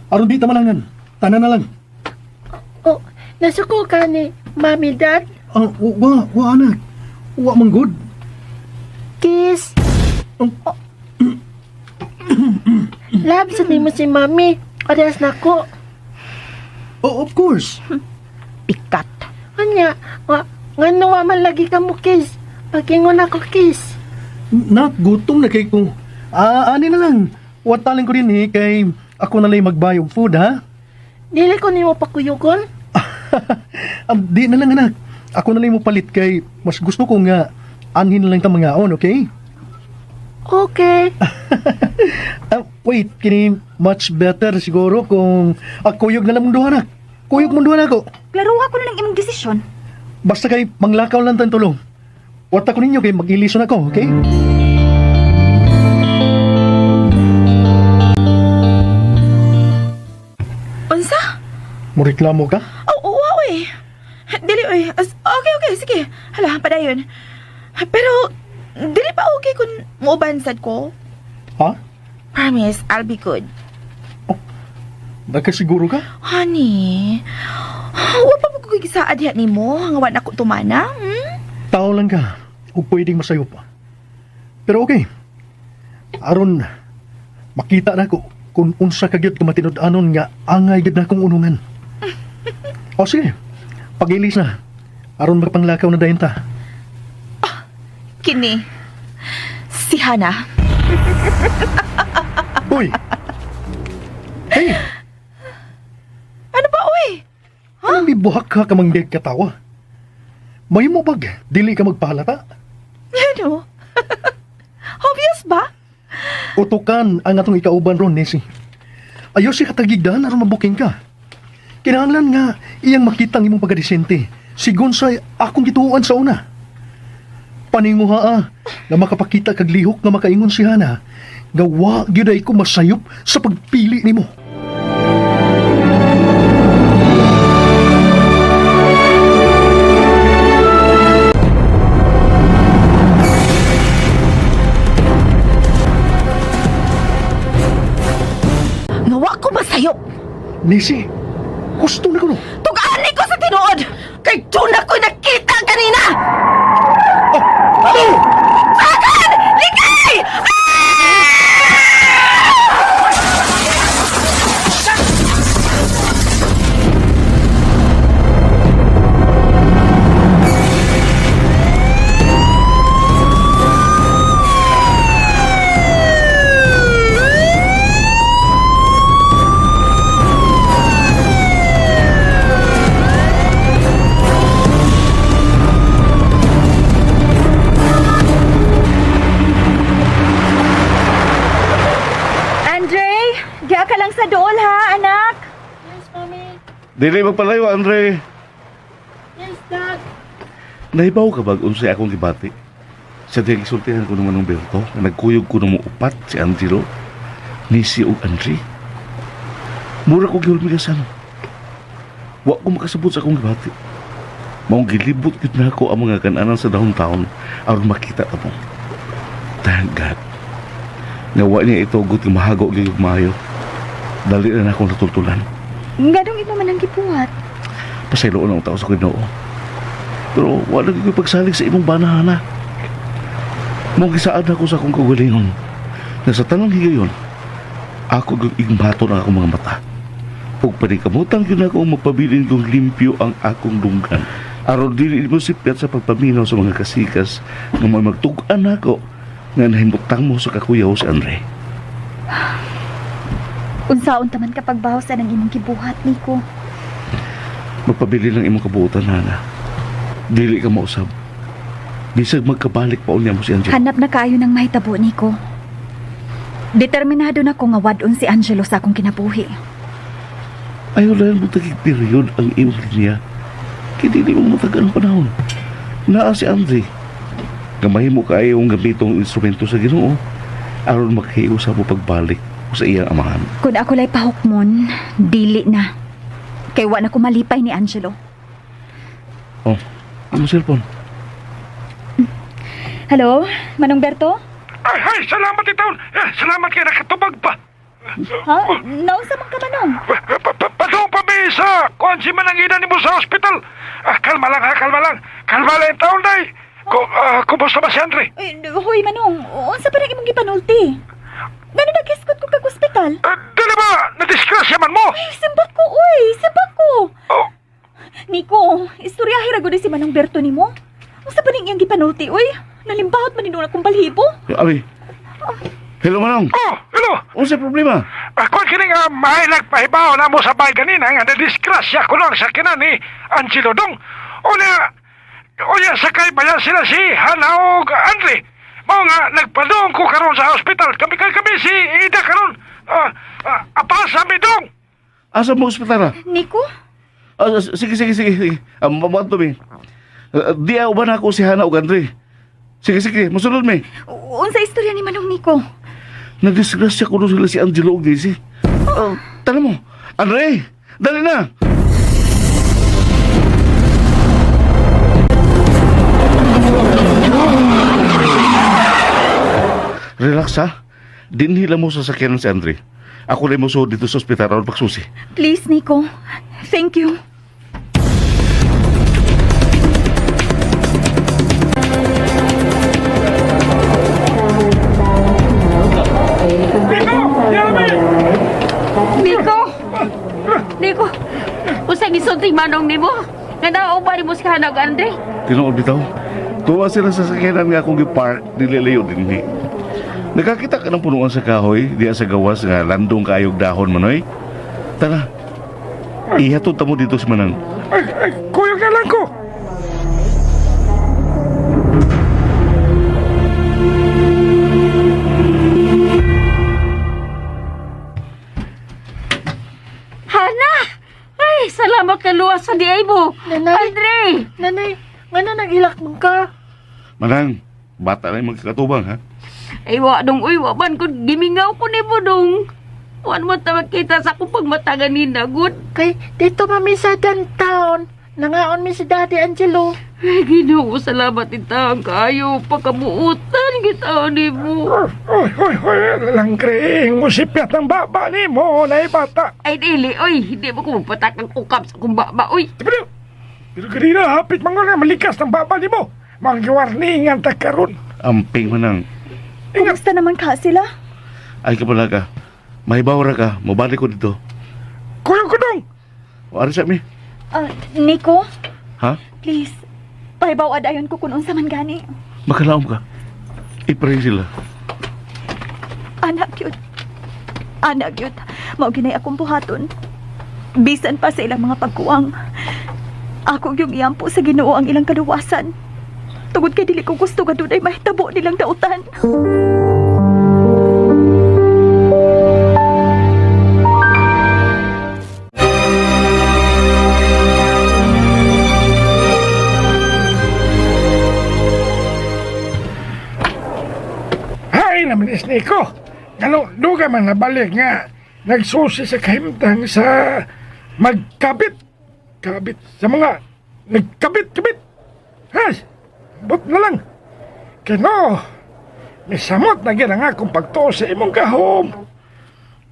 Aron di tamalangan. Tanan na lang. Oh, nasuko ka ni Mami, Dad. Ah, wa, wa anak. Wa man good. Kiss. Oh. Love sa nimo si Mami. Parehas na ko. Oh, of course. Pikat. Anya, wa, ngano wa man lagi ka mo kiss. Pagingon ako kiss. Nak, gutom na kay ko. Ah, ani na lang. Watalin ko rin eh, kay ako na lang magbuy og food, ha? Dili ko nimo pakuyugon. Ah, di na lang, anak. Ako na lang mo palit kay mas gusto ko nga anhin na lang ta mga on, okay? Okay. Ah, wait, kini much better siguro kung kuyog na lang mong duha na. Kuyog mong duha na ako. Klaruha ko na lang imong desisyon. Basta kay manglakaw lang tayong tulong. Wata ko ninyo kay mag-ilison ako, okay? Unsa? Moreklamo ka? Oh, wow eh. Dili oy. Okay, okay, sige. Hala, padayon. Pero dili pa okay kung muuban sad ko. Ha? Promise, I'll be good. Nakasiguro ka? Honey, wa pa mo ko gisaad diha nimo nga wa na ko tumana? Hmm? Tao lang ka ug pwedeng masayo pa. Pero okay. Aron makita na ko kung unsa ka gyud ka matinud-anon nga angay gyud na akong unungan. O sige. Pagilis na. Aron makapanglakaw na dayon ta. Kini, si Hana. Uy! Hey! Ano ba, uy? Anong mibuhak ka kamang katawa? May mo bag, dili ka magpahalata. Ano? Obvious ba? Utukan ang atong ikauban ron, Nessie. Ayaw si katagigdan aron mabuking ka. Kinahanglan nga iyang makita ang imong pagkadisente. Sigon sa akong gituoan sa una. Paninguha ah, nga makapakita kag lihok nga makaingon si Hana, nga wa gyud ay ko masayop sa pagpili nimo. Nga wa ko masayop. Nessie, gusto na ko no. Tugaan ko sa tinuod! Kay doon ako'y nakita kanina! Oh, ano? Sagan! Likay! Andre, diya ka lang sa dool ha, anak. Yes, Mami. Dili magpalayo, Andre. Yes, Dad. Nahibaw ka bag unsay akong gibati? Sa dihang gisultihan ko naman ng Berto, nga nagkuyog ko ng upat si Angelo, ni si og Andre. Mura ko gihulmigasan. Wa ko makasabot sa akong gibati. Maong gilibot gyud na ako ang mga kananan sa downtown aron makita ta mo. Thank God. Nga wa niya itugot nga mahago gyud og maayo. Dali na akong natultulan. Nganong imo man ang gibuhat? Pasayloon ang tao sa Ginoo. Pero wala gyud ko'y pagsalig sa imong banahana. Mong gisaad ako sa akong kaugalingon. Na sa tanang higayon, ako gyud igmaton ang akong mga mata. Ug paningkamutan gyud ako ang magpabilin kong limpyo ang akong dunggan. Aron dili mo sipyat sa pagpaminaw sa mga kasikas nga may magtug-an nako nga nahimutang mo sa kakuyaw si Andre. Unsaon ta man kapag sa ang imong gibuhat, Nico? Magpabili lang imong kabuotan, Hana. Dili ka mausab. Bisag magkabalik pa unya mo si Angelo. Hanap na kaayo ng mahitabo, Nico. Determinado na ko nga wad-on si Angelo sa akong kinabuhi. Ayaw lang mo tagig period ang imong linya. Kaya dili mo matagal ang panahon. Naa si Andre. Gamay mo kaayo ang gamitong instrumento sa Ginoo aron makahiusa mo pagbalik sa iyang amahan. Kung ako lay pahukmon, dili na. Kay wa na ko malipay ni Angelo. Oh, ang cellphone. Hello, Manong Berto? Ay, ay, salamat itaon. Eh, salamat kay nakatubag pa. Ha? Naunsa man ka, Manong? Padung pa mi sa kuan si manangina nimo sa ospital. Ah, kalma lang ha, kalma lang. Kalma lang taon day. Kumusta ba si Andre? Eh, hoy, Manong, unsa pa nang imong gipanulti? Ngano naghiskot ko kag ospital? Eh, dili ba nadisgrasya man mo? Ay, simba ko, uy! Simba ko! Oh, Nico, istoryahe ra gud si Manong Berto nimo. Unsa pa ning iyang gipanulti, uy? Nalimbahot man ni akong balhibo. Abi. Hello, Manong. oh, hello. Unsa problema? Ako kini nga may nagpahibaw na mo sa bay ganina nga nadisgrasya ko lang sa kinan ni Angelo Dong. Unya, unya sakay bayan sila si Hana og Andre. Mao nga nagpadong ko karon sa ospital. Kami kami, kami si Ida karon. Ah, ah, apasa mi dong. Asa mo ospital? Ah? Nico? Ah, sige, sige, sige. Sige. Ah, mabuhat mi. Ah, di ako ba na ako si Hana o Andre? Sige, sige. Musunod mi. Unsa istorya ni Manong Nico? Nadisgrasya ko sila si Angelo og Daisy. Oh. Tala mo. Andre, dali na. Relax ha. Dinhila mo sa sakyanan si Andre. Ako lang mo dito sa ospital aron pagsusi. Please, Nico. Thank you. Nico! Nico! Unsa gisulti manong nimo? Nga nauban mo si Hana ug Andre? Tinuod bitaw. Tuwa sila sa sakyanan nga akong gi-park dili layo dinhi. Nakakita ka ng punuan sa kahoy diya sa gawas nga landong kaayog dahon manoy. Tara. Ihatod ta mo dito si Manang. Ay, ay, kuyog na lang ko. Hana! Ay, salamat ka luwas sa diay mo. Nanay. Andre! Nanay, ngano nagilak man ka? Manang, bata na yung magkakatubang ha. Ay, wa dong, uy, wa man kun gimingaw ko nimo dong. Wa man ta makita sa akong pagmata ganina, gud. Kay dito mami sa downtown. Nangaon mi si Daddy Angelo. Ay, Ginoo, salamat itang kaayo pagkabuutan kita nimo. Oy, oy, oy, langkring, musipyat ng baba ni mo, na bata. Ay, dili, oy, hindi mo ko magpatak ang ukap sa akong baba, oy. Pero, pero kanina, hapit mga nga malikas ng baba ni mo. Manggiwarningan ta karon. Amping Manang. Kumusta naman ka sila? Ay ka pala ka. Mahibaw ra ka. Mobalik ko dito. Kuyog ko dong. O, ano sa mi? Ah, Nico, Ha? please. Pahibaw adayon ko kung unsa man gani. Makalaom ka. I-pray sila. Anak yun. Anak yun. Mao ginay akong buhaton. Bisan pa sa ilang mga pagkuwang. Ako yung iampo sa Ginoo ang ilang kaluwasan. Tungod kay dili ko gusto nga dunay mahitabo nilang dautan. Hay naman is Nico. Ano, duga man nabalik nga. Nagsusi sa kahimtang sa magkabit. Kabit sa mga nagkabit-kabit. Hay, but na lang. Kino, misamot na gina nga kung pagtuo sa imong gahom.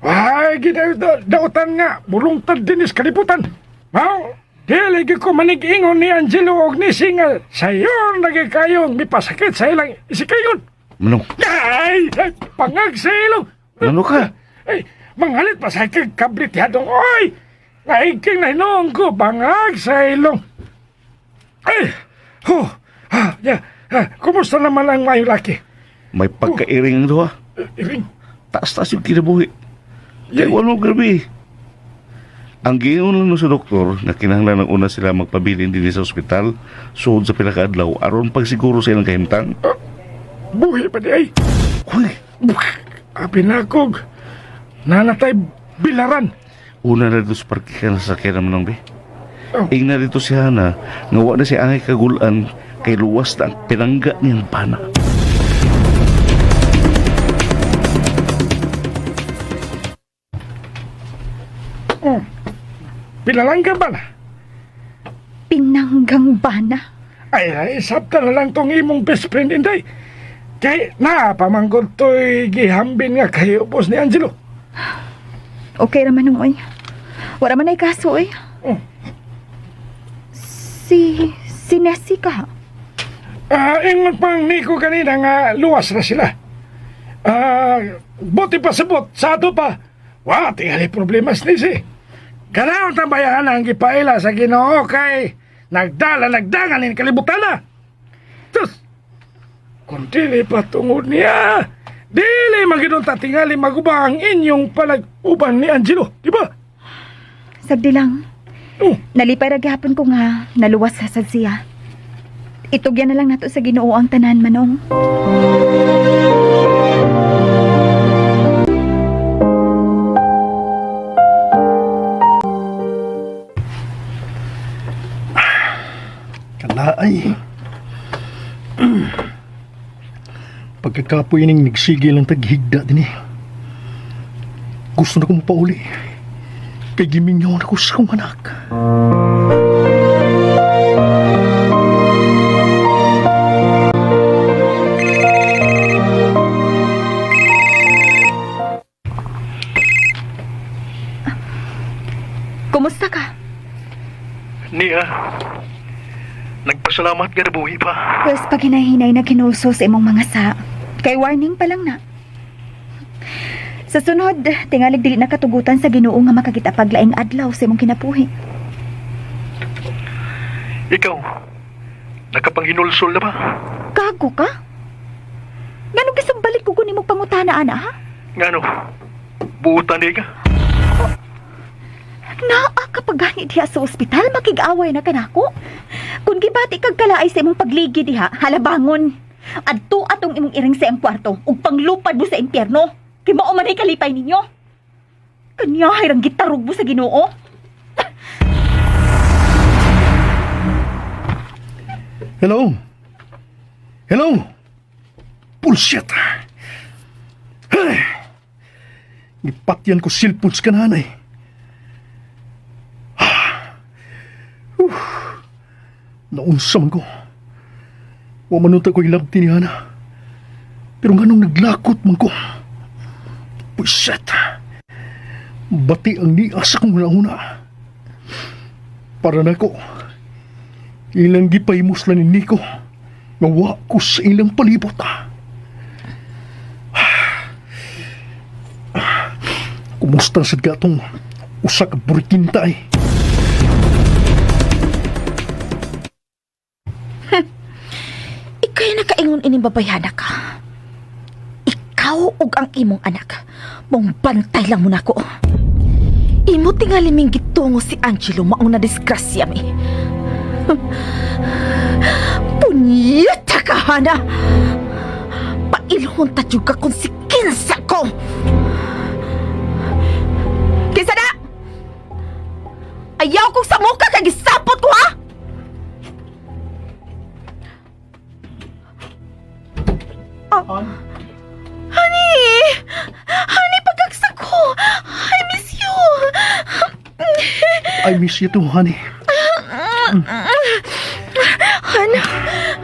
Ay, gina dautan nga, bulungtad dinis kalibutan. Mao, dili gyud ko manig-ingon ni Angelo og ni Singa. Sayon lagi kayong mipasakit sa ilang isikayon. Manong. Ay, ay, pangag sa ilong. Ano ka? Ay, manghalit pa sa kag kablit yadong, oy! Naigking na hinoong ko, bangag sa ilong. Ay, ho, ha, ya, ha, kumusta naman ang mayo laki? May pagkairing ang duha. Iring, Taas-taas yung kinabuhi. Kaya wala mo grabe. Ang giingon lang no sa doktor na kinahanglan ng una sila magpabilin din sa ospital suod sa pila ka adlaw aron pagsiguro sa ilang kahimtang. Buhi pa di ay. Uy, Abi na kog, nanatay bilaran. Una na dito sa parke ka na sakyan naman ng be. Oh. Ingna dito si Hana nga wa na siya angay kagulan kay luwas na ang pinangga niyang bana. Pinalangga ba na? Pinanggang bana. Ay, ay, sabta na lang tong imong best friend, Inday. Kay, na, pamanggod to'y gihambin nga kay ubos ni Angelo. Okay raman nung oy. Wala man ay kaso oy. Oh. Si Nessie ka. Ah, ingon pang Nico kanina nga luwas na sila. Ah, buti pa sabot, sa ato pa. Wa, tingali problema ni si. Kanaon tambayan ang gipaila sa Ginoo kay nagdala nagdangan in kalibutan na. Tus, kung dili pa tungod niya, dili maginunta tingali maguba ang inyong palag-uban ni Angelo, di ba? Sagdi lang. Oh. Nalipay ra gihapon ko nga naluwas sa sad siya. Itugyan na lang nato sa Ginoo ang tanan manong. Kalaay. Pagkakapoy ning nagsigil ang taghigda din eh. Gusto na kong pauli. Kay gimingaw na ko sa akong anak. Kumusta ka? Niya, nagpasalamat ka na buhi pa. Pwes pag hinahinay na kinuso sa imong mga sa, kay warning pa lang na. Sa sunod, tingalig dili na katugutan sa Ginoo nga makakita paglaing adlaw sa imong kinabuhi. Ikaw, nakapanghinulsol na ba? Gago ka? Nganong gisumbalik ko kunin mo pangutana, ana, ha? Ngano? Buutan di ka? Naa ka pa gani diha sa ospital, makig-away na kanako. Kung gibati kag kalaay sa imong pagligi diha, halabangon. Adto atong imong iring sa iyang kwarto ug panglupad mo sa impyerno. Kay mao man ay kalipay ninyo. Kanya hayrang gitarog mo sa Ginoo. Hello? Hello? Bullshit! Hey! Gipatyan ko cellphone sa kanahan eh. Naunsa man ko. Wa man unta ko ilabti ni Hana. Pero nganong naglakot man ko. Bullshit! Bati ang niya sa kong una. Para nako. Ilang gipahimuslan ni Nico nga wa ko sa ilang palibot. Kumusta sad ka atong usa ka burikinta eh. Ikay nakaingon ining babayhana ka. Ikaw ug ang imong anak. Mong bantay lang mo nako. Imo tingali ming gitungo si Angelo maong na disgrasya mi. Punyeta ka, Hana! Pailhon ta jud ka kung si kinsa ko! Kinsa na! Ayaw kong samuka kay gisapot ko, ha! Honey! Honey, pagkaksa ko! I miss you! I miss you too, honey. Han,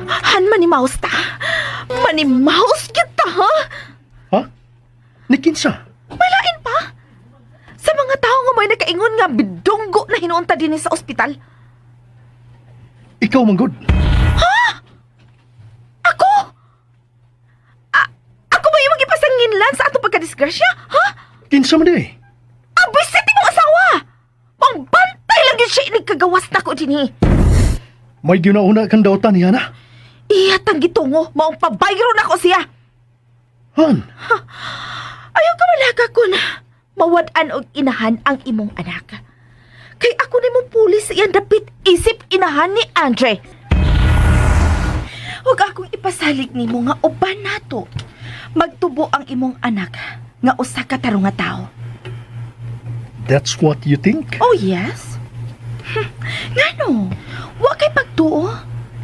Han, manimaus ta. Manimaus kita, ha? Ha? Ni kinsa? Malain pa. Sa mga tao nga may nakaingon nga bidonggo na hinuunta din sa ospital. Ikaw man gud. Ako? Ako ba yung magipasanginlan sa atong pagkadisgrasya? Ha? Kinsa man di? Eh? Ang bisit mong asawa! Ang bantay lang yun siya inigkagawas na ko din eh. May ginauna kang dautan ni Hana. Iya tang gitungo, maong pabayro na ko siya. Han, Ayaw ka malaga kun mawad-an og inahan ang imong anak. Kay ako nimo pulis sa iyang dapit isip inahan ni Andre. Huwag akong ipasalig nimo nga uban nato. Magtubo ang imong anak nga usa ka tarong nga tawo. that's what you think? Oh yes. Ngano? Wa kay pagtuo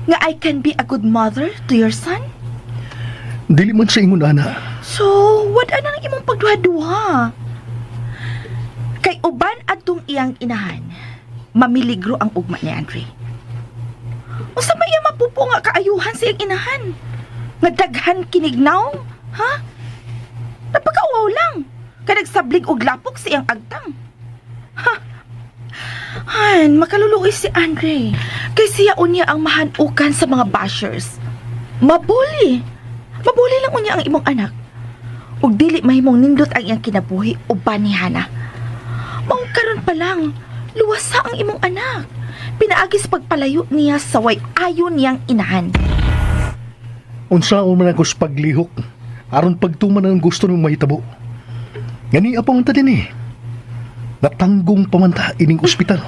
nga I can be a good mother to your son? Dili man sa ingon ana. So, wala na ang imong pagduha-duha. Kay uban adtong iyang inahan, mamiligro ang ugma ni Andre. Unsa may iya mapupo nga kaayuhan sa iyang inahan? Nga daghan kinignaw, ha? Napakauwaw lang. Kay nagsablig og lapok sa iyang agtang. Ha? Han, makaluluoy si Andre. Kay siya unya ang mahanukan sa mga bashers. Mabuli. Mabuli lang unya ang imong anak. Ug dili mahimong nindot ang iyang kinabuhi uban ni Hana. Maong karon pa lang, luwasa ang imong anak. Pinaagi sa pagpalayo niya sa way ayon niyang inahan. Unsaon man ako sa paglihok aron pagtuman ang gusto nimo mahitabo. Ngani pa man ta din eh. Natanggong pamanta ining ospital.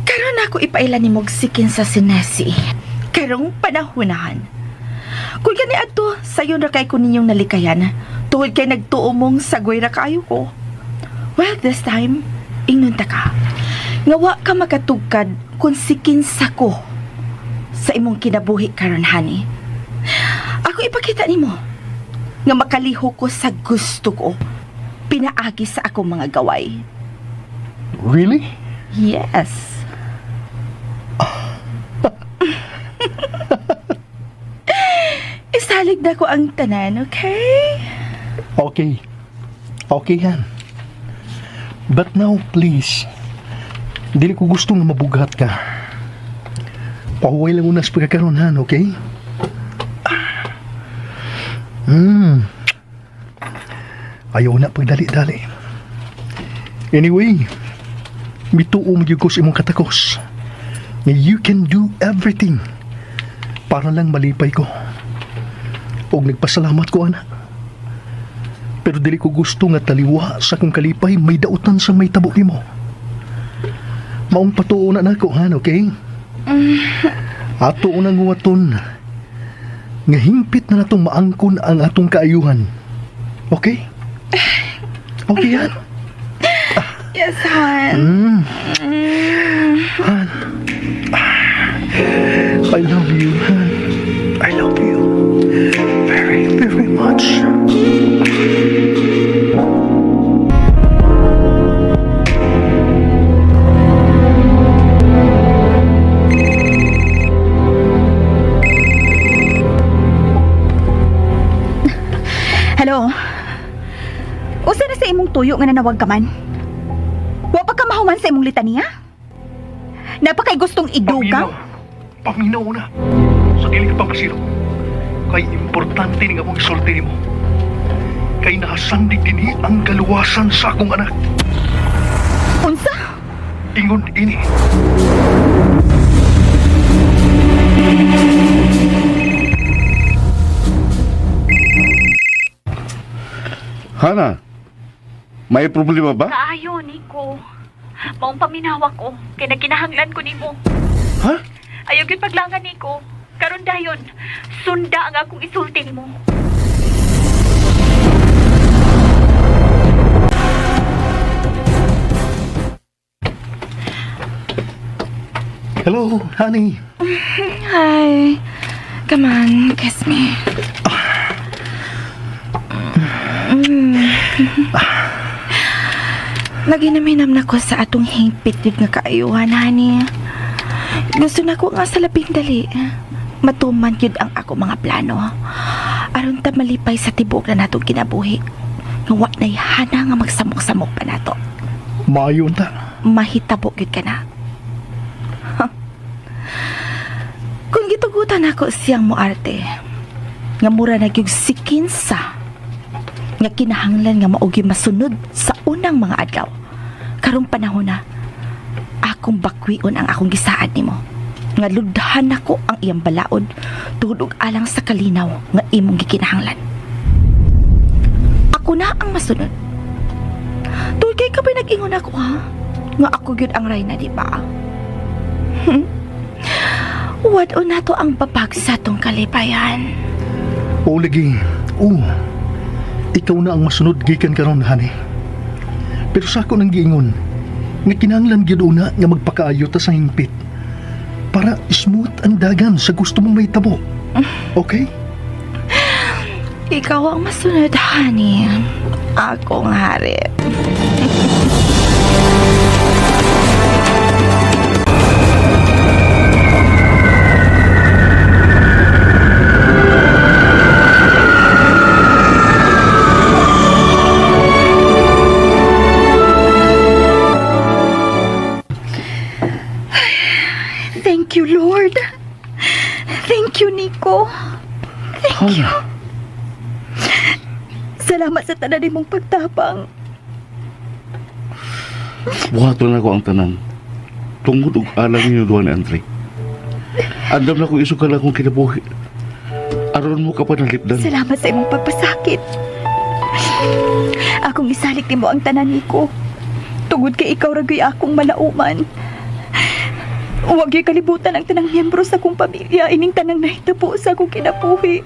Karon ako ipaila ni Mogsikin sa sinesi. Karong panahunahan. Kung gani adto, sayon ra kay ko ninyong nalikayan. Tuhod kay nagtuo mong sagoy ra kaayo ko. Well, this time, ingnon ta ka. Nga wa ka makatugkad kung sikin sa ko sa imong kinabuhi karon, honey. Ako ipakita nimo nga makaliho ko sa gusto ko pinaagi sa akong mga gaway. Really? Yes. Isalig na ko ang tanan, okay? Okay. Okay yan. But now, please. Dili ko gusto nga mabugat ka. Pahuway lang una sa pagkakaroon, han, okay? Ayaw na pagdali-dali. Anyway, Mituo mo gyud ko sa imong katakos. Nga you can do everything para lang malipay ko. Og nagpasalamat ko, ana. Pero dili ko gusto nga taliwa sa akong kalipay may dautan sa may tabo nimo. Maong patuo na nako, Han, okay? Ato unang huwaton nga hingpit na natong maangkon ang atong kaayuhan. Okay? Okay, Han? Yes, Han. Han. I love you, Han. I love you very, very much. Hello? Usa na sa imong tuyo nga nanawag ka man? Wa pa ka mahuman sa imong litanya? Napakay gustong idugang? Paminaw na. Sa dili ka pangkasiro. Kay importante ni nga akong isulti nimo. Kay nakasandig dinhi ang kaluwasan sa akong anak. Unsa? Ingon ini. Hana, may problema ba? Kaayo, Nico. Maong paminawa ko, kay nagkinahanglan ko nimo. Ha? Ayaw gyud paglangan, Nico. Karon dayon, sunda ang akong isulti nimo. Hello, honey. Hi. Come on, kiss me. Mm. Naginaminam na ko sa atong hingpit yun nga kaayuhan, honey. Gusto na ko nga sa labing dali. Matuman yun ang ako mga plano. Aron ta malipay sa tibok na natong kinabuhi. Nga wa na'y hana nga magsamok-samok pa nato. Maayo ta. Mahitabo gyud ka na. Kung gitugutan ako siyang moarte, nga mura na gyud si Kinsa, nga kinahanglan nga maugi masunod sa unang mga adlaw. Karong panahon na, akong bakwion ang akong gisaad nimo. Nga ludhan nako ang iyang balaod tungod og alang sa kalinaw nga imong gikinahanglan. Ako na ang masunod. Tuloy kay ka ba nag-ingon ako ha? Nga ako gyud ang rayna, di ba? What na to ang babag sa tong kalipayan. O lagi. Oo. Ikaw na ang masunod gikan karon, honey. Pero sa ako nang giingon, nga kinahanglan gyud una nga magpakaayo ta sa hingpit para smooth ang dagan sa gusto mong mahitabo. Okay? Ikaw ang masunod, honey. Ako ang hari. Thank you, Lord. Thank you, Nico. Thank you. Salamat sa tanan nimong pagtabang. Buhaton na ko ang tanan. Tungod og alang ninyo duha ni Andre. Andam na ko isukal akong kinabuhi. Aron mo ka pa nalipdan. Salamat sa imong pagpasakit. Akong isalik nimo ang tanan, Nico. Tungod kay ikaw ra gyud akong malauman. Huwag gyud kalibutan ang tanang miyembro sa akong pamilya ining tanang nahitabo sa akong kinabuhi.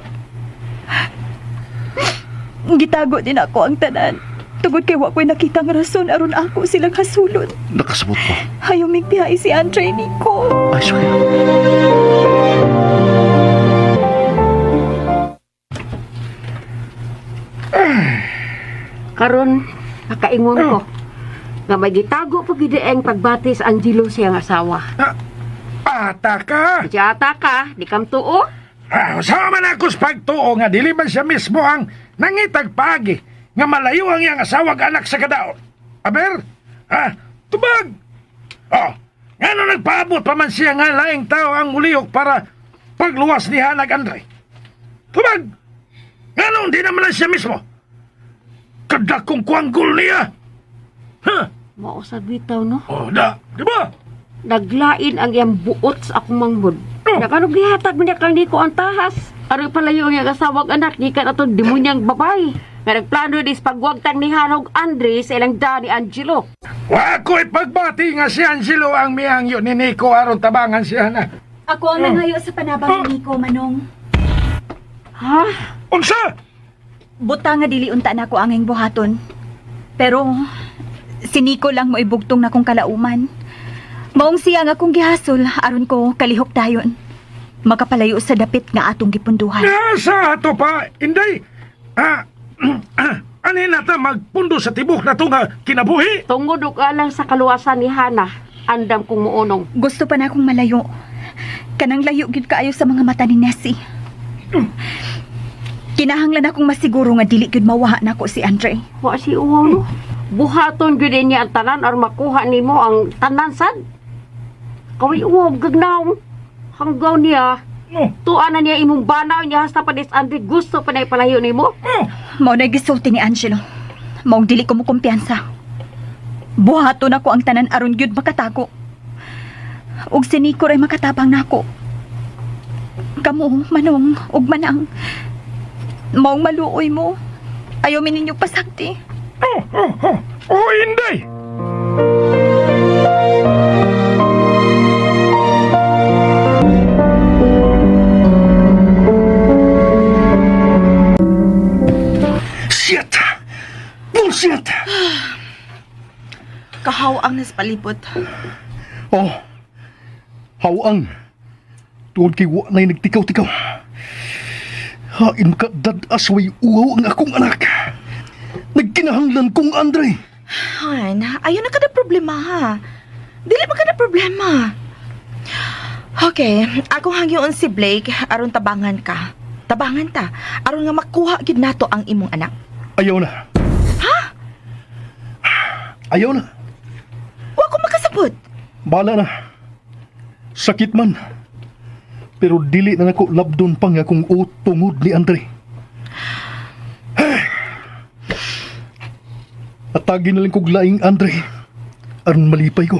Gitago din ako ang tanan. Tungod kay wa ko'y nakitang rason aron ako silang hasulon. Nakasabot ko. Ayaw migbihay si Andre, Nico. Ay, sorry. Karon nakaingon ko nga may gitago pa gid ang pagbati sa Angelo siyang asawa. Ata ka! Di ata ka, di kam tuo. Ah, sama man ako sa pagtuo nga dili man siya mismo ang nangitag paagi nga malayo ang iyang asawag anak sa kadaot. Aber, ah, tubag! Oh, ngano nagpaabot pa man siya nga laing tao ang mulihok para pagluwas ni Hanag Andre? Tubag! Ngano di naman lang siya mismo? Kadakong kuanggol niya! Huh? Mao sa bitaw, no? Oh, da, di ba? Naglain ang iyang buot sa akong manghod. Oh. Nakano gihatag man niya kang Nico ang tahas. Aron palayo ang iyang asawag anak gikan atong demonyang babae. Nga nagplano dis pagwagtang ni Hanog Andre sa ilang da ni Angelo. Wa ko'y pagbati nga si Angelo ang miyangyo ni Nico aron tabangan siya na. Ako ang nangayo sa panabang ni Nico, Manong. Ha? Unsa? Buta nga dili unta na ako anging buhaton. Pero si Nico lang mo ibugtong na kong kalauman. Maong siya nga akong gihasol aron ko kalihok dayon. Makapalayo sa dapit nga atong gipunduhan. Sa ato pa, Inday. Ah, ani na ta magpundo sa tibok na to nga kinabuhi? Tungod og alang sa kaluwasan ni Hana, andam kong muunong. Gusto pa na akong malayo. Kanang layo gyud kaayo sa mga mata ni Nessie. Kinahanglan akong masiguro nga dili gyud mawaha nako si Andre. Wa si uwaw no. Buhaton gyud niya ang tanan aron makuha nimo ang tanan sad. Kaway uwaw gagnaw. Hanggaw niya. Oh. Tuan na niya imong banaw niya hasta pa dis Andre gusto pa na ipalayo nimo. Oh. Mao na gisulti ni Angelo. Maong dili ko mo kumpiyansa. Buhaton ako ang tanan aron gyud makatago. Ug si Nico ray makatabang nako. Kamo, Manong, ug Manang. Maong maluoy mo. Ayaw mi ninyo pasagdi. Oh, oh, oh. Oh, Inday. Shit! Bullshit! Kahaw ang nas palibot. Oh, hawang. Tuod kay wa na'y nagtikaw-tikaw. Hain ka dad-as way uwaw ang akong anak. Nagkinahanglan kong Andre. Han, ayaw na kada problema ha. Dili ba kada problema? Okay, ako hangyoon si Blake aron tabangan ka. Tabangan ta aron nga makuha gid nato ang imong anak. Ayaw na. Ha? Ayaw na. Wa ko makasabot. Bala na. Sakit man. Pero dili na nako labdon pa nga kung utungod ni Andre. Atagi na lang kog laing Andre. Aron malipay ko.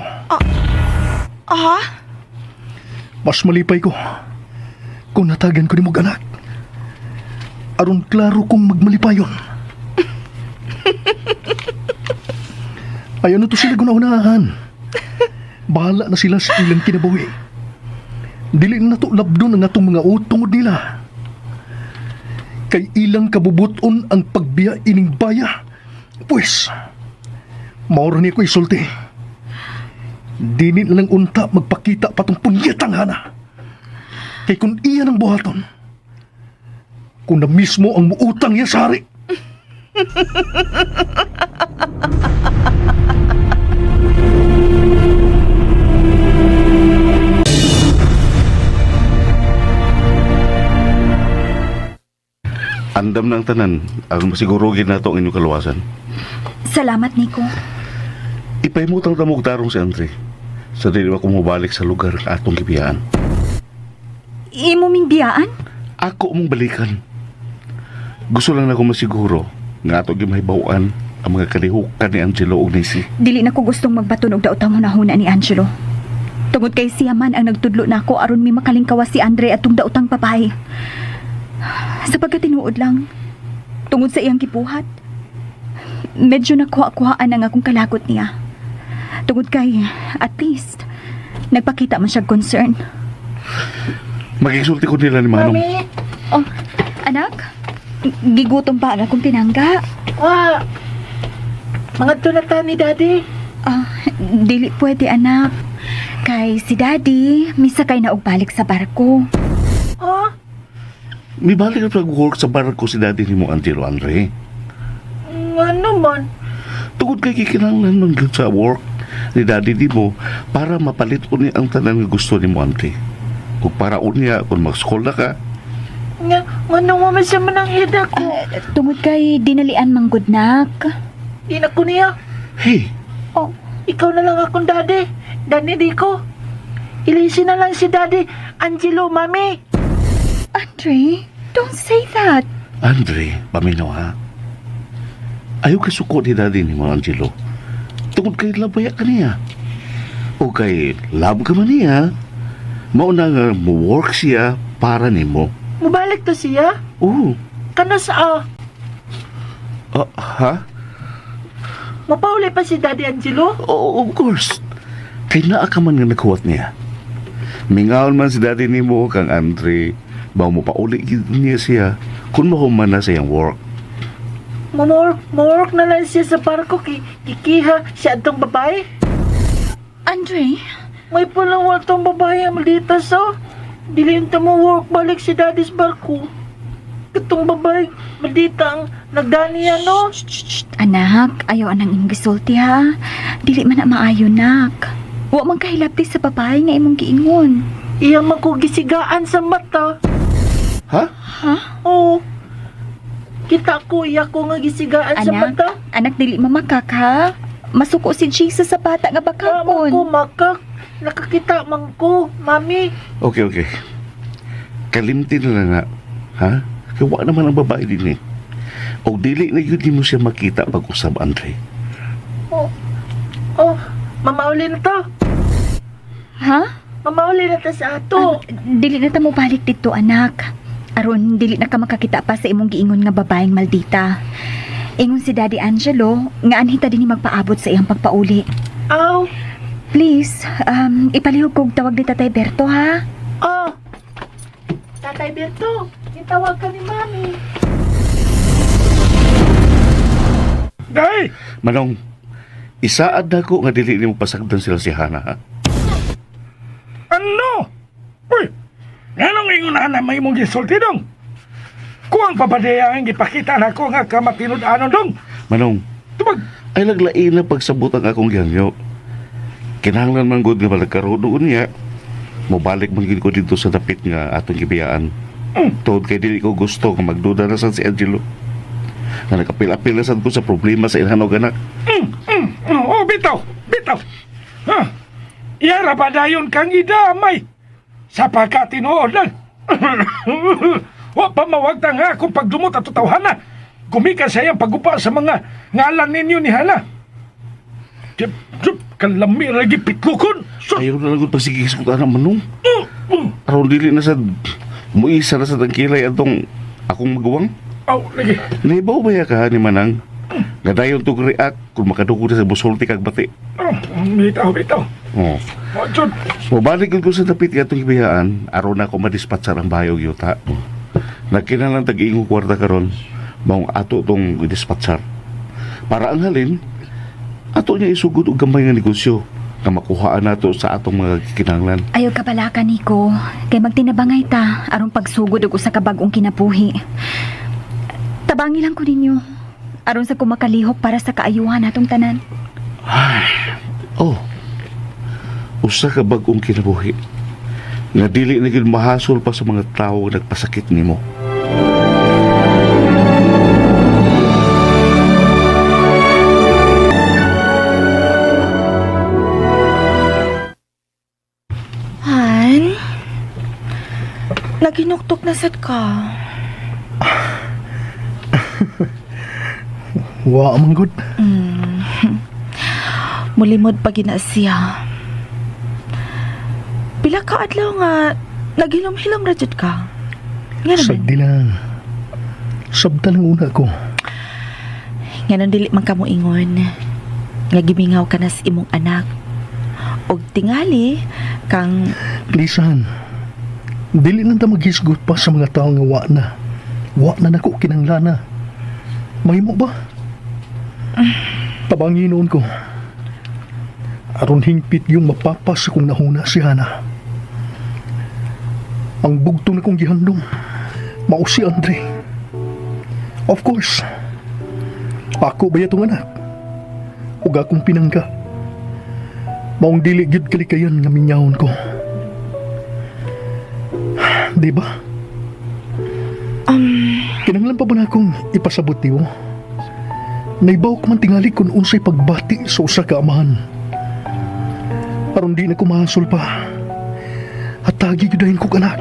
Aha? Mas malipay ko. Kung natagan ko ni mong anak. Aron klaro kong magmalipayon. Ayaw na to sila gunaunahan. Bahala na sila sa ilang kinabuhi. Dili na to labdon ang atong mga utungod nila. Kay ilang kabubuton ang pagbiya ining baya. Pwes, mauro niya ko isulti. Dili na lang unta magpakita patong punyetang hana. Kay kung iya ng buhaton, kung na mismo ang muutang niya sa hari. Andam na ang tanan aron masiguro gid nato ang inyong kaluwasan. Salamat, Nico. Ipahimutang ta mo og tarong si Andre sa dili ba ko mobalik sa lugar nga atong gibiyaan. Imo ming biyaan? Ako mong balikan. Gusto lang nako masiguro nga ato gimahibaw-an ang mga kalihukan ni Angelo ug Nisi. Dili na ko gustong magbaton og daotang hunahuna ni Angelo. Tungod kay siya man ang nagtudlo nako aron mi makalingkawas si Andre atong daotang babae. Sa pagkatinuod lang, tungod sa iyang gibuhat, medyo nakuha-kuhaan ang akong kalagot niya. Tungod kay, at least, nagpakita man siya concern. Magisulti ko nila ni Manong. Mami, Oh, anak, gigutom pa ang akong pinangga. wa. Mga na ni Daddy. Ah, dili pwede anak. Kay si Daddy, misakay na og balik sa barko. Oh, Mibalik na pag-work sa barko si daddy ni mo Angelo Andre. nga naman. Tungod kay kikinahanglan man gyud sa work ni daddy ni mo para mapalit niya ang tanan nga gusto ni mo Andre. Ug para unya kung mag-school na ka, Nga, nga naman siya man ang ida ko. Tungod kay dinalian manggod nak. Di na ko niya. hey, Oh, Ikaw na lang akong daddy. Daddy di ko. Ilisin na lang si Daddy Angelo, Mami. Andre, don't say that. Andre, paminaw ha. Ayaw ka suko ni daddy ni mo Angelo. Tungod kay labaya ka niya. O kay love ka man niya. Mao na nga mo-work siya para nimo. Mubalik to siya? Oo. Kana sa ah. Ah, ha? Mapauli pa si Daddy Angelo? Oh, of course. Kay naa ka man nga naghuwat niya. Mingaon man si daddy nimo kang Andre, bawo mo pauli gid niya siya kung mahuman na sa iyang work. Mo-work na lang siya sa barko kay kikiha siya atong babae. Andre? May pulang tong babae ang maldita so. Dili ta mo work balik si Daddy's barko. Katong babae, maldita ang nagdani no. Anak, ayaw anang imong gisulti ha. Dili man na maayo nak. Wa man kahilabti sa babae nga imong giingon. Iya man ko gisigaan sa mata. Ha? Ha? Oo. Kita ko, iya ko nga gisigaan sa Anak, mata. anak dili mamakak ha. Masuko si Jesus sa bata nga Wa man bakakon. ko makak. Nakakita man ko, mami. Okay, okay. Kalimti na lang na. Ha? Kay wa naman ang babae din eh. O dili na yun mo siya makita pag-usab, Andre. Oh, oh, mamauli na to. Ha? Mamauli na to sa ato. Dili na ta mo balik dito anak. Aron dili na ka makakita pa sa imong giingon nga babaeng maldita. Ingon si Daddy Angelo nga anhita din ni magpaabot sa iyang pagpauli. Aw. Please, ipalihog kog tawag ni Tatay Berto ha. Oh. Tatay Berto, gitawag ka ni Mami. Day! Manong, isaad na ko nga dili nimo pasagdan sila si Hana, ha? Ano? Uy! Nganong ingon na may imong gisulti dong? Kuwang pabadeya ang gipakita na ko nga kamatinud-anon dong. Manong, Tubag! ay naglain na pagsabot ang akong gihanyo. Kinahanglan man gud nga malagkaroon doon niya. Mobalik man gid ko dito sa dapit nga atong gibiyaan. Tuod kay dili ko gusto nga magduda na sad si Angelo. Nga nakapil-apil na sad ko sa problema sa ilhan og anak. Oh, bitaw! Bitaw! Ha? Iyara ba dayon kang idamay? Sa pagkatinuod lang. Wa pa mawagta nga akong pagdumot at tawhana. Gumikan sa iyang paggupa sa mga ngalan ninyo ni Hana. Jup, jup, kalami lagi pitlukon. So, Ayaw na lang gud pagsigig sa anak manong. Aron dili na sad muisa na sad ang kilay atong akong maguwang. aw, lagi. Nahibaw ba ya ka ni Manang? Nga dayon tog react kung makadugo na sa busulti kag bati. Oh, bitaw, bitaw. Oh. Oh, jud. Mobalik gud ko sa dapit nga atong gibiyaan, aron na ako madispatchar ang bayog yuta. Nagkinahanglan tag-ingong kwarta karon, maong ato tong dispatchar. Para ang halin, ato niya isugod og gamay nga negosyo nga makuhaan nato sa atong mga kinahanglan. Ayaw ka pala ka, Nico. Kay magtinabangay ta aron pagsugod og usa ka bag-ong kinabuhi. Tabangi lang ko ninyo. Aron sa kumakalihok para sa kaayuhan natong tanan. Oh. Usa ka bag-ong kinabuhi. Nga dili na gyud mahasol pa sa mga tawo nga nagpasakit nimo. Han? Naginuktok na sad ka. Wa man gud. Mulimod pa gina siya. Pila ka adlaw nga naghilom-hilom ra jud ka. Nga naman, Sagdi lang. Sabta lang una ko. nga dili man ka moingon. Nga gimingaw ka na sa imong anak. Og tingali kang Please, Han. Dili lang ta maghisgot pa sa mga tao nga wa na. Wa na nako kinanglana. Mahimo ba? Tabangin noon ko. Aron hingpit yung mapapas kung nahuna si Hana. Ang bugtong na kong gihandom, mao si Andre. Of course, ako ba itong anak? Ug akong pinangga. Maong dili gyud kalikayan nga minyahon ko. Di ba? Kinahanglan pa ba na akong ipasabot niyo? Naibaw ko man tingali kung unsay pagbati sa usa ka amahan. Aron di na ko mahasol pa. At tagi gyud ko kanak.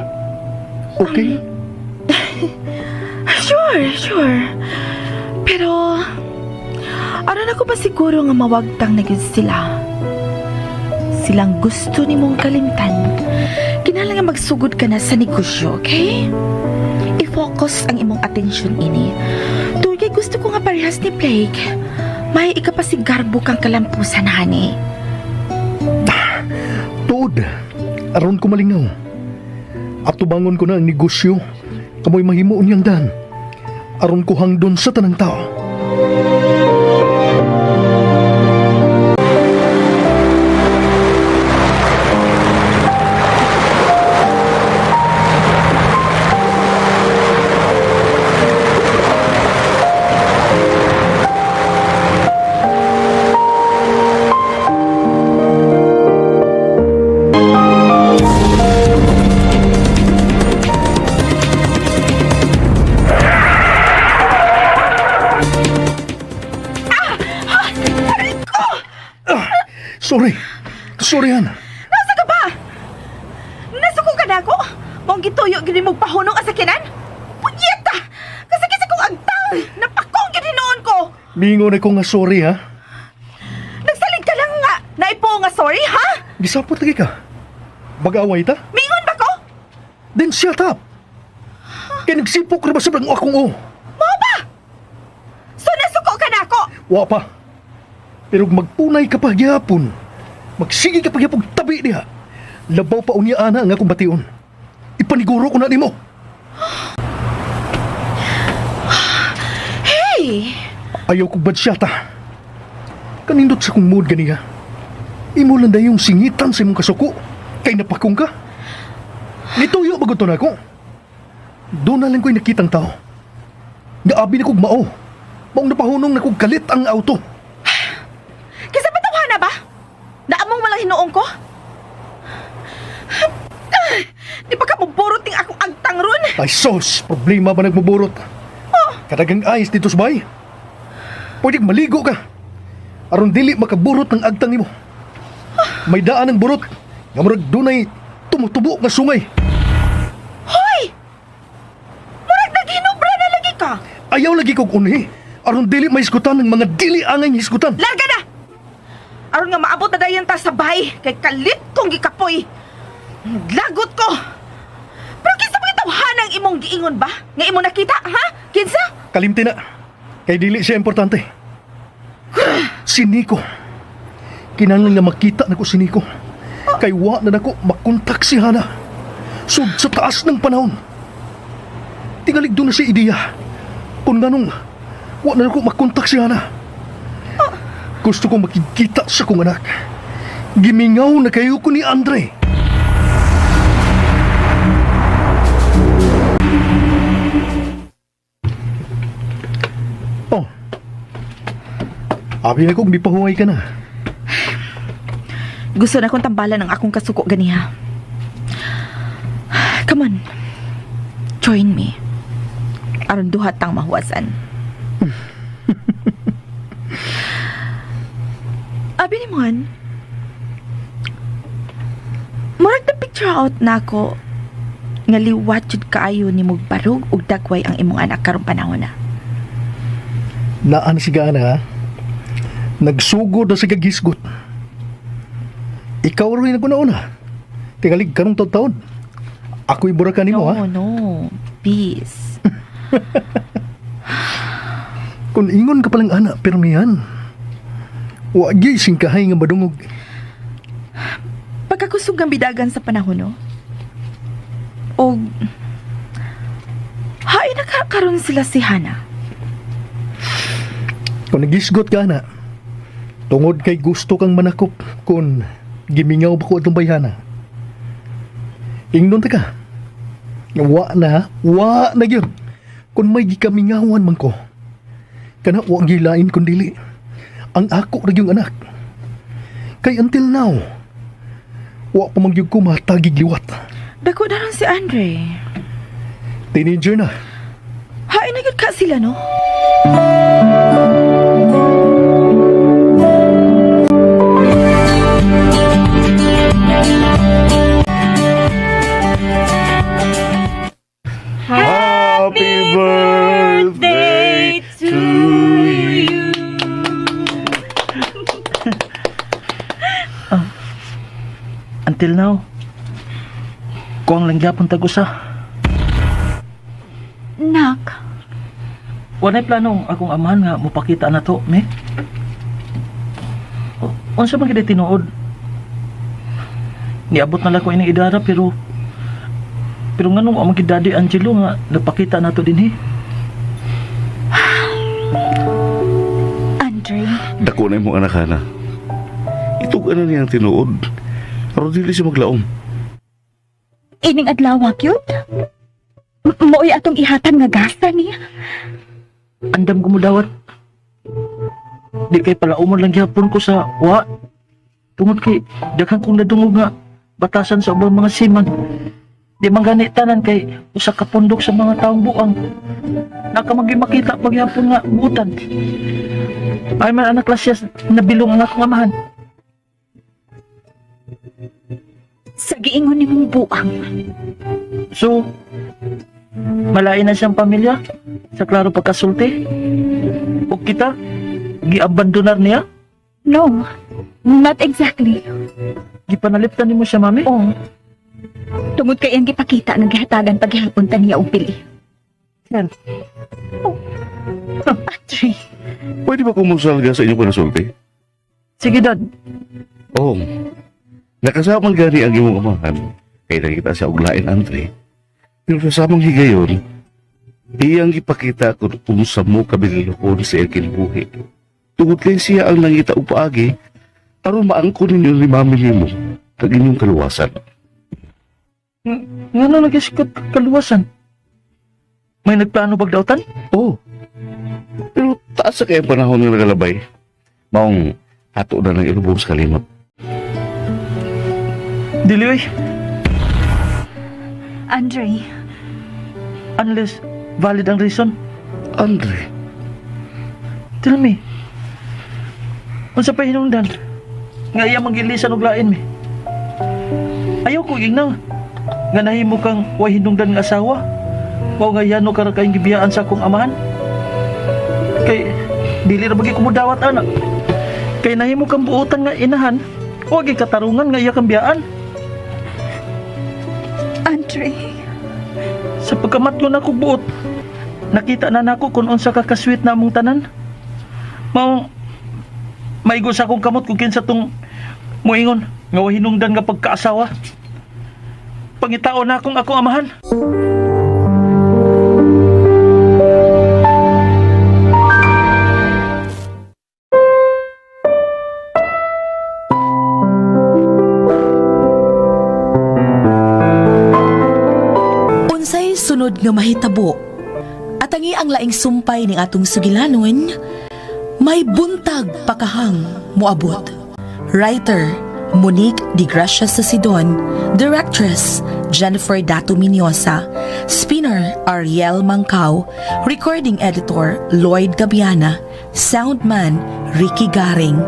Okay? Sure, sure. Pero Aron ako pa siguro nga mawagtang na gyud sila. Silang gusto nimong kalimtan. Kinahanglan nga magsugod ka na sa negosyo, okay? I-focus ang imong atensyon ini. Tungod kay gusto ko nga parehas ni Blake. May ikapasigarbo kang kalampusan, honey. Tuod, aron ko malingaw. Atubangon ko na ang negosyo, kamoy mahimo niyang dan. Aron ko hangdon sa tanang tao. Sorry. Sorry, Han. Nasa ka ba? Nasuko ka na ako? Mong gituyo gini mong pahunong asakyanan? Punyeta! Kasi kasi kong agtang! Napakong gini noon ko! Mingon na ko nga sorry, ha? Nagsalig ka lang nga! Naipo nga sorry, ha? Gisapot lagi ka. Mag-away ta? Mingon ba ko? Then shut up! Kaya nagsipok na ba sa akong o? Mao ba? So nasuko ka na ako? Wa pa. Pero magpunay ka pa gyapon. Magsige ka pa gyapon tabi niya. Labaw pa unya ana ang akong bation. Ipaniguro ko na nimo. Hey! Ayaw kong badsyata. Kanindot sa kong mood ganiha. Imo lang dayong singitan sa imong kasuko. Kay napakong ka. Nituyo ba na ako? Doon na lang ko'y nakitang tao. Gaabi na kog mao. Maong napahunong na kog kalit ang auto. Kisa patawhana ba? Naamong walang hinuong ko? Di ba ka muburot ting akong agtang ron? Ay sos, problema ba nagmuburot? Kadagang ayos dito sa bahay. Pwede maligo ka. Aron dili makaburot ng agtang nimo. May daan ng burot. Nga murag dunay tumutubo nga sungay. Hoy! Murag naghinubra na lagi ka! Ayaw lagi kog unhi. Aron dili mahisgutan ng mga dili angay hisgutan. Larga na! Aron nga maabot na dayon ta sa bahay kay kalit kong gikapoy. Lagot ko! Pero kinsa pa tawhanang imong giingon ba? Nga imo nakita, ha? Kinsa? Kalimti na. Kay dili siya importante. Si Nico. Kinahanglan nga makita nako si Nico. Kay wa na nako makontak si Hana. Sud sa taas ng panahon. Tingalig doon na si ideya. Kung ganong wa na nako makontak si Hana. Gusto kong makikita sa kong anak. Gimingaw na kayo ko ni Andre. Oh. Abi na kong di pahuway ka na. Gusto na kong tambalan ang akong kasuko ganiha. Come on. Join me. Aron duha tang mahuwasan. Abi ni Mon, murag na picture out na ako nga liwat jud kaayo ni barug ug dagway ang imong anak karong panahon na. Naan si Gana, ha? Nagsugod na sa gagisgot. Ikaw rin ako nauna. Tingalig karong taon-taon. Ako'y burakan nimo, ha? No, no. Peace. Kung ingon ka palang ana, pero niyan. Wagi singkahay nga madungog. Pagkakusog ang bidagan sa panahon, no? O hain nakakaroon sila si Hana. Kung nagisgot ka na, tungod kay gusto kang manakop kung gimingaw ba ko atong bayhana. Ingnon ta ka. Wa na, wa na gyud. Kung may gikamingawan man ko, kana wa gilain kun dili. Ang ako ra gyung anak. Kay until now, wa pa man gyud ko matagig liwat. Dako na ron si Andre. Teenager na. Hain na gyud ka sila, no? Happy birthday to you. Until now, kuang lang gyapon tag usa. Nak, Walay plano akong amahan nga mopakita na to, me. Unsa man gid tinuod? Niabot na lang ko ining idara pero nganong wa man gid Daddy Angelo nga nagpakita nato dinhi? Andre, Dako na imong anak, Hana. Itug-an na niya ang tinuod. Aron dili siya maglaom. Ining adlaw cute. Mao'y atong ihatag nga gasa niya. Andam ko mo dawat. Di kay palaumon lang gyapon ko sa wa. Tungod kay daghan kong nadungog nga batasan sa ubang mga seaman. Di man gani tanan kay usa ka pundok sa mga taong buang. Naka man makita pagyapon nga buutan. Ay man anak lasyas nabilong ang akong amahan. Sa giingon nimong buang. So, malain na siyang pamilya sa klaro pagkasulti. O kita, giabandonar niya. No, not exactly. Gipanaliptan nimo siya, mami. Oh. Tungod kay ang gipakita nga gihatagan paghihapon ta niya og pili. Yan. Oh. Andre, Pwede ba kumusalga sa inyong panasulti? Sige, Dad. Oo. Nakasama gani ang imong amahan. Kay nakita siya og lain, Andre. Pero sa samang higayon, iyang gipakita kung unsa mo kabililokon sa iyang kinabuhi. Tungod kay siya ang nangita og paagi aron maangkon ninyo ni mami nimo kag inyong kaluwasan. Ngano nagisikat kaluwasan? May nagplano bagdautan? Oo. Pero taas sa kayang panahon nga nagalabay. Maong ato na ng ilubong sa kalimot. Dili oy. Andre, Unless valid ang reason. Andre, Tell me. Unsa pa hinungdan? Nga iya manggilisan og lain mi. Ayaw ko ingna. Nga nahimo kang way hinungdan nga asawa. Mao nga yano ka ra kayong gibiyaan sa akong amahan. Kay dili ra bagi kumudawat anak. Kay nahimo kang buotan nga inahan, wa gyud katarungan nga iya kang biyaan. Andre, Sa pagkamatlo na ko buot, nakita na nako kung unsa ka kasweet na among tanan. Maong maigo sa akong kamot kung kinsa tong muingon nga wa hinungdan nga pagkaasawa. Pangitao na akong akong amahan. Unsay sunod nga mahitabo? Atangi ang laing sumpay ning atong sugilanon, may buntag pakahang moabot. Writer, Monique Di Gracia sa Sidon. Directress, Jennifer Dato Minyosa. Spinner, Ariel Mangkao. Recording Editor, Lloyd Gabiana. Soundman, Ricky Garing.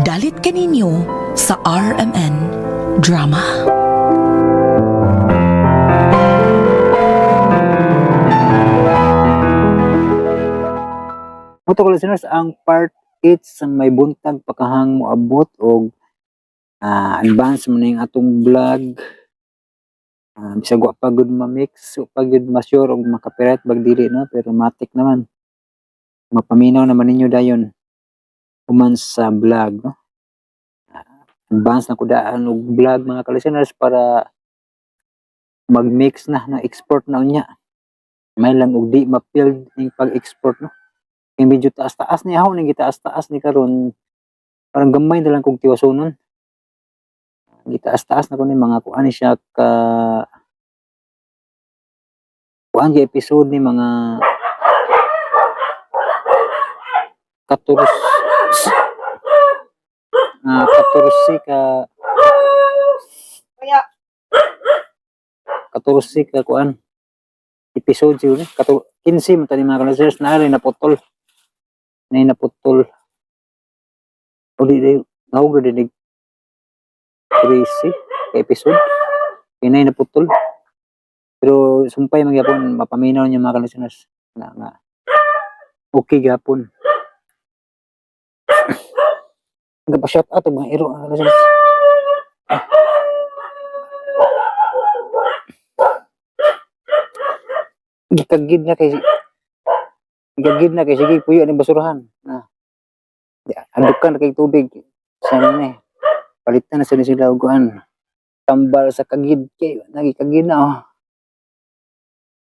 Dalit kaninyo sa RMN Drama. Moto ko listeners, ang part 8 sa may buntag pakahang moabot og advance mo na yung atong vlog. Bisag wa pa gud ma-mix, wa pa gud ma-sure og makapirat bag dili no, pero matik naman. Mapaminaw naman ninyo dayon human sa vlog no. Advance na ko daan og vlog mga ka-listeners para mag-mix na na export na unya. May lang og di ma-build ning pag-export no. Kay medyo taas-taas ni ako, ning gitaas-taas ni karon parang gamay na lang kog tiwasonon. Gitaas-taas na ko ni mga kuan ni siya ka kuan gi episode ni mga 14 14 ka 14 ka kuan episode siguro ni 15 man tani mga ka-listeners na rin naputol na naputol o di di nahug na dinig 13 ka episode kaya na naputol pero sumpay magyapon mapaminaw niyo mga ka-listeners na nga okay gyapon. Nagpa shout out og mga iro mga ka-listeners. Gikagid na kay gikagid na kay sige puyo ni basurahan. Na. Adukan na kay tubig. Sa na eh. Palitan na sila sila og kuan. Tambal sa kagid kay nagikagid na oh.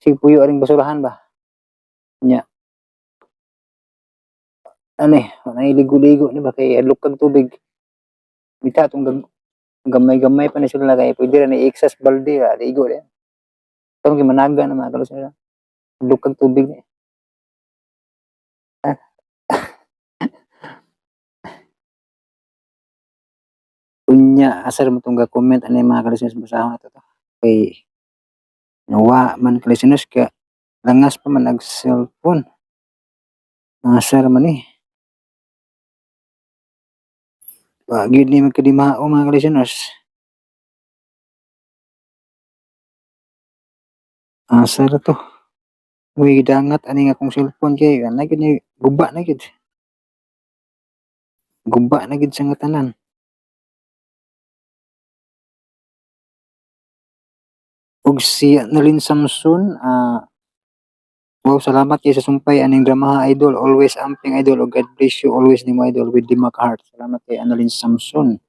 Sige puyo aring basurahan ba. Nya. Ano eh, ligo-ligo ni ba kay adlok kag tubig. Bita tong gamay-gamay pa ni sila kay pwede ra ni excess balde ra ligo din. Karon kay managa na mga kalos nila. Adlok kag tubig ni. Ah. Unya asar mo tong ga-comment ani mga kalisteners, basahon nato to. Kay nawa man kalisteners ka langas pa man ag cellphone. Asar man eh. Wa gyud ni magkadimao mga kalisteners. Asa ra to? Uy, gidangat ani nga akong cellphone kay ana gyud ni guba na gyud. Guba na gyud sa nga tanan. Ug si Nalin Samson, wow, salamat kay sa sumpay aning dramaha idol. Always amping idol ug God bless you always nimo idol with lima ka heart. Salamat kay Annalyn Samson.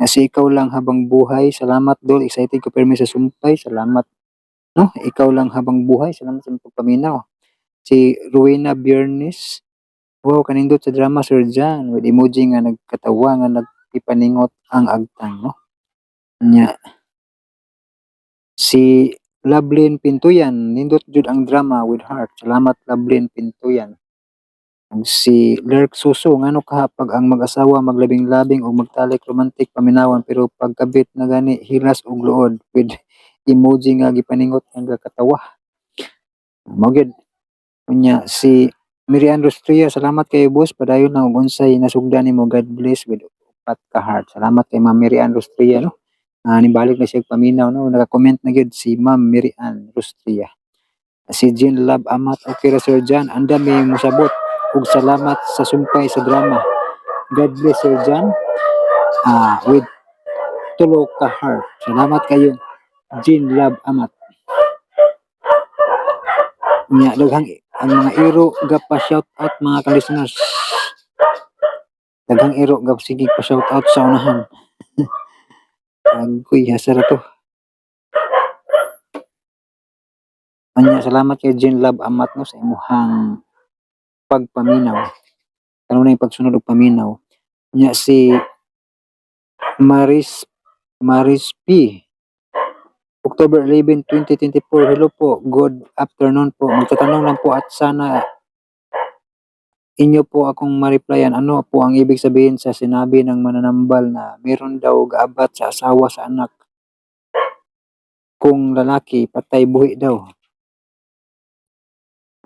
Nga si ikaw lang habang buhay. Salamat dol. Excited ko pirmi sa sumpay. Salamat. No, ikaw lang habang buhay. Salamat sa imong pagpaminaw. Si Rowena Biernes. Wow, kanindot sa drama Sir John with emoji nga nagkatawa nga nagpipaningot ang agtang, no. Nya. Si Lovelyn Pintuyan, nindot jud ang drama with heart. Salamat Lovelyn Pintuyan. Ug si Lerk Suso, ngano ka pag ang mag-asawa maglabing-labing og magtalik romantic paminawan pero pagkabit na gani hilas og luod with emoji nga gipaningot nga katawa. Mao gyud. Unya si Mary Ann Rostria, salamat kayo boss, padayon lang og unsay nasugdan nimo, God bless with upat ka heart. Salamat kay Ma'am Mary Ann Rostria, no. Nibalik na siya og paminaw, no, naka-comment na gyud si Ma'am Mary Ann Rostria. Si Jean Love Amat, okay ra Sir John, andam may mosabot ug salamat sa sumpay sa drama. God bless Sir John with tulo ka heart. Salamat kayo Jean Love Amat. Nya daghang ang mga iro ga pa shout out mga ka-listeners. Daghang iro ga sige pa shout out sa unahan. Agoy, asa ra to. Anya salamat kay Jean Love Amat no sa imuhang pagpaminaw. Kanunay pagsunod og paminaw. Nya si Maris Maris P. October 11, 2024. Hello po. Good afternoon po. Magtatanong lang po at sana inyo po akong ma-replyan. Ano po ang ibig sabihin sa sinabi ng mananambal na meron daw gaabat sa asawa sa anak? Kung lalaki, patay buhi daw.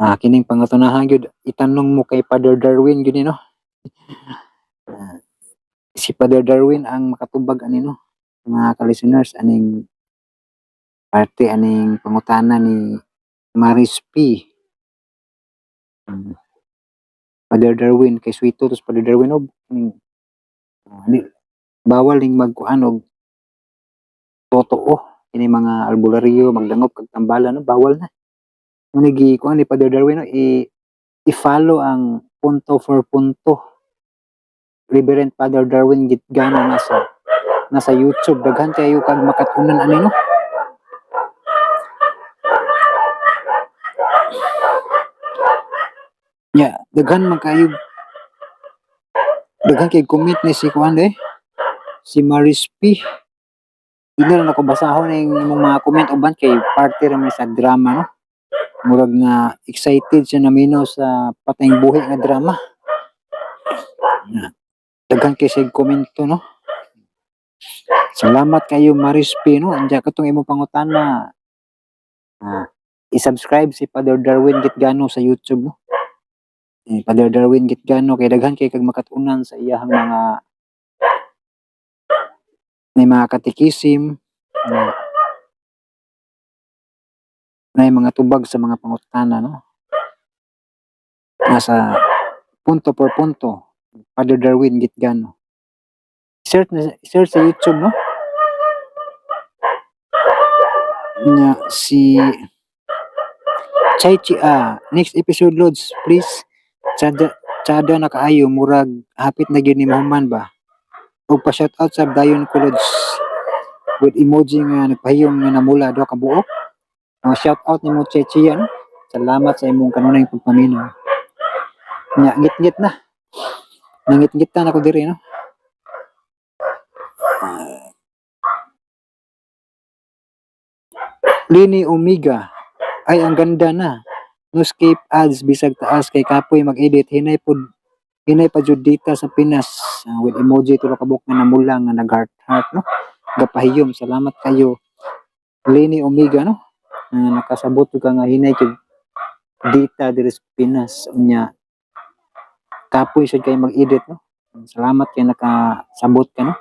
Kining pangatunahan gyud itanong mo kay Father Darwin gyud ni, no. Si Father Darwin ang makatubag ani, no. Mga ka-listeners, aning parte aning pangutana ni Maris P. Father Darwin kay sweeto tos Father Darwin og ning bawal ning magkuan og totoo ini mga albularyo magdangop kag tambalan, no, bawal na. Mo ni gikuan ni Father Darwin, no, i i-follow ang punto for punto. Reverend Father Darwin Gitgano nasa YouTube, daghan kayo kag makat-unan ani, no. Ya, daghan man kayo daghan kay comment ni si kuan eh. Si Maris P. Di na lang ako basahon ang imong mga comment uban kay parte ra man sa drama, no. Murag nga excited siya naminaw sa patayng buhi nga drama. Na, daghan kay siya komento, no. Salamat kayo Maris P, no. Andiya katong imong pangutana. I-subscribe si Father Darwin Gitgano sa YouTube, no. Eh, Father Darwin Gitgano kay daghan kay kag makat-unan sa iyahang mga may mga katikisim na may mga tubag sa mga pangutana, no. Nasa punto por punto Father Darwin Gitgano. Search na search sa YouTube, no. Nya si Chai Chi, ah, next episode, Lods, please. Tsada, tsada na kaayo, murag hapit na gyud ni mahuman ba. Og pa shout out sa dayon ko, Lods, with emoji nga nagpahiyom nga namula duha ka buok. Shout out nimo, Chai Chi, ano? Salamat sa imong kanunay pagpaminaw. Nya ngit-ngit na. Nangit-ngit na ako diri, no. Lini Omega. Ay, ang ganda na. No skip ads bisag taas kay kapoy mag-edit, hinay pod, hinay pa jud dita sa Pinas. Ah, with emoji tulo ka buok nga namula nga nag heart heart, no, gapahiyom. Salamat kayo, Lini Omega, no, nga nakasabot ka nga hinay jud dita diri sa Pinas, unya kapoy sad kay mag-edit, no. Salamat kay nakasabot ka, no,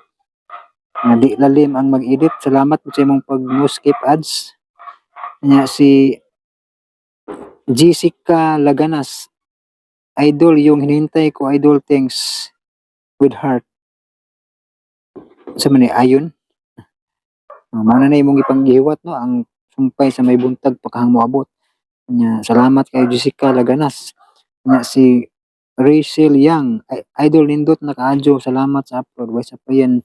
nga di lalim ang mag-edit. Salamat po sa imong pag no skip ads. Nya si Jessica Laganas, "Idol, yung hinihintay ko, idol, thanks," with heart. Sa man ni ayon. Mao na na imong ipanggihiwat, no, ang sumpay sa may buntag pakahang moabot. Nya salamat kay Jessica Laganas. Nya si Rachel Yang, "Ay, idol, nindot na kaadyo, salamat sa upload." Way sa pa yan,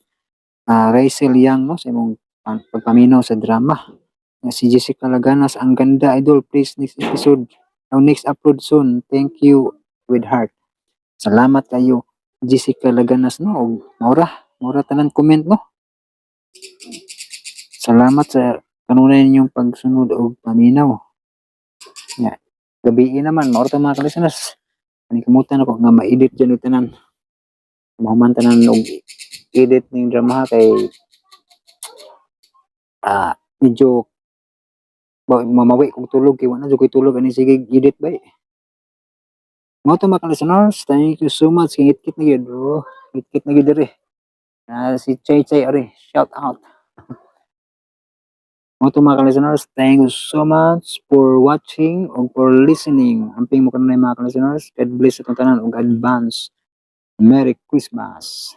Rachel Yang, no, sa imong pagpaminaw sa drama. Nya si Jessica Laganas, "Ang ganda, idol, please next episode o next upload soon. Thank you," with heart. Salamat kayo, Jessica Laganas, no, og maura, maura tanan comment, no. Salamat sa kanunay ninyong pagsunod og paminaw. Ya, gabii naman, maura ta, mga ka-listeners. Panikamutan ako nga ma-edit dyan og tanan. Mahuman tanan og edit ning drama kay medyo ba, mamawi kong tulog kay wa na jud ko'y tulog ani sige edit bay. Mao to, mga ka-listeners, thank you so much. Kay ngit na gyud, bro. Ngit na gyud diri. Ah, si Chay Chay ari, shout out. Mao to, mga ka-listeners, thank you so much for watching o for listening. Amping mo kanunay, mga ka-listeners. God bless atong tanan ug advance Merry Christmas.